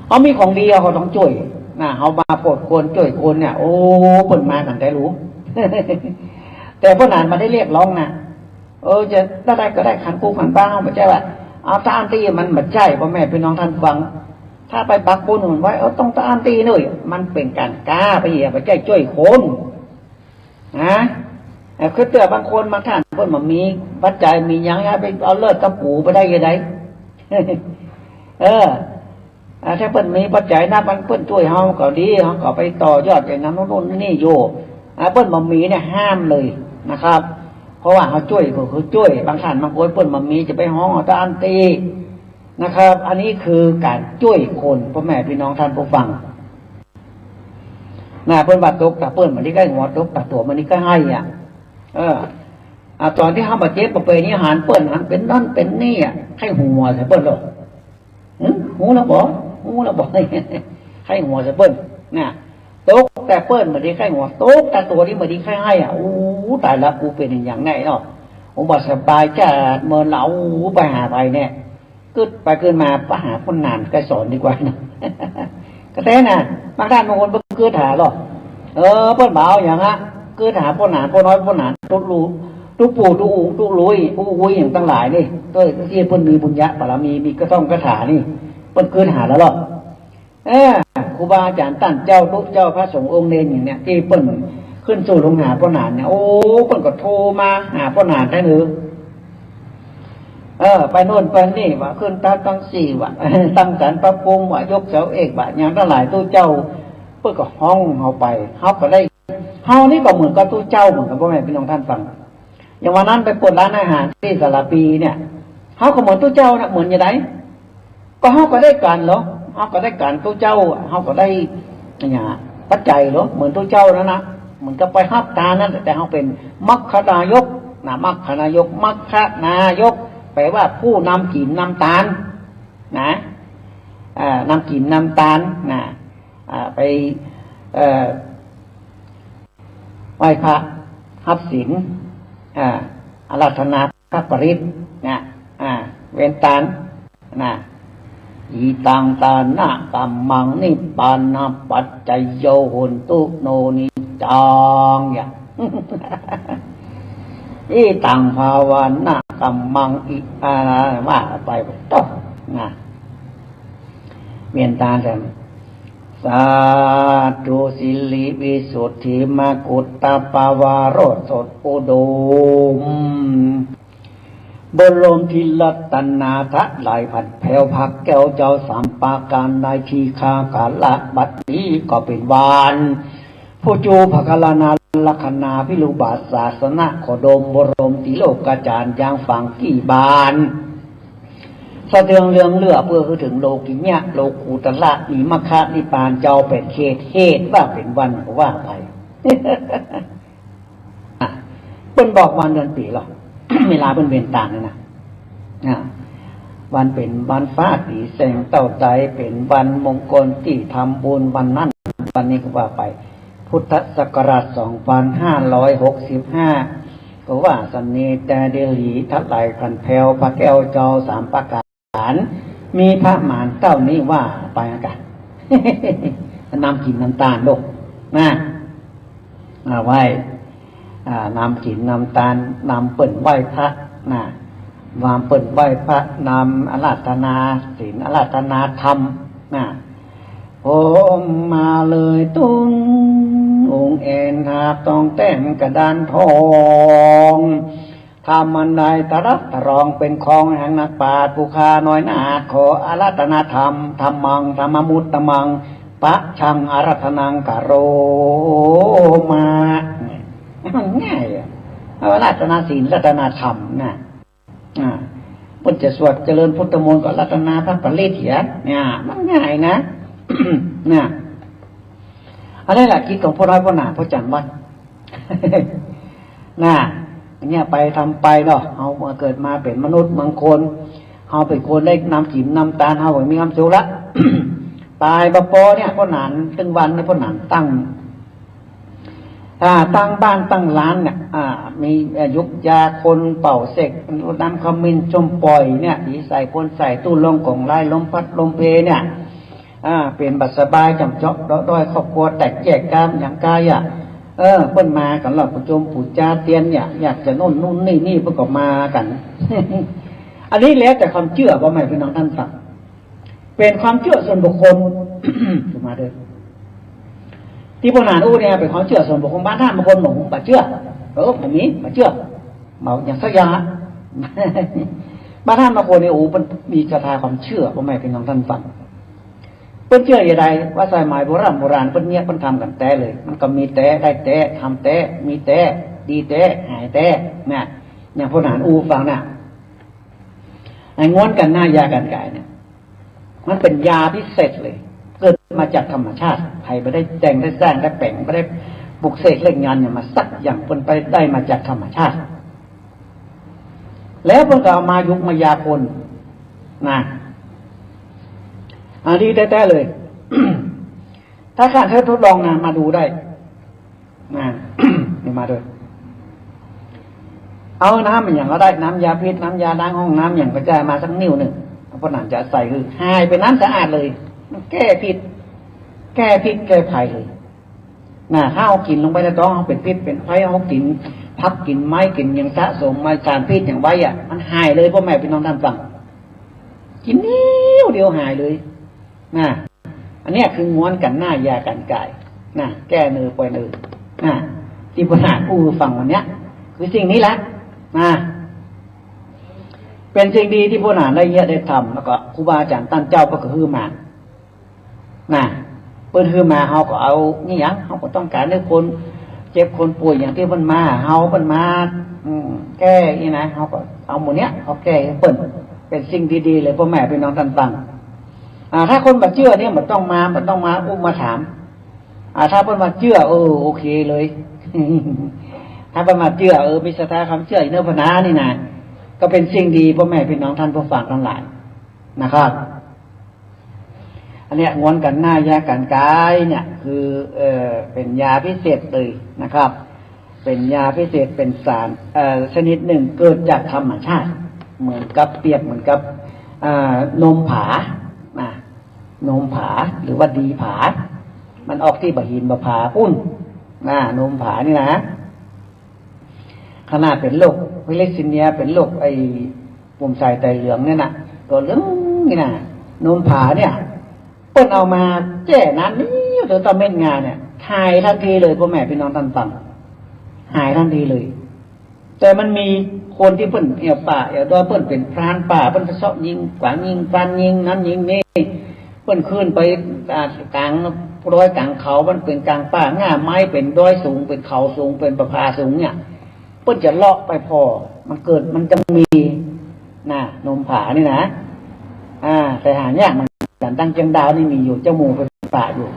เฮามีของดีเฮาก็ต้องจ้วยนะ เฮามาโผดคนจ้วยคนเนี่ย โอ้ เปิ้นมาตั้งแต่หลู แต่ป้อหนานบ่ได้เรียกร้องนะ เออ จะได้ก็ได้ ขันกูขันบ้า บ่ใจ้ว่า เอาต๋ามตี้ มันบ่ใจ้ ป้อแม่ปี้น้องต้านฟัง ถ้าไปปักบุญมันไว้ เออ ต้องต๋ามตี้เน่ย มันเป๋นก๋านก๊าไปเหีย บ่ใจ้จ้วยคน นะ เออ คือเตื้อบางคนบางต้านเปิ้นบ่มีปัจจัยมีหยัง ไปเอาเลือดกับปูไปได้ยังไง เออ อ่า ถ้าเปิ้นมีปัจจัยนัก มันเปิ้นจ้วยเฮาก็ดี เฮาก็ไปต่อยอดอย่างนั้นโน่นนี่อยู่ อ่า เปิ้นบ่มีเนี่ยห้ามเลยนะครับ เพราะว่าเฮาจ้วยก็คือจ้วย บางต้านบางคนเปิ้นบ่มีจะไปฮ้องเอาต๋ามตี้นะครับ อันนี้คือก๋านจ้วยคน ป้อแม่ปี้น้องต้านผู้ฟัง นะ เปิ้นว่าตกตาเปิ้นบ่ดีใก้หัว ตกตาตั๋วบ่ดีใก้ไห้อะ เออ อ่า ต๋อนตี้เฮาบ่เจ็บบ่เป๋นนี่ หันเปิ้น หันเป๋นนั่นเป๋นนี่อะ ใค่หัวใส่เปิ้นโลด หึ ฮู้แล้วบ่ ฮู้แล้วบ่ ใค่หัวใส่เปิ้น นะ ตกตาเปิ้นบ่ดีใก้หัว ตกตาตั๋วนี่บ่ดีใก้ไห้อะ โอ้ ต๋ายละ กูเป๋นอย่างไงเนาะ โอ้ บ่สบายจ๊าดเมินละ โอ้ ไปหาใผเนี่ย กึ๊ดไปกึ๊ดมา ไปหาป้อหนานไกรสรดีกว่านะ ก็แต๊นะ บางต้านบางคนเปิ้นกึ๊ดหาลอ เออ เปิ้นบ่เอาหยังอะ กึ๊ดหาป้อหนาน ป้อน้อย ป้อหนาน ตุ๊ลู ตุ๊ปู่ ตุ๊อู ตุ๊ลุย ตุ๊อุย อย่างตังหลายนี่ โดยตี้เปิ้นมีบุญญาบารมี มีกระท่อมคาถานี่ เปิ้นกึ๊ดหาแล้วลอ เออ ครูบาอาจ๋ารย์ต้านเจ้าตุ๊เจ้า พระสงฆ์องค์เณรอย่างเนี้ย ตี้เปิ้นขึ้นสู่หลุมหาป้อหนานเนี่ย โอ้ เปิ้นก็โทรมาหาป้อหนานได้เลย เออ ไปโน่นไปนี่ว่า ขึ้นตาตั้งสี่ว่า ตั้งศาลพระภูมิว่า ยกเสาเอกว่า อย่างตังหลายตุ๊เจ้า เปิ้นก็ฮ้องเฮาไป เฮาก็ได้ เฮานี่ก็เหมือนกับตุ๊เจ้าเหมือนกั๋น ป้อแม่ปี้น้องต้านฟัง อย่างวันนั้นไปเปิดร้านอาหารตี้สารภีเนี่ย เฮาก็เหมือนตุ๊เจ้านะ เหมือนอย่างใด ก็เฮาก็ได้ก๋านเหรอ เฮาก็ได้ก๋านตุ๊เจ้า เฮาก็ได้ เนี่ย ปัจจัยเหรอ เหมือนตุ๊เจ้านั้นนะ เหมือนกับไปฮับตานนั้น แต่เฮาเป๋นมัคคานายกนะ มัคคานายก มัคคานายก แปลว่าผู้นำกิ๋นนำตานนะ อ่า นำกิ๋นนำตานนะ อ่า ไป เอ่อ ไหว้พระ ฮับศีล อ่า อาราธนาพระปริตรนะ อ่า เว้นตานนะ อิตังตานะกัมมัง นิพพานะปัจจโย โหนตุ โน นิจจัง อย่าง อิตังภาวนากัมมัง อิ อ่า ว่าไป โต้ นะ เว้นตานแถม สาธุ สิริวิสุทธิมกุฏฐปวโรสสดอุดม บรมทิรัตนาถลายผัดแผวพระแก้วเจ้าสามประก๋าน ในทีฆา กาละบัดนี้ก็เป๋นวัน ผู้จูพระกรณาลักษณาภิรุบาทศาสนโคดม บรมติโลกาจารย์ ยังฝังกี่บาน สะเทืองเรืองเลือเปื้อหื้อเถิงโลกิยะ โลกุตระ มีมรรคนิพพาน เจ้าเป๋นเขต เหตุว่าเป๋นวันก็ว่าไป อ่ะ เปิ้นบอกวันเดือนปี๋เหรอ เวลาเปิ้นเว้นตานเนี่ยนะ อ่ะ วันเป๋นวันฟ้าสีแสงเต้าใด เป๋นวันมงคลตี้ทำบุญวันนั้นวันนี้ก็ว่าไป พุทธศักราชสองพันห้าร้อยหกสิบห้า ก็ว่าสันนี้แต่เดียวหลีถลายผัดแผวพระแก้วเจ้าสามประก๋าน มีประมาณเต้านี้ว่าไปกัน นำกิ๋นนำตานลูกนะ เอาไว้ อ่า นำกิ๋นนำตาน นำเปิ้นไหว้พระนะ นำเปิ้นไหว้พระ นำอาราธนาศีล อาราธนาธรรมนะ โอมมาเลยตุน องค์แอนหาบตองแต้มกระดานทอง ธรรมอันใดตรัสตรองเป๋นของแห่งนักปราชญ์ผู้ข้าน้อยนา ขออาราธนาธรรม ธัมมัง ธัมมมุตตมัง ปะชังอาราธนัง กะโรมา มันง่ายอะ เอาอาราธนาศีล อาราธนาธรรมนะ อ่า เปิ้นจะสวดเจริญพุทธมนต์ก็อาราธนาพระปริตรเหีย เนี่ย มันง่ายนะ เนี่ย อันนี้แหละกิจของป้อน้อยป้อหนา ป้อจ๋ารย์วัด นะ เนี่ยไปทำไปเนาะ เฮามาเกิดมาเป๋นมนุษย์บางคน เฮาเป๋นคนได้นำกิ๋นนำตาน เฮาก็มีความสุขละ ต๋ายบ่ปอเนี่ย ป้อหนาน ตึงวันเนี่ย ป้อหนานตั้ง อ่า ตั้งบ้านตั้งลานเนี่ย อ่า มี เอ่อ ยุกยาคนเป่าเสก รดน้ำขมิ้นส้มป่อยเนี่ย ผีใส่คนใส่ ตู้ลงของลาย ลมพัดลมเพเนี่ย อ่า เป๋นบ่สบาย จ่ำเจาะเดาะด้อย ครอบครัวแตกแยกกั๋น อย่างกายอะ เออ เปิ้นมากั๋น เฮาประชุมปู๋จาเตียนเนี่ย อยากจะโน่นนู่นนี่นี่ เปิ้นก็มากั๋น อันนี้แล้วแต่ความเจื้อ ป้อแม่ปี้น้องต้านฟัง เป๋นความเจื้อส่วนบุคคล มาเด้อ ตี้ป้อหนานอู้เนี่ยเป๋นความเจื้อส่วนบุคคล บางต้านบางคนบอกบ่เจื้อ เออ บ่มี บ่เจื้อ บ่อย่างสักอย่างอะ บางต้านบางคนเนี่ย โอ้ เปิ้นมีศรัทธาความเจื้อ ป้อแม่ปี้น้องต้านฟัง เปิ้นเจื้ออย่างใด ว่าสมัยโบร่ำโบราณเปิ้นเยียะเปิ้นทำกั๋นแต๊เลย มันก็มีแต๊ ได้แต๊ ทำแต๊ มีแต๊ ดีแต๊ หายแต๊ นะ อย่างป้อหนานอู้ฟังนะ ไอ้ง้วนกั๋นหน้ายากั๋นก๋ายเนี่ย มันเป๋นยาพิเศษเลย เกิดมาจากธรรมชาติ ใผบ่ได้แต่งได้สร้างได้แป๋ง บ่ได้ปลุกเสกเล่งยันต์หยังมาสักอย่าง เปิ้นไปได้มาจากธรรมชาติ แล้วเปิ้นก็เอามายุกมายาคน นะ อันนี้แต๊ๆ เลย ถ้าใค่เธอทดลองนะ มาดูได้ นะ นี่มาเด้อ เอาน้ำอะหยังก็ได้ น้ำยาพิษ น้ำยาล้างห้องน้ำหยังก็ได้ มาสักนิ้วนึ่ง ป้อหนานจะใส่หื้อ หายเป๋นน้ำสะอาดเลย มันแก้พิษ แก้พิษแก้ภัยเลย นะ ถ้าเฮากิ๋นลงไปในต๊อง เฮาเป๋นพิษเป๋นภัย เฮากิ๋นผักกิ๋นไม้ กิ๋นหยังสะสมมาสารพิษหยังไว้อะ มันหายเลย ป้อแม่ปี้น้องต้านฟัง กิ๋นนิ้วเดียวหายเลย นะ อันเนี้ยคือง้วนกั๋นหน้ายากั๋นก๋าย นะ แก้เนอปล่อยเนอ นะ ตี้พ่อหน้าอู้หื้อฟังวันเนี้ย คือสิ่งนี้แหละ นะ เป๋นสิ่งดีตี้พ่อหน้าได้เยียะได้ทำ แล้วก็ครูบาอาจ๋ารย์ต้านเจ้าเปิ้นก็หื้อมา นะ เปิ้นหื้อมา เฮาก็เอา นี่หยัง เฮาก็ต้องก๋านหื้อคนเจ็บคนป่วยอย่างตี้เปิ้นมา เฮาเปิ้นมา อืม แก้นี่นะ เฮาก็เอาหมู่เนี้ย เอาแก้หื้อเปิ้น เป๋นสิ่งดีๆ เลย ป้อแม่ปี้น้องต้านฟัง อ่า ถ้าคนบ่าเจื้อเนี่ยบ่ต้องมา บ่ต้องมาอู้มาถาม อ่า ถ้าเปิ้นบ่าเจื้อ เออ โอเคเลย ถ้าเปิ้นบ่าเจื้อ เออ มีศรัทธาความเจื้ออยู่เนอพ่อหน้านี่นะ ก็เป๋นสิ่งดี ป้อแม่ปี้น้องต้านผู้ฟังตังหลายนะครับ อันเนี้ย ง้วนกั๋นหน้ายากั๋นก๋ายเนี่ย คือ เอ่อ เป๋นยาพิเศษเลยนะครับ เป๋นยาพิเศษ เป๋นสาร เอ่อ ชนิดนึ่งเกิดจากธรรมชาติ เหมือนกับ เปรียบเหมือนกับ อ่า นมผา นะ นมผา หรือว่าดีผา มันออกตี้บ่าหินบ่าผาปู๊น นะ นมผานี่นะ ขนาดเป๋นโรคทาลัสซีเมีย เป๋นโรคไอ้ปุ่มใสไตเหลืองเนี่ยนะ ตั๋วเหลืองนี่นะ นมผาเนี่ย เปิ้นเอามาแจ้น้ำนี่ เดี๋ยวต่อเม็ดงาเนี่ย หายทันทีเลย ป้อแม่ปี้น้องต้านฟัง หายทันทีเลย แต่มันมีคนตี้เปิ้นแอ่วป่าแอ่วดอย เปิ้นเป๋นพรานป่า เปิ้นไปเซาะยิงกวางยิงปลายิงนั้นยิงนี่ เปิ้นขึ้นไป อ่า ก๋างดอยก๋างเขา มันเป๋นก๋างป่า ง่าไม้เป๋นดอยสูง เป๋นเขาสูง เป๋นป่าผาสูงเนี่ย เปิ้นจะเลาะไปผ่อ มันเกิด มันจะมี นะ นมผานี่นะ อ่า แต่หายากเหมือนกั๋น ตังเจียงดาวนี่มีอยู่ เจ้าหมู่เปิ้นปะอยู่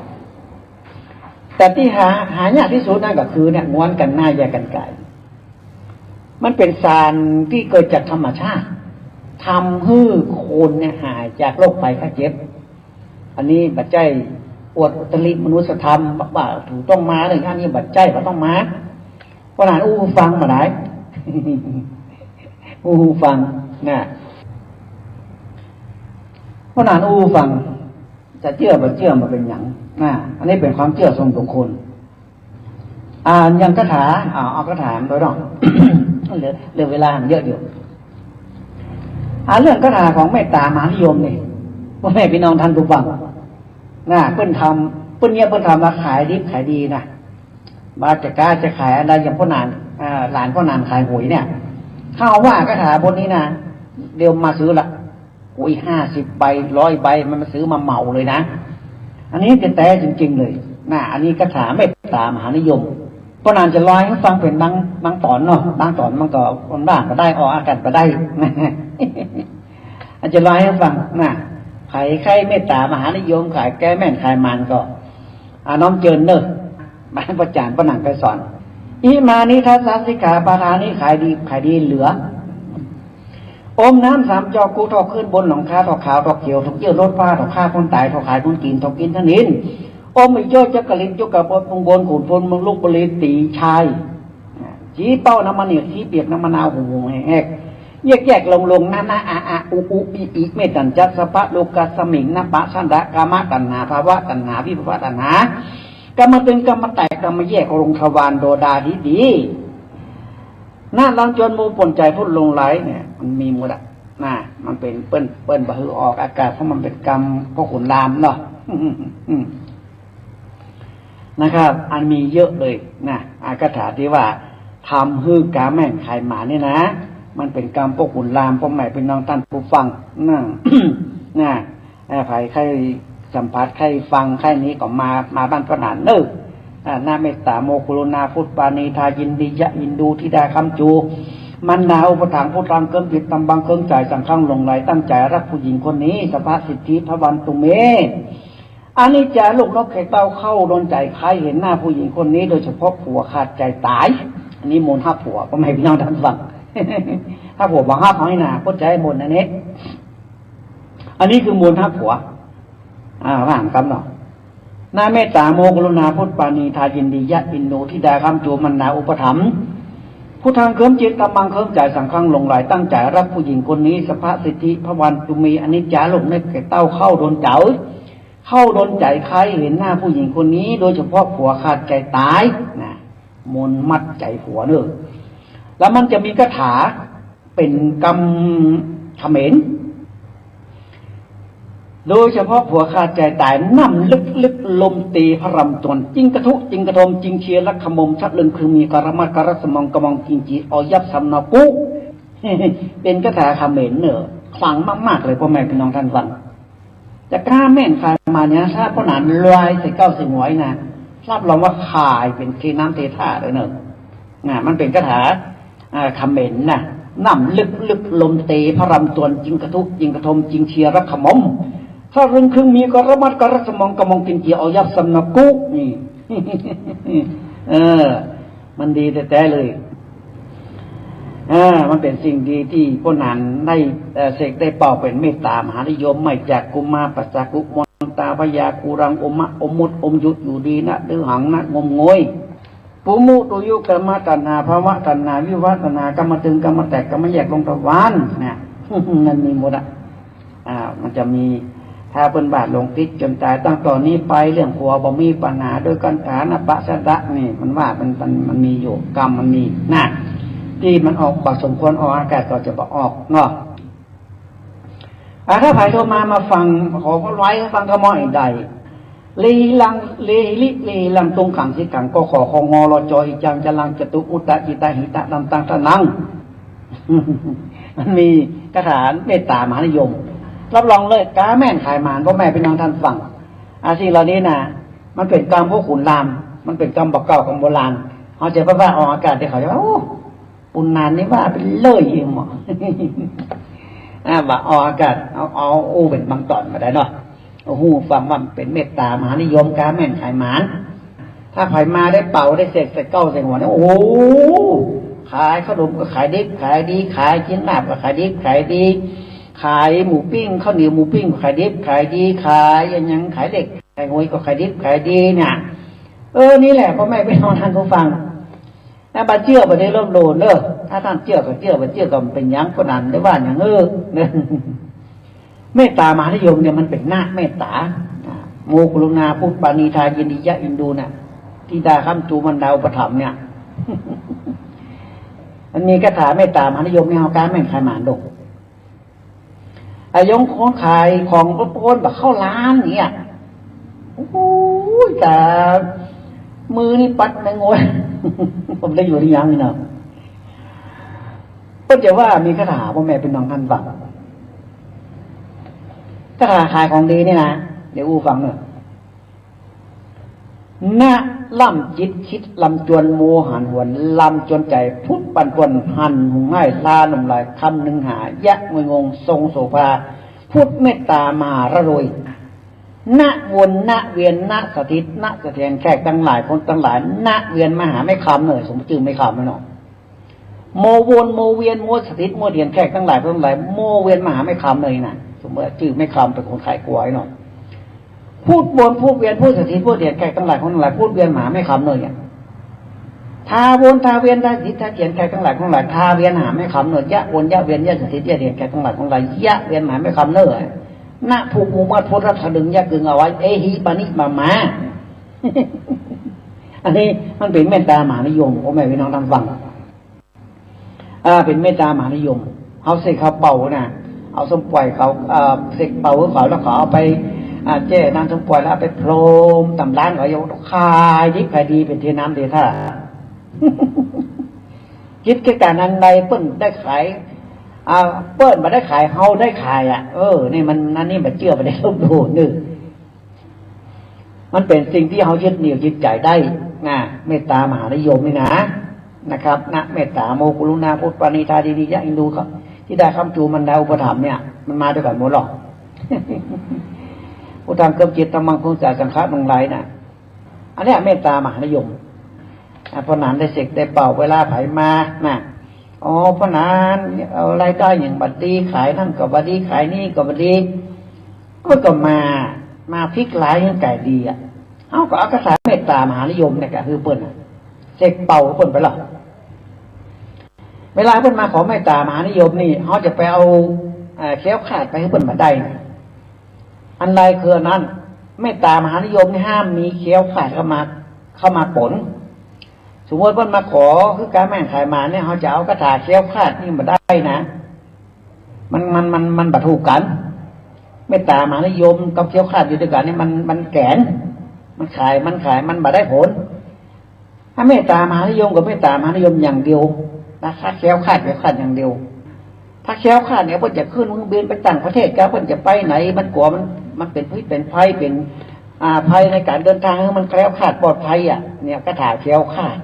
แต่ตี้หา หายากตี้สุดนั่นก็คือเนี่ย ง้วนกั๋นหน้ายากั๋นก๋าย มันเป๋นสารตี้เกิดจากธรรมชาติ ทำหื้อคนเนี่ยหายจากโรคภัยไข้เจ็บ อันนี้บ่ใจ้อวดอุตริมนุสธรรม บ่าถูกต้องมาเลย อันนี้บ่ใจ้ บ่ต้องมา ป้อหน้าอู้ฟังบ่าดาย อู้ฟัง นะ ป้อหน้าอู้ฟัง จะเจื้อบ่เจื้อบ่เป๋นหยัง นะ อันนี้เป๋นความเจื้อส่วนบุคคล อ่า อย่างคาถา อ่า เอาคาถามาด้วยเนาะ เหลือ เหลือเวลาเยอะอยู่ อ่า เรื่องคาถาของเมตตามหานิยมนี่ ป้อแม่ปี้น้องต้านผู้ฟัง นะ เปิ้นทำ เปิ้นเนี่ย เปิ้นทำมาขายดิบขายดีนะ บ่าจะก๊าจะขายอันใด อย่างป้อหน้า อ่า หลานป้อหน้าขายหวยเนี่ย ถ้าเอาว่าคาถาบทนี้นะ เดี๋ยวมาซื้อละ หวยห้าสิบใบ ร้อยใบ มันมาซื้อมาเหมาเลยนะ อันนี้แต๊ๆ จริงๆ เลย นะ อันนี้คาถาเมตตามหานิยม ป้อหน้าจะเล่าหื้อฟังเป๋นบาง บางต๋อนเนาะ บางต๋อนมันก็ว่างๆ บ่ได้ ออกอากาศบ่ได้ อาจจะเล่าหื้อฟัง นะ ใผใค่เมตตามหานิยม ขายแก้แม่นขายหมานก็ อ่า น้อมเจิญเน่อ มาประจานป้อหน้าไปสอน อิมานิทัสสะสิกขาปะทานิ ขายดี ขายดีเหลือ อมน้ำสามจอก กุธอกขึ้นบนหลังคา ธอกขาว ธอกเขียว ธอกเยี่ยวรถผ้า ธอกฆ่าคนต๋าย ธอกขายคนกิ๋น ธอกกิ๋นธนิน อมอีกจ้อยจักกะลิน จุกกะปด พุงบน ขุนพล เมืองลุก บริตรีชาย ชี้เป้าน้ำมันเหนียว ชี้เปียกน้ำมะนาว หุงหุงแหกแหก แยกแยกลงลง นะนะ อะอะ อุอุ อิอิ เมตัญจะ สัพพะโลกัสมิง นะปะสันดะ กามตัณหา ภวตัณหา วิภวตัณหา กรรมตึง กรรมแตก กรรมแยก ลงทวาร โดดาดีดี นะ ลำจวน หมู่ป่นใจ๋ ผู้หลงไหลเนี่ย มันมีหมดอะ นะ มันเป๋นเปิ้น เปิ้นบ่หื้อออกอากาศ เพราะมันเป๋นกรรมพวกขุนรามเนาะ อืม นะครับ อันมีเยอะเลยนะ อาคาถาตี้ว่าทำหื้อก๊าแม่นขายหมานนี่นะ มันเป๋นกรรมพวกขุนราม ป้อแม่ปี้น้องต้านผู้ฟังนะ นะ เอ่อ ใผใค่สัมผัส ใค่ฟัง ใค่นี้ก็มา มาบ้านป้อหน้าเน่อ อ่า นะเมตตาโมกรุณา พุทธปานีทา ยินดียะ อินดู ธิดา ค้ำจู มันดา อุปถัมภ์ พุทธัง เครื่องจิต ธัมมัง เครื่องใจ๋ สังฆัง หลงใหล ตั้งใจ๋ฮักผู้หญิงคนนี้ สัพพะสิทธิ ภวันตุ เม อนิจจา ลูกนกแขกเต้าเข้าโดนใจ๋ ใครเห็นหน้าผู้หญิงคนนี้ โดยเฉพาะผัวขาดใจ๋ต๋าย อันนี้มนต์ฮักผัว ป้อแม่ปี้น้องต้านฟัง ถ้าผัวบ่ฮักเฮานี่นะ เข้าใจ๋มนต์อันนี้ อันนี้คือมนต์ฮักผัว อ่า ว่ากำเนาะ นะเมตตาโมกรุณา พุทธปานีทา ยินดียะ อินดู ธิดา ค้ำจู มันดา อุปถัมภ์ พุทธัง เคลิ้มจิต ธัมมัง เคลิ้มใจ๋ สังฆัง หลงใหล ตั้งใจ๋ฮักผู้หญิงคนนี้ สัพพะสิทธิ ภวันตุ เม อนิจจา ลูกนกแขกเต้าเข้าโดนใจ๋ เข้าโดนใจ๋ ใครเห็นหน้าผู้หญิงคนนี้ โดยเฉพาะผัวขาดใจ๋ต๋าย นะ มนต์มัดใจ๋ผัวเน่อ แล้วมันจะมีคาถา เป๋นกำเขมร โดยเฉพาะผัวขาดใจต๋าย น้ำลึกๆ ลมตีพระรำตวน จึงกระทุ จึงกระทม จึงเชียระขมม ชะลึงครึงมี กระมัดกระสมอง กระมองจิงจี เอายับสำเนากุ เป๋นคาถาเขมรเน่อ ขลังมากๆ เลย ป้อแม่ปี้น้องต้านฟัง จะก้าแม่นขายหมานเนี่ย ถ้าป้อหนานลอยใส่เก๊าใส่หัวอีกนะ รับรองว่าขายเป๋นเทน้ำเทท่าเลยเน่อ นะ มันเป๋นคาถา อ่า เขมรนะ น้ำลึกๆ ลมตีพระรำตวน จึงกระทุ จึงกระทม จึงเชียระขมม ชะลึงครึงมี กระมัดกระสมอง กระมองจิงจี เอายับสำเนากุ นี่ เออ มันดีแต๊ๆ เลย อ่า มันเป๋นสิ่งดีตี้ป้อหนานได้ เอ่อ เสกได้เป่าเป๋นเมตต๋ามหานิยม ไม่จากกุมาปัสสะกุมนตาพยาคูรังอมมะอมมดอมยุตอยู่ดีนะ ดื้อหังนะ งมงวย ปุมุตุยุ กามตัณหา ภวตัณหา วิภวตัณหา กามตึง กามแตก กามแยก ลงทวาร เนี่ย มันมีหมดอะ อ่า มันจะมี ถ้าเปิ้นบาดหลงติดจ๋นต๋าย ตั้งต่อนี้ไปเรื่องผัวบ่มีปัญหา โดยคาถานะปัสสะ นี่ มันว่ามัน มัน มันมีอยู่ กรรมมันมีนะ ตี้มันออก บ่สมควรออกอากาศก็จะบ่ออกเนาะ อ่า ถ้าใผโทรมา มาฟัง ขอไว้ฟังกำมอดอีกได้ เลหิรัง เลหิริ เลหิรัง ตุงขัง สิกขัง กข ค ง ร จ อิจัง จรัง จตุ อุตตะ จิตตะ หิตะ นันตัง ทนัง มันมีคาถาเมตต๋ามหานิยม รับรองเลย ก้าแม่นขายหมาน ป้อแม่ปี้น้องต้านฟัง อ่า สิ่งเหล่านี้นะ มันเป๋นกำพวกขุนราม มันเป๋นกำบ่าเก่า กำโบราณ เฮาจะไปว่าออกอากาศ เดี๋ยวเขาจะว่า โอ้ ปุณณานี่ว่าไปเลยเองหมอ อ่า ว่าออกอากาศ เอา เอาอู้เป๋นบางต๋อนมาได้เนาะ เอาอู้ฟังว่ามันเป๋นเมตต๋ามหานิยม ก้าแม่นขายหมาน ถ้าใผมาได้เป่าได้เสกใส่เก๊าใส่หัวเนี่ย โอ้โห ขายขนมก็ขายดิบขายดี ขายเจ๊นลาบก็ขายดิบขายดี ขายหมูปิ้ง ข้าวเหนียวหมูปิ้งก็ขายดิบขายดี ขายอะหยัง ขายเหล็กขายหวยก็ขายดิบขายดีเนี่ย เออ นี่แหละ ป้อแม่ปี้น้องต้านผู้ฟัง นะ บ่เจื้อบ่ได้ลบหลู่เน่อ ถ้าต้านเจื้อก็เจื้อ บ่เจื้อก็บ่เป๋นหยัง คนนั้นได้ว่าหยัง เออ เมตต๋ามหานิยมเนี่ยมันเป๋นนะเมตต๋า โมคคัลลุณา พุทธปาณี ทายินี ยะเอ็นดูน่ะ ธิดาค้ำจู มารดาอุปถัมภ์เนี่ย มันมีคาถาเมตต๋ามหานิยมเนี่ย เฮาก้าแม่นขายหมานดอก อายงคนขายของโป๊นๆ บ่าเข้าร้านเนี่ย โอ้ย แต่มือนี่ปัดแมงงวย ผมได้อยู่หรือยังนี่เนาะ เปิ้นจะว่ามีคาถา ป้อแม่ปี้น้องต้านฟัง คาถาขายของดีนี่นะ เดี๋ยวอู้ฟังเน่อ นะ ล้ำจิตคิดลำจวน โมหันหวนลำจวนใจ๋ พุทธปั่นป่วนหันหุงห้าย ลาหนุ่มหลาย คำหนึ่งหา ยะงวยงง ทรงโสภา พุทธเมตต๋ามหาระรวย นะวนนะเวียนนะสถิตนะเสถียร แขกตังหลายคนตังหลาย นะเวียนมาหาแม่คำเน่อ สมมุติจื้อแม่คำเน่อ โมวนโมเวียนโมสถิตโมเถียร แขกตังหลายคนตังหลาย โมเวียนมาหาแม่คำเน่อนะ สมมุติจื้อแม่คำเป๋นคนขายกล้วยเนาะ พุทธวนพุทธเวียนพุทธสถิตพุทธเถียร แขกตังหลายคนตังหลาย พุทธเวียนมาหาแม่คำเน่อ ทาวนทาเวียนทาสถิตทาเถียร แขกตังหลายคนตังหลาย ทาเวียนหาแม่คำเน่อ ยะวนยะเวียนยะสถิตยะเถียร แขกตังหลายคนตังหลาย ยะเวียนมาหาแม่คำเน่อ นะผูกมุงมัดพุทธะ ทะลึงยะกึงเอาไว้ เอหิปะนิมะมะ อันนี้มันเป๋นเมตต๋ามหานิยม ป้อแม่ปี้น้องต้านฟัง อ่า เป๋นเมตต๋ามหานิยม เฮาเสกเฮาเป่านะ เอาส้มป่วยเขา อ่า เสกเป่าหื้อเขา แล้วเขาเอาไป อ่า แจ้น้ำส้มป่วย แล้วเอาไปโพรมต๋ามร้านเขา ขายดิบขายดี เป๋นเทน้ำเทท่า กิจการอันใดเปิ้นได้ขาย อ่า เปิ้นบ่ได้ขาย เฮาได้ขายอะ เออ นี่มัน อันนี้บ่เจื้อ บ่ได้ลบหลู่เน่อ มันเป๋นสิ่งตี้เฮายึดเหนี่ยวจิตใจ๋ได้นะ เมตต๋ามหานิยมนี่นะ นะครับ นะเมตต๋า โมคคัลลุณา พุทธปาณี ทายินี ยะเอ็นดู ครับ ธิดาค้ำจู มารดาอุปถัมภ์เนี่ย มันมาตวยกั๋นหมดหรอก พุทธัง เครื่องจิต ธัมมัง เครื่องใจ๋ สังฆัง หลงไหลนะ อันเนี้ยเมตต๋ามหานิยม อ่ะ ป้อหนานได้เสกได้เป่า เวลาใผมานะ อ๋อ ป้อหนาน เอ่อ รายได้หยังบ่ดี ขายนั่นก็บ่ดี ขายนี่ก็บ่ดี ก็ ก็มา มาพลิกร้ายหื้อก๋ายดีอะ เฮาก็เอาคาถาเมตต๋ามหานิยมเนี่ยกะหื้อเปิ้นอะ เสกเป่าหื้อเปิ้นไปละ เวลาเปิ้นมาขอเมตต๋ามหานิยมนี่ เฮาจะไปเอา เอ่อ แคล้วคลาดไปหื้อเปิ้นบ่ได้นะ อันใดคืออันนั้น เมตต๋ามหานิยมนี่ห้ามมีแคล้วคลาดเข้ามา เข้ามาปน สมมุติเปิ้นมาขอคือก้าแม่นขายหมานเนี่ย เฮาจะเอาคาถาแคล้วคลาดนี่บ่ได้นะ มัน มัน มัน มันบ่ถูกกั๋น เมตตามหานิยมกับแคล้วคลาดอยู่ตวยกั๋นนี่มัน มันแก๋ง มันขาย มันขาย มันบ่ได้ผล ถ้าเมตตามหานิยมกับเมตตามหานิยมอย่างเดียวนะ ถ้าแคล้วคลาด แคล้วคลาดอย่างเดียว ถ้าแคล้วคลาดเนี่ย เปิ้นจะขึ้นเครื่องบินไปต่างประเทศกา เปิ้นจะไปไหน มันกั๋วมัน มันเป๋นพิษเป๋นภัย เป๋น อ่า ภัยในก๋านเดินตาง มันแคล้วคลาดปลอดภัยอะ เนี่ย คาถาแคล้วคลาด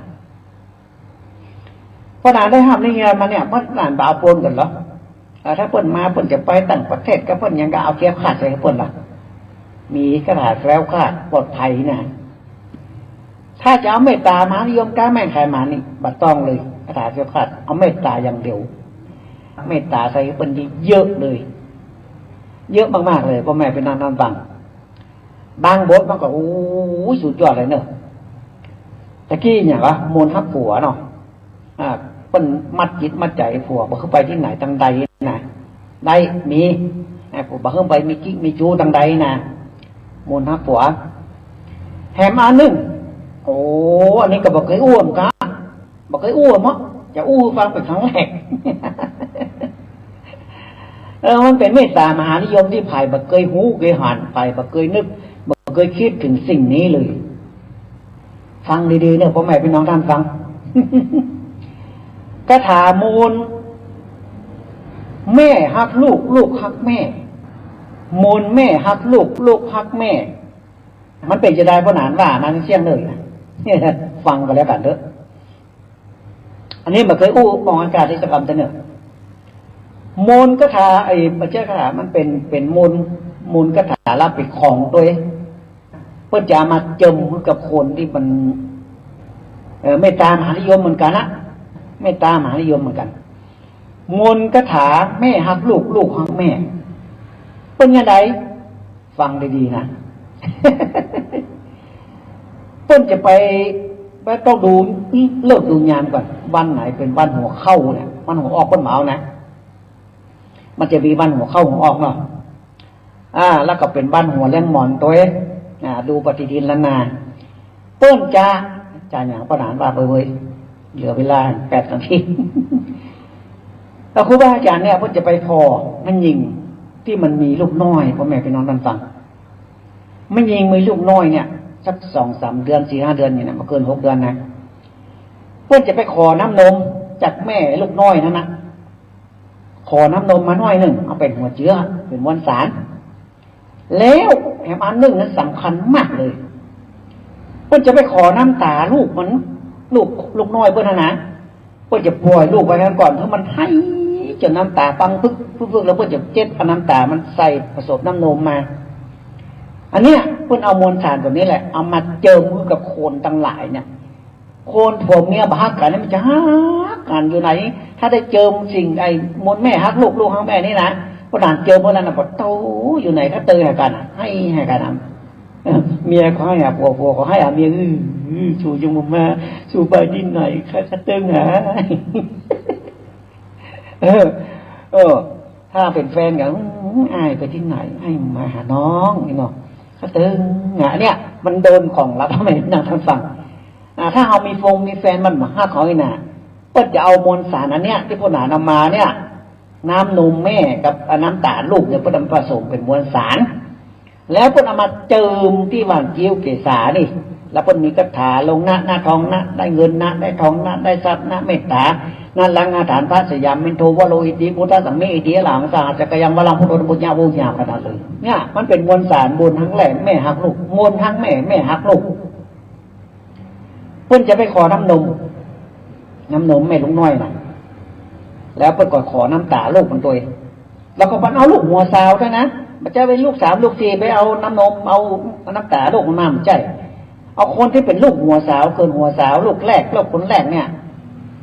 ป้อหนานได้ฮับนิยามมาเนี่ย ป้อหนานบ่เอาปนกั๋นเหรอ อ่า ถ้าเปิ้นมา เปิ้นจะไปต่างประเทศกา เปิ้นยังกะเอาแคล้วคลาดใส่เปิ้นละ มีคาถาแคล้วคลาดปลอดภัยนะ ถ้าจะเอาเมตตามหานิยมกาแม่งขายหมานี่ บ่ต้องเลย คาถาแคล้วคลาด เอาเมตตาอย่างเดียว เมตตาใส่เปิ้นเยอะๆ เลย เยอะมากๆ เลย ป้อแม่พี่น้องท่านฟัง บางบทมันก็ โอ้ย สุดยอดเลยเนอะ ตะกี้เนี่ยหวะ มนต์ฮักผัวเนาะ อ่า เปิ้นมัดจิตมัดใจ๋ผัว บ่หื้อไปตี้ไหนตางใดนะ ได้ มี อ่า ผัวบ่หื้อไปมีกิ๊กมีจู๊ตางใดนะ มนต์ฮักผัว แถมอันนึ่ง โอ้ อันนี้ก็บ่เกยอู้เหมือนกั๋น บ่เกยอู้เนาะ จะอู้หื้อฟังเป๋นครั้งแรก เออ มันเป๋นเมตตามหานิยมตี้ใผบ่เกยฮู้เกยหัน ใผบ่เกยนึก บ่เกยกึ๊ดเถิงสิ่งนี้เลย ฟังดีๆ เนอะ ป้อแม่พี่น้องท่านฟัง คาถามนต์ แม่ฮักลูก ลูกฮักแม่ มนต์แม่ฮักลูก ลูกฮักแม่ มันเป๋นจาใด ป้อหนานว่ามาเสี้ยงเลยนะ ฟังกั๋นแล้วกั๋นเต๊อะ อันนี้บ่เกยอู้ออกอากาศตี้สักกำเต๊อะเนอะ มนต์คาถา ไอ้ บ่ใจ้คาถา มันเป๋น เป๋นมนต์ มนต์คาถาลับเป๋นของตวย เปิ้นจะเอามาเจิมหื้อกับคนตี้มัน เอ่อ เมตตามหานิยมเหมือนกั๋นนะ เมตตามหานิยมเหมือนกั๋น มนต์คาถาแม่ฮักลูก ลูกฮักแม่ เปิ้นจาใด ฟังดีๆ นะ เปิ้นจะไป ไปต้องดูฤกษ์ดูยามก่อน วันไหนเป๋นวันหัวเข้าเนี่ย วันหัวออกเปิ้นบ่เอานะ มันจะมีวันหัวเข้าหัวออกเนาะ อ่า แล้วก็เป๋นวันหัวแล้งหมอนตวย อ่า ดูปฏิทินล้านนา เปิ้นจะ จะหยัง ป้อหนานว่าไปเว้ย เหลือเวลาแปดนาที แล้วครูบาอาจ๋ารย์เนี่ย เปิ้นจะไปผ่อแม่ญิงตี้มันมีลูกน้อย ป้อแม่พี่น้องท่านฟัง แม่ญิงมีลูกน้อยเนี่ย สักสองสามเดือน สี่ห้าเดือนนี่นะ บ่เกินหกเดือนนะ เปิ้นจะไปขอน้ำนมจากแม่ลูกน้อยนั้นนะ ขอน้ำนมมาหน้อยนึ่ง เอาเป๋นหัวเจื๊อ เป๋นมวลสาร แล้วแถมอันนึ่งนั้นสำคัญมากเลย เปิ้นจะไปขอน้ำต๋าลูกมัน ลูก ลูกน้อยเปิ้นนั้นนะ เปิ้นจะป่อยลูกไว้นั้นก่อน หื้อมันไห้จ๋นน้ำต๋าปังพึก พึก พึก แล้วเปิ้นจะเจ็ดเอาน้ำต๋ามันใส่ผสมน้ำนมมา อันเนี้ยเปิ้นเอามวลสารตั๋วนี้แหละ เอามาเจิมหื้อกับคนตังหลายเนี่ย คนผัวเมียบ่ฮักกั๋นเนี่ยมันจะฮักกั๋นอยู่ไหน ถ้าได้เจิมสิ่งไอ้มนต์แม่ฮักลูก ลูกฮักแม่นี่นะ ป้อหนานเจิมเมื่อนั้นนะ ปะโธ่ อยู่ไหนก็เตยหากั๋นอะ ไห้หากั๋นอะ เออ เมียก็ไห้หาผัว ผัวก็ไห้หาเมีย อื้อ อื้อ สูยังบ่มา สูไปตี้ไหน ข้าก็เติงหา เออ เออ ถ้าเป๋นแฟนกั๋น อื้อ อ้ายไปตี้ไหน อ้ายมาหาน้องนี่เนาะ ข้าเติงหา เนี่ย มันโดนของลับ ทำไมนั่งท่านฟัง อ่า ถ้าเฮามีฟงมีแฟนมันบ่ฮักเฮานี่นะ เปิ้นจะเอามวลสารอันเนี้ย ตี้ป้อหนานำมาเนี่ย น้ำนมแม่กับ อ่า น้ำต๋าลูกเนี่ย เปิ้นเอามาผสมเป๋นมวลสาร แล้วเปิ้นเอามาเจิมตี้หว่างคิ้วเกศานี่ แล้วเปิ้นมีคาถาลงนะ นะทองนะ ได้เงินนะ ได้ทองนะ ได้ทรัพย์นะ เมตต๋านะ ลังอาถรรพ์พระสยามเมนโทวโรอิติ พุทธสังเมอิติ อรหังสหัสสะกะยัง วรังพุทโธนะ ปุญญาภูญาขนาดเลย เนี่ย มันเป๋นมวลสาร มนต์ฮักแม่ แม่ฮักลูก มนต์ฮักแม่ แม่ฮักลูก เปิ้นจะไปขอน้ำนม น้ำนมแม่ลูกน้อยน่ะ แล้วเปิ้นก็ขอน้ำต๋าลูกมันตวย แล้วก็มันเอาลูกหัวสาวด้วยนะ มันจะเป็นลูกสามลูกสี่ไปเอาน้ำนม เอาน้ำต๋าลูกมันมา มันใจ้ เอาคนตี้เป๋นลูกหัวสาว เกินหัวสาว ลูกแรก ลูกคนแรกเนี่ย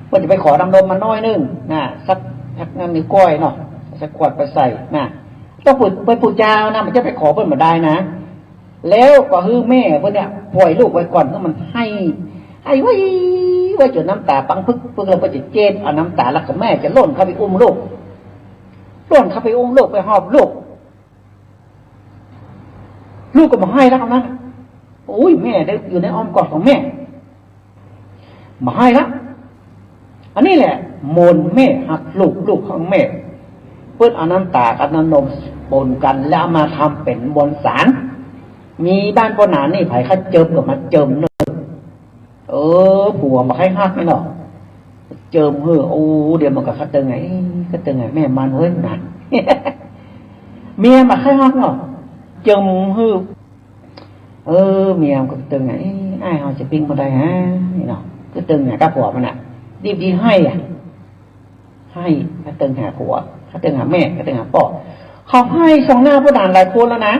เปิ้นจะไปขอน้ำนมมาหน้อยนึ่งนะ สัก สักนั้นนิ้วก้อยเนาะ สักขวดไปใส่นะ ต้องไป ไปปูจานะ มันจะไปขอเปิ้นบ่ได้นะ แล้วก็หื้อแม่เปิ้นเนี่ย ป่อยลูกไว้ก่อน หื้อมันไห้ ไห้ไว้ ไว้จ๋นน้ำต๋าปังพึกพึก แล้วเปิ้นจะเจ็ดเอาน้ำต๋า แล้วก็แม่จะล่นเข้าไปอุ้มลูก ล่นเข้าไปอุ้มลูก ไปหอบลูก ลูกก็บ่ไห้แล้วนะ โอ้ย แม่ได้อยู่ในอ้อมกอดของแม่ บ่ไห้ละ อันนี้แหละ มนต์แม่ฮักลูก ลูกฮักแม่ เปิ้นเอาน้ำต๋ากับน้ำนมปนกั๋น แล้วเอามาทำเป๋นมวลสาร มีบ้านป้อหนานนี่ ใผเขาเจิมก็มาเจิมเน่อ เออ ผัวบ่ใค่ฮักแน่เนาะ เจิมหื้อ โอ้ เดี๋ยวมันก็ ข้าตึงไง เอ๊ะ ข้าตึงไงแม่มันเฮ้ย นะ เมียบ่ใค่ฮักเนาะ เจิมหื้อ เออ เมียมันก็ตึงไง เอ๊ะ อ้ายเฮาจะปิ้งบ่ได้ฮะ นี่เนาะ ก็ตึงไงกับผัวมันน่ะ ดีๆ ไห้อะ ไห้ ข้าตึงหาผัว ข้าตึงหาแม่ ข้าตึงหาป้อ เขาไห้ส่องหน้าป้อหนานหลายคนแล้วนะ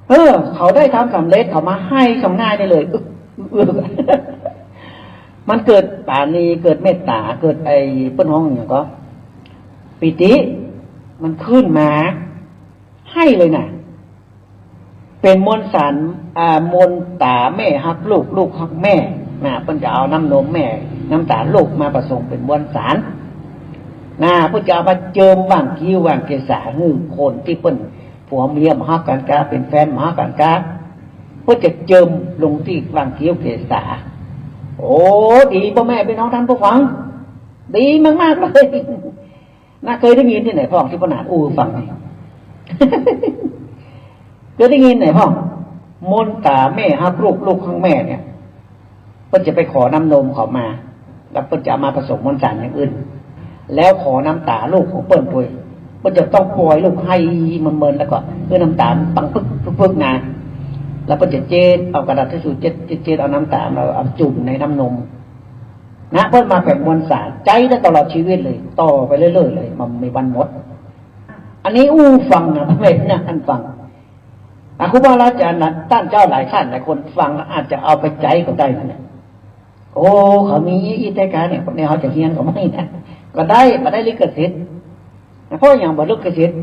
เออ เขาได้ทำสำเร็จ เขามาไห้ส่องหน้านี่เลย อึก อึก อึก มันเกิดปราณี เกิดเมตต๋า เกิดไอ้เปิ้นฮ้องหยังก็ ปีติ มันขึ้นมา ไห้เลยน่ะ เป๋นมวลสาร อ่า มวลต๋าแม่ฮักลูก ลูกฮักแม่ น่ะ เปิ้นจะเอาน้ำนมแม่ น้ำต๋าลูกมาผสมเป๋นมวลสาร น่ะ เปิ้นจะเอามาเจิมหว่างคิ้วหว่างเกศา หื้อคนตี้เปิ้น ผัวเมียบ่ฮักกั๋นกา เป๋นแฟนบ่ฮักกั๋นกา เปิ้นจะเจิมลงตี้หว่างคิ้วเกศา โอ้ ดีป้อแม่ปี้น้องต้านผู้ฟัง ดีมากๆ เลย น่า เกยได้ยินตี้ไหนพ่อง ตี้ป้อหนานอู้หื้อฟังนี่ เกยได้ยินไหนพ่อง มวลต๋าแม่ฮักลูก ลูกฮักแม่เนี่ย เปิ้นจะไปขอน้ำนมเขามา แล้วเปิ้นจะเอามาผสมมวลสารอย่างอื่น แล้วขอน้ำต๋าลูกของเปิ้นตวย เปิ้นจะต้องปล่อยลูกไห้เมินๆ แล้วก็หื้อน้ำต๋าปังปึกๆ ๆ นะ แล้วเปิ้นจะเจ๊ด เอากระดาษทิชชู่เจ๊ดๆ เอาน้ำต๋า เอาจุ่มในน้ำนม นะ เปิ้นมาเป๋นมวลสาร ใจ๊ได้ตลอดจีวิตเลย ต่อไปเรื่อยๆ เลย มันมีวันหมด อันนี้อู้ฟังนะ พ่อแม่พี่น้องต้านฟัง อ่ะ ครูบาอาจ๋ารย์นะ ต้านเจ้าหลายต้านหลายคนฟังแล้วอาจจะเอาไปใจ๊ก็ได้นั่นแหละ โอ้ เขามีอีกแต่กาเนี่ย คนนี้เขาจะเฮียนก็ไม่นะ ก็ได้ บ่ได้ลิขสิทธิ์ เพราะหยังบ่ลิขสิทธิ์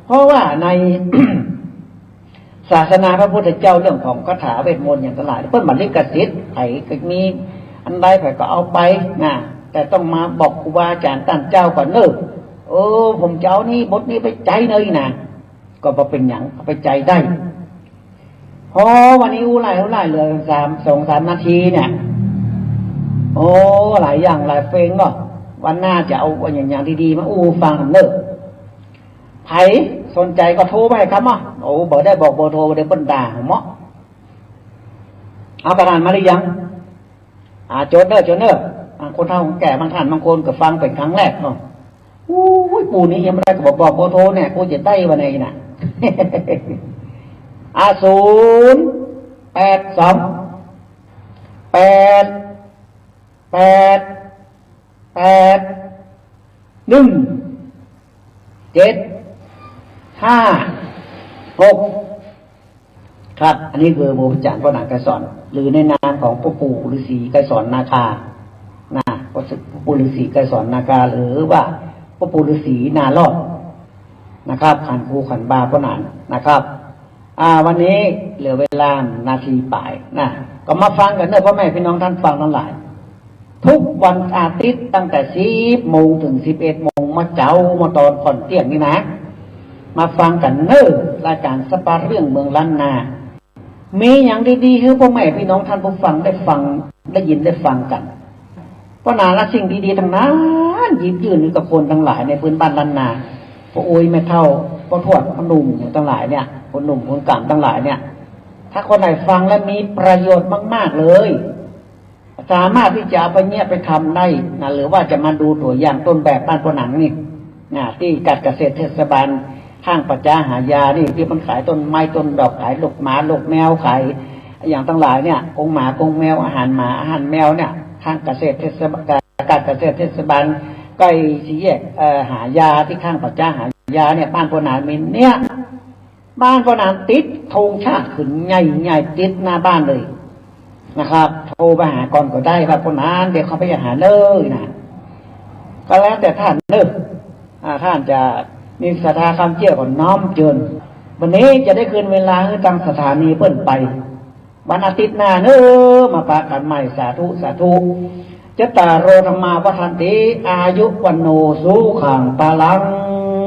เพราะว่าใน ศาสนาพระพุทธเจ้าเรื่องของคาถาเวทมนต์อย่างตังหลาย เปิ้นบ่ลิขสิทธิ์ ใผก็มีอันใดใผก็เอาไปนะ แต่ต้องมาบอกครูบาอาจ๋ารย์ต้านเจ้าก่อนเน่อ เออ ผมจะเอานี่บทนี้ไปใจ๊เน่อนะ ก็บ่เป๋นหยัง เอาไปใจ๊ได้ พอวันนี้อู้หลายอู้หลาย เหลือสาม สองสามนาทีเนี่ย โอ้ หลายอย่างหลายเฟงเนาะ วันหน้าจะเอาอย่าง อย่างดีๆ มาอู้ฟังเน่อ ใผสนใจ๋ก็โทรไปครับเนาะ โอ้ บ่ได้บอกเบอร์โทร เดี๋ยวเปิ้นด่าเฮาเนาะ เอากระดานมาหรือยัง อ่า จดเน่อ จดเน่อ อ่า คนเฒ่าคนแก่บางต้านบางคนก็ฟังเป๋นครั้งแรกเนาะ อู้ย ปู่นี้ยังบ่ได้ก็บอก บอกเบอร์โทรเนี่ย กูจะได้วันไหนน่ะ อ่า ศูนย์ แปด สอง แปด แปด แปด หนึ่ง เจ็ด ห้า หก ครับ อันนี้คือเบอร์อาจ๋ารย์ป้อหนานไกรสอน หรือในนามของป้อปู่ฤๅษีไกรสอนนาคา นะ ป้อปู่ฤๅษีไกรสอนนาคา หรือว่าป้อปู่ฤๅษีนารอดนะครับ ขันครูขันบาป้อหนานนะครับ อ่า วันนี้เหลือเวลานาทีป๋ายนะ ก็มาฟังกั๋นเน่อ พ่อแม่พี่น้องต้านฟังตังหลาย ทุกวันอาทิตย์ตั้งแต่สิบโมงเถิงสิบเอ็ดโมง มาเจ๊ามาตอนก่อนเตี้ยงนี่นะ มาฟังกั๋นเน่อ รายก๋านสะพานเรื่องเมืองล้านนา มีหยังดีๆ หื้อพ่อแม่พี่น้องต้านผู้ฟังได้ฟัง ได้ยินได้ฟังกั๋น ป้อหนานละสิ่งดีๆ ตังนั้น หยิบยื่นหื้อกับคนตังหลายในพื้นบ้านล้านนา ป้ออุ๊ยแม่เฒ่า ป้อทวด ป้อหนุ่มตังหลายเนี่ย คนหนุ่มคนก๋านตังหลายเนี่ย ถ้าคนไหนฟังแล้วมีประโยชน์มากๆ เลย สามารถตี้จะเอาไปเยียะไปทำได้นะ หรือว่าจะมาดูตั๋วอย่างต้นแบบบ้านป้อหนานนี่นะ ตี้ก๋านเกษตรเทศบาลข้างป่าจ๊าหายานี่ ตี้มันขายต้นไม้ต้นดอก ขายลูกหมาลูกแมว ขายอย่างตังหลายเนี่ย กรงหมากรงแมว อาหารหมาอาหารแมวเนี่ย ข้างเกษตรเทศบาล ก๋านเกษตรเทศบาลใก้สี่แยก เอ่อ หายา ตี้ข้างป่าจ๊าหายาเนี่ย บ้านป้อหนานมีเนี่ย บ้านป้อหนานติดธงชาติขึ้นใหญ่ๆ ติดหน้าบ้านเลยนะครับ โทรไปหาก่อนก็ได้ว่า ป้อหนาน เดี๋ยวเข้าไปหาเลยนะ ก็แล้วแต่ต้านเน่อ อ่า ต้านจะมีศรัทธาความเจื้อก็น้อมเจิญ วันนี้จะได้คืนเวลาหื้อตางสถานีเปิ้นไป วันอาทิตย์หน้าเน่อ มาปะกั๋นใหม่ สาธุ สาธุ จัตตาโร ธัมมา วัฑฒันติ อายุ วัณโณ สุขัง พลัง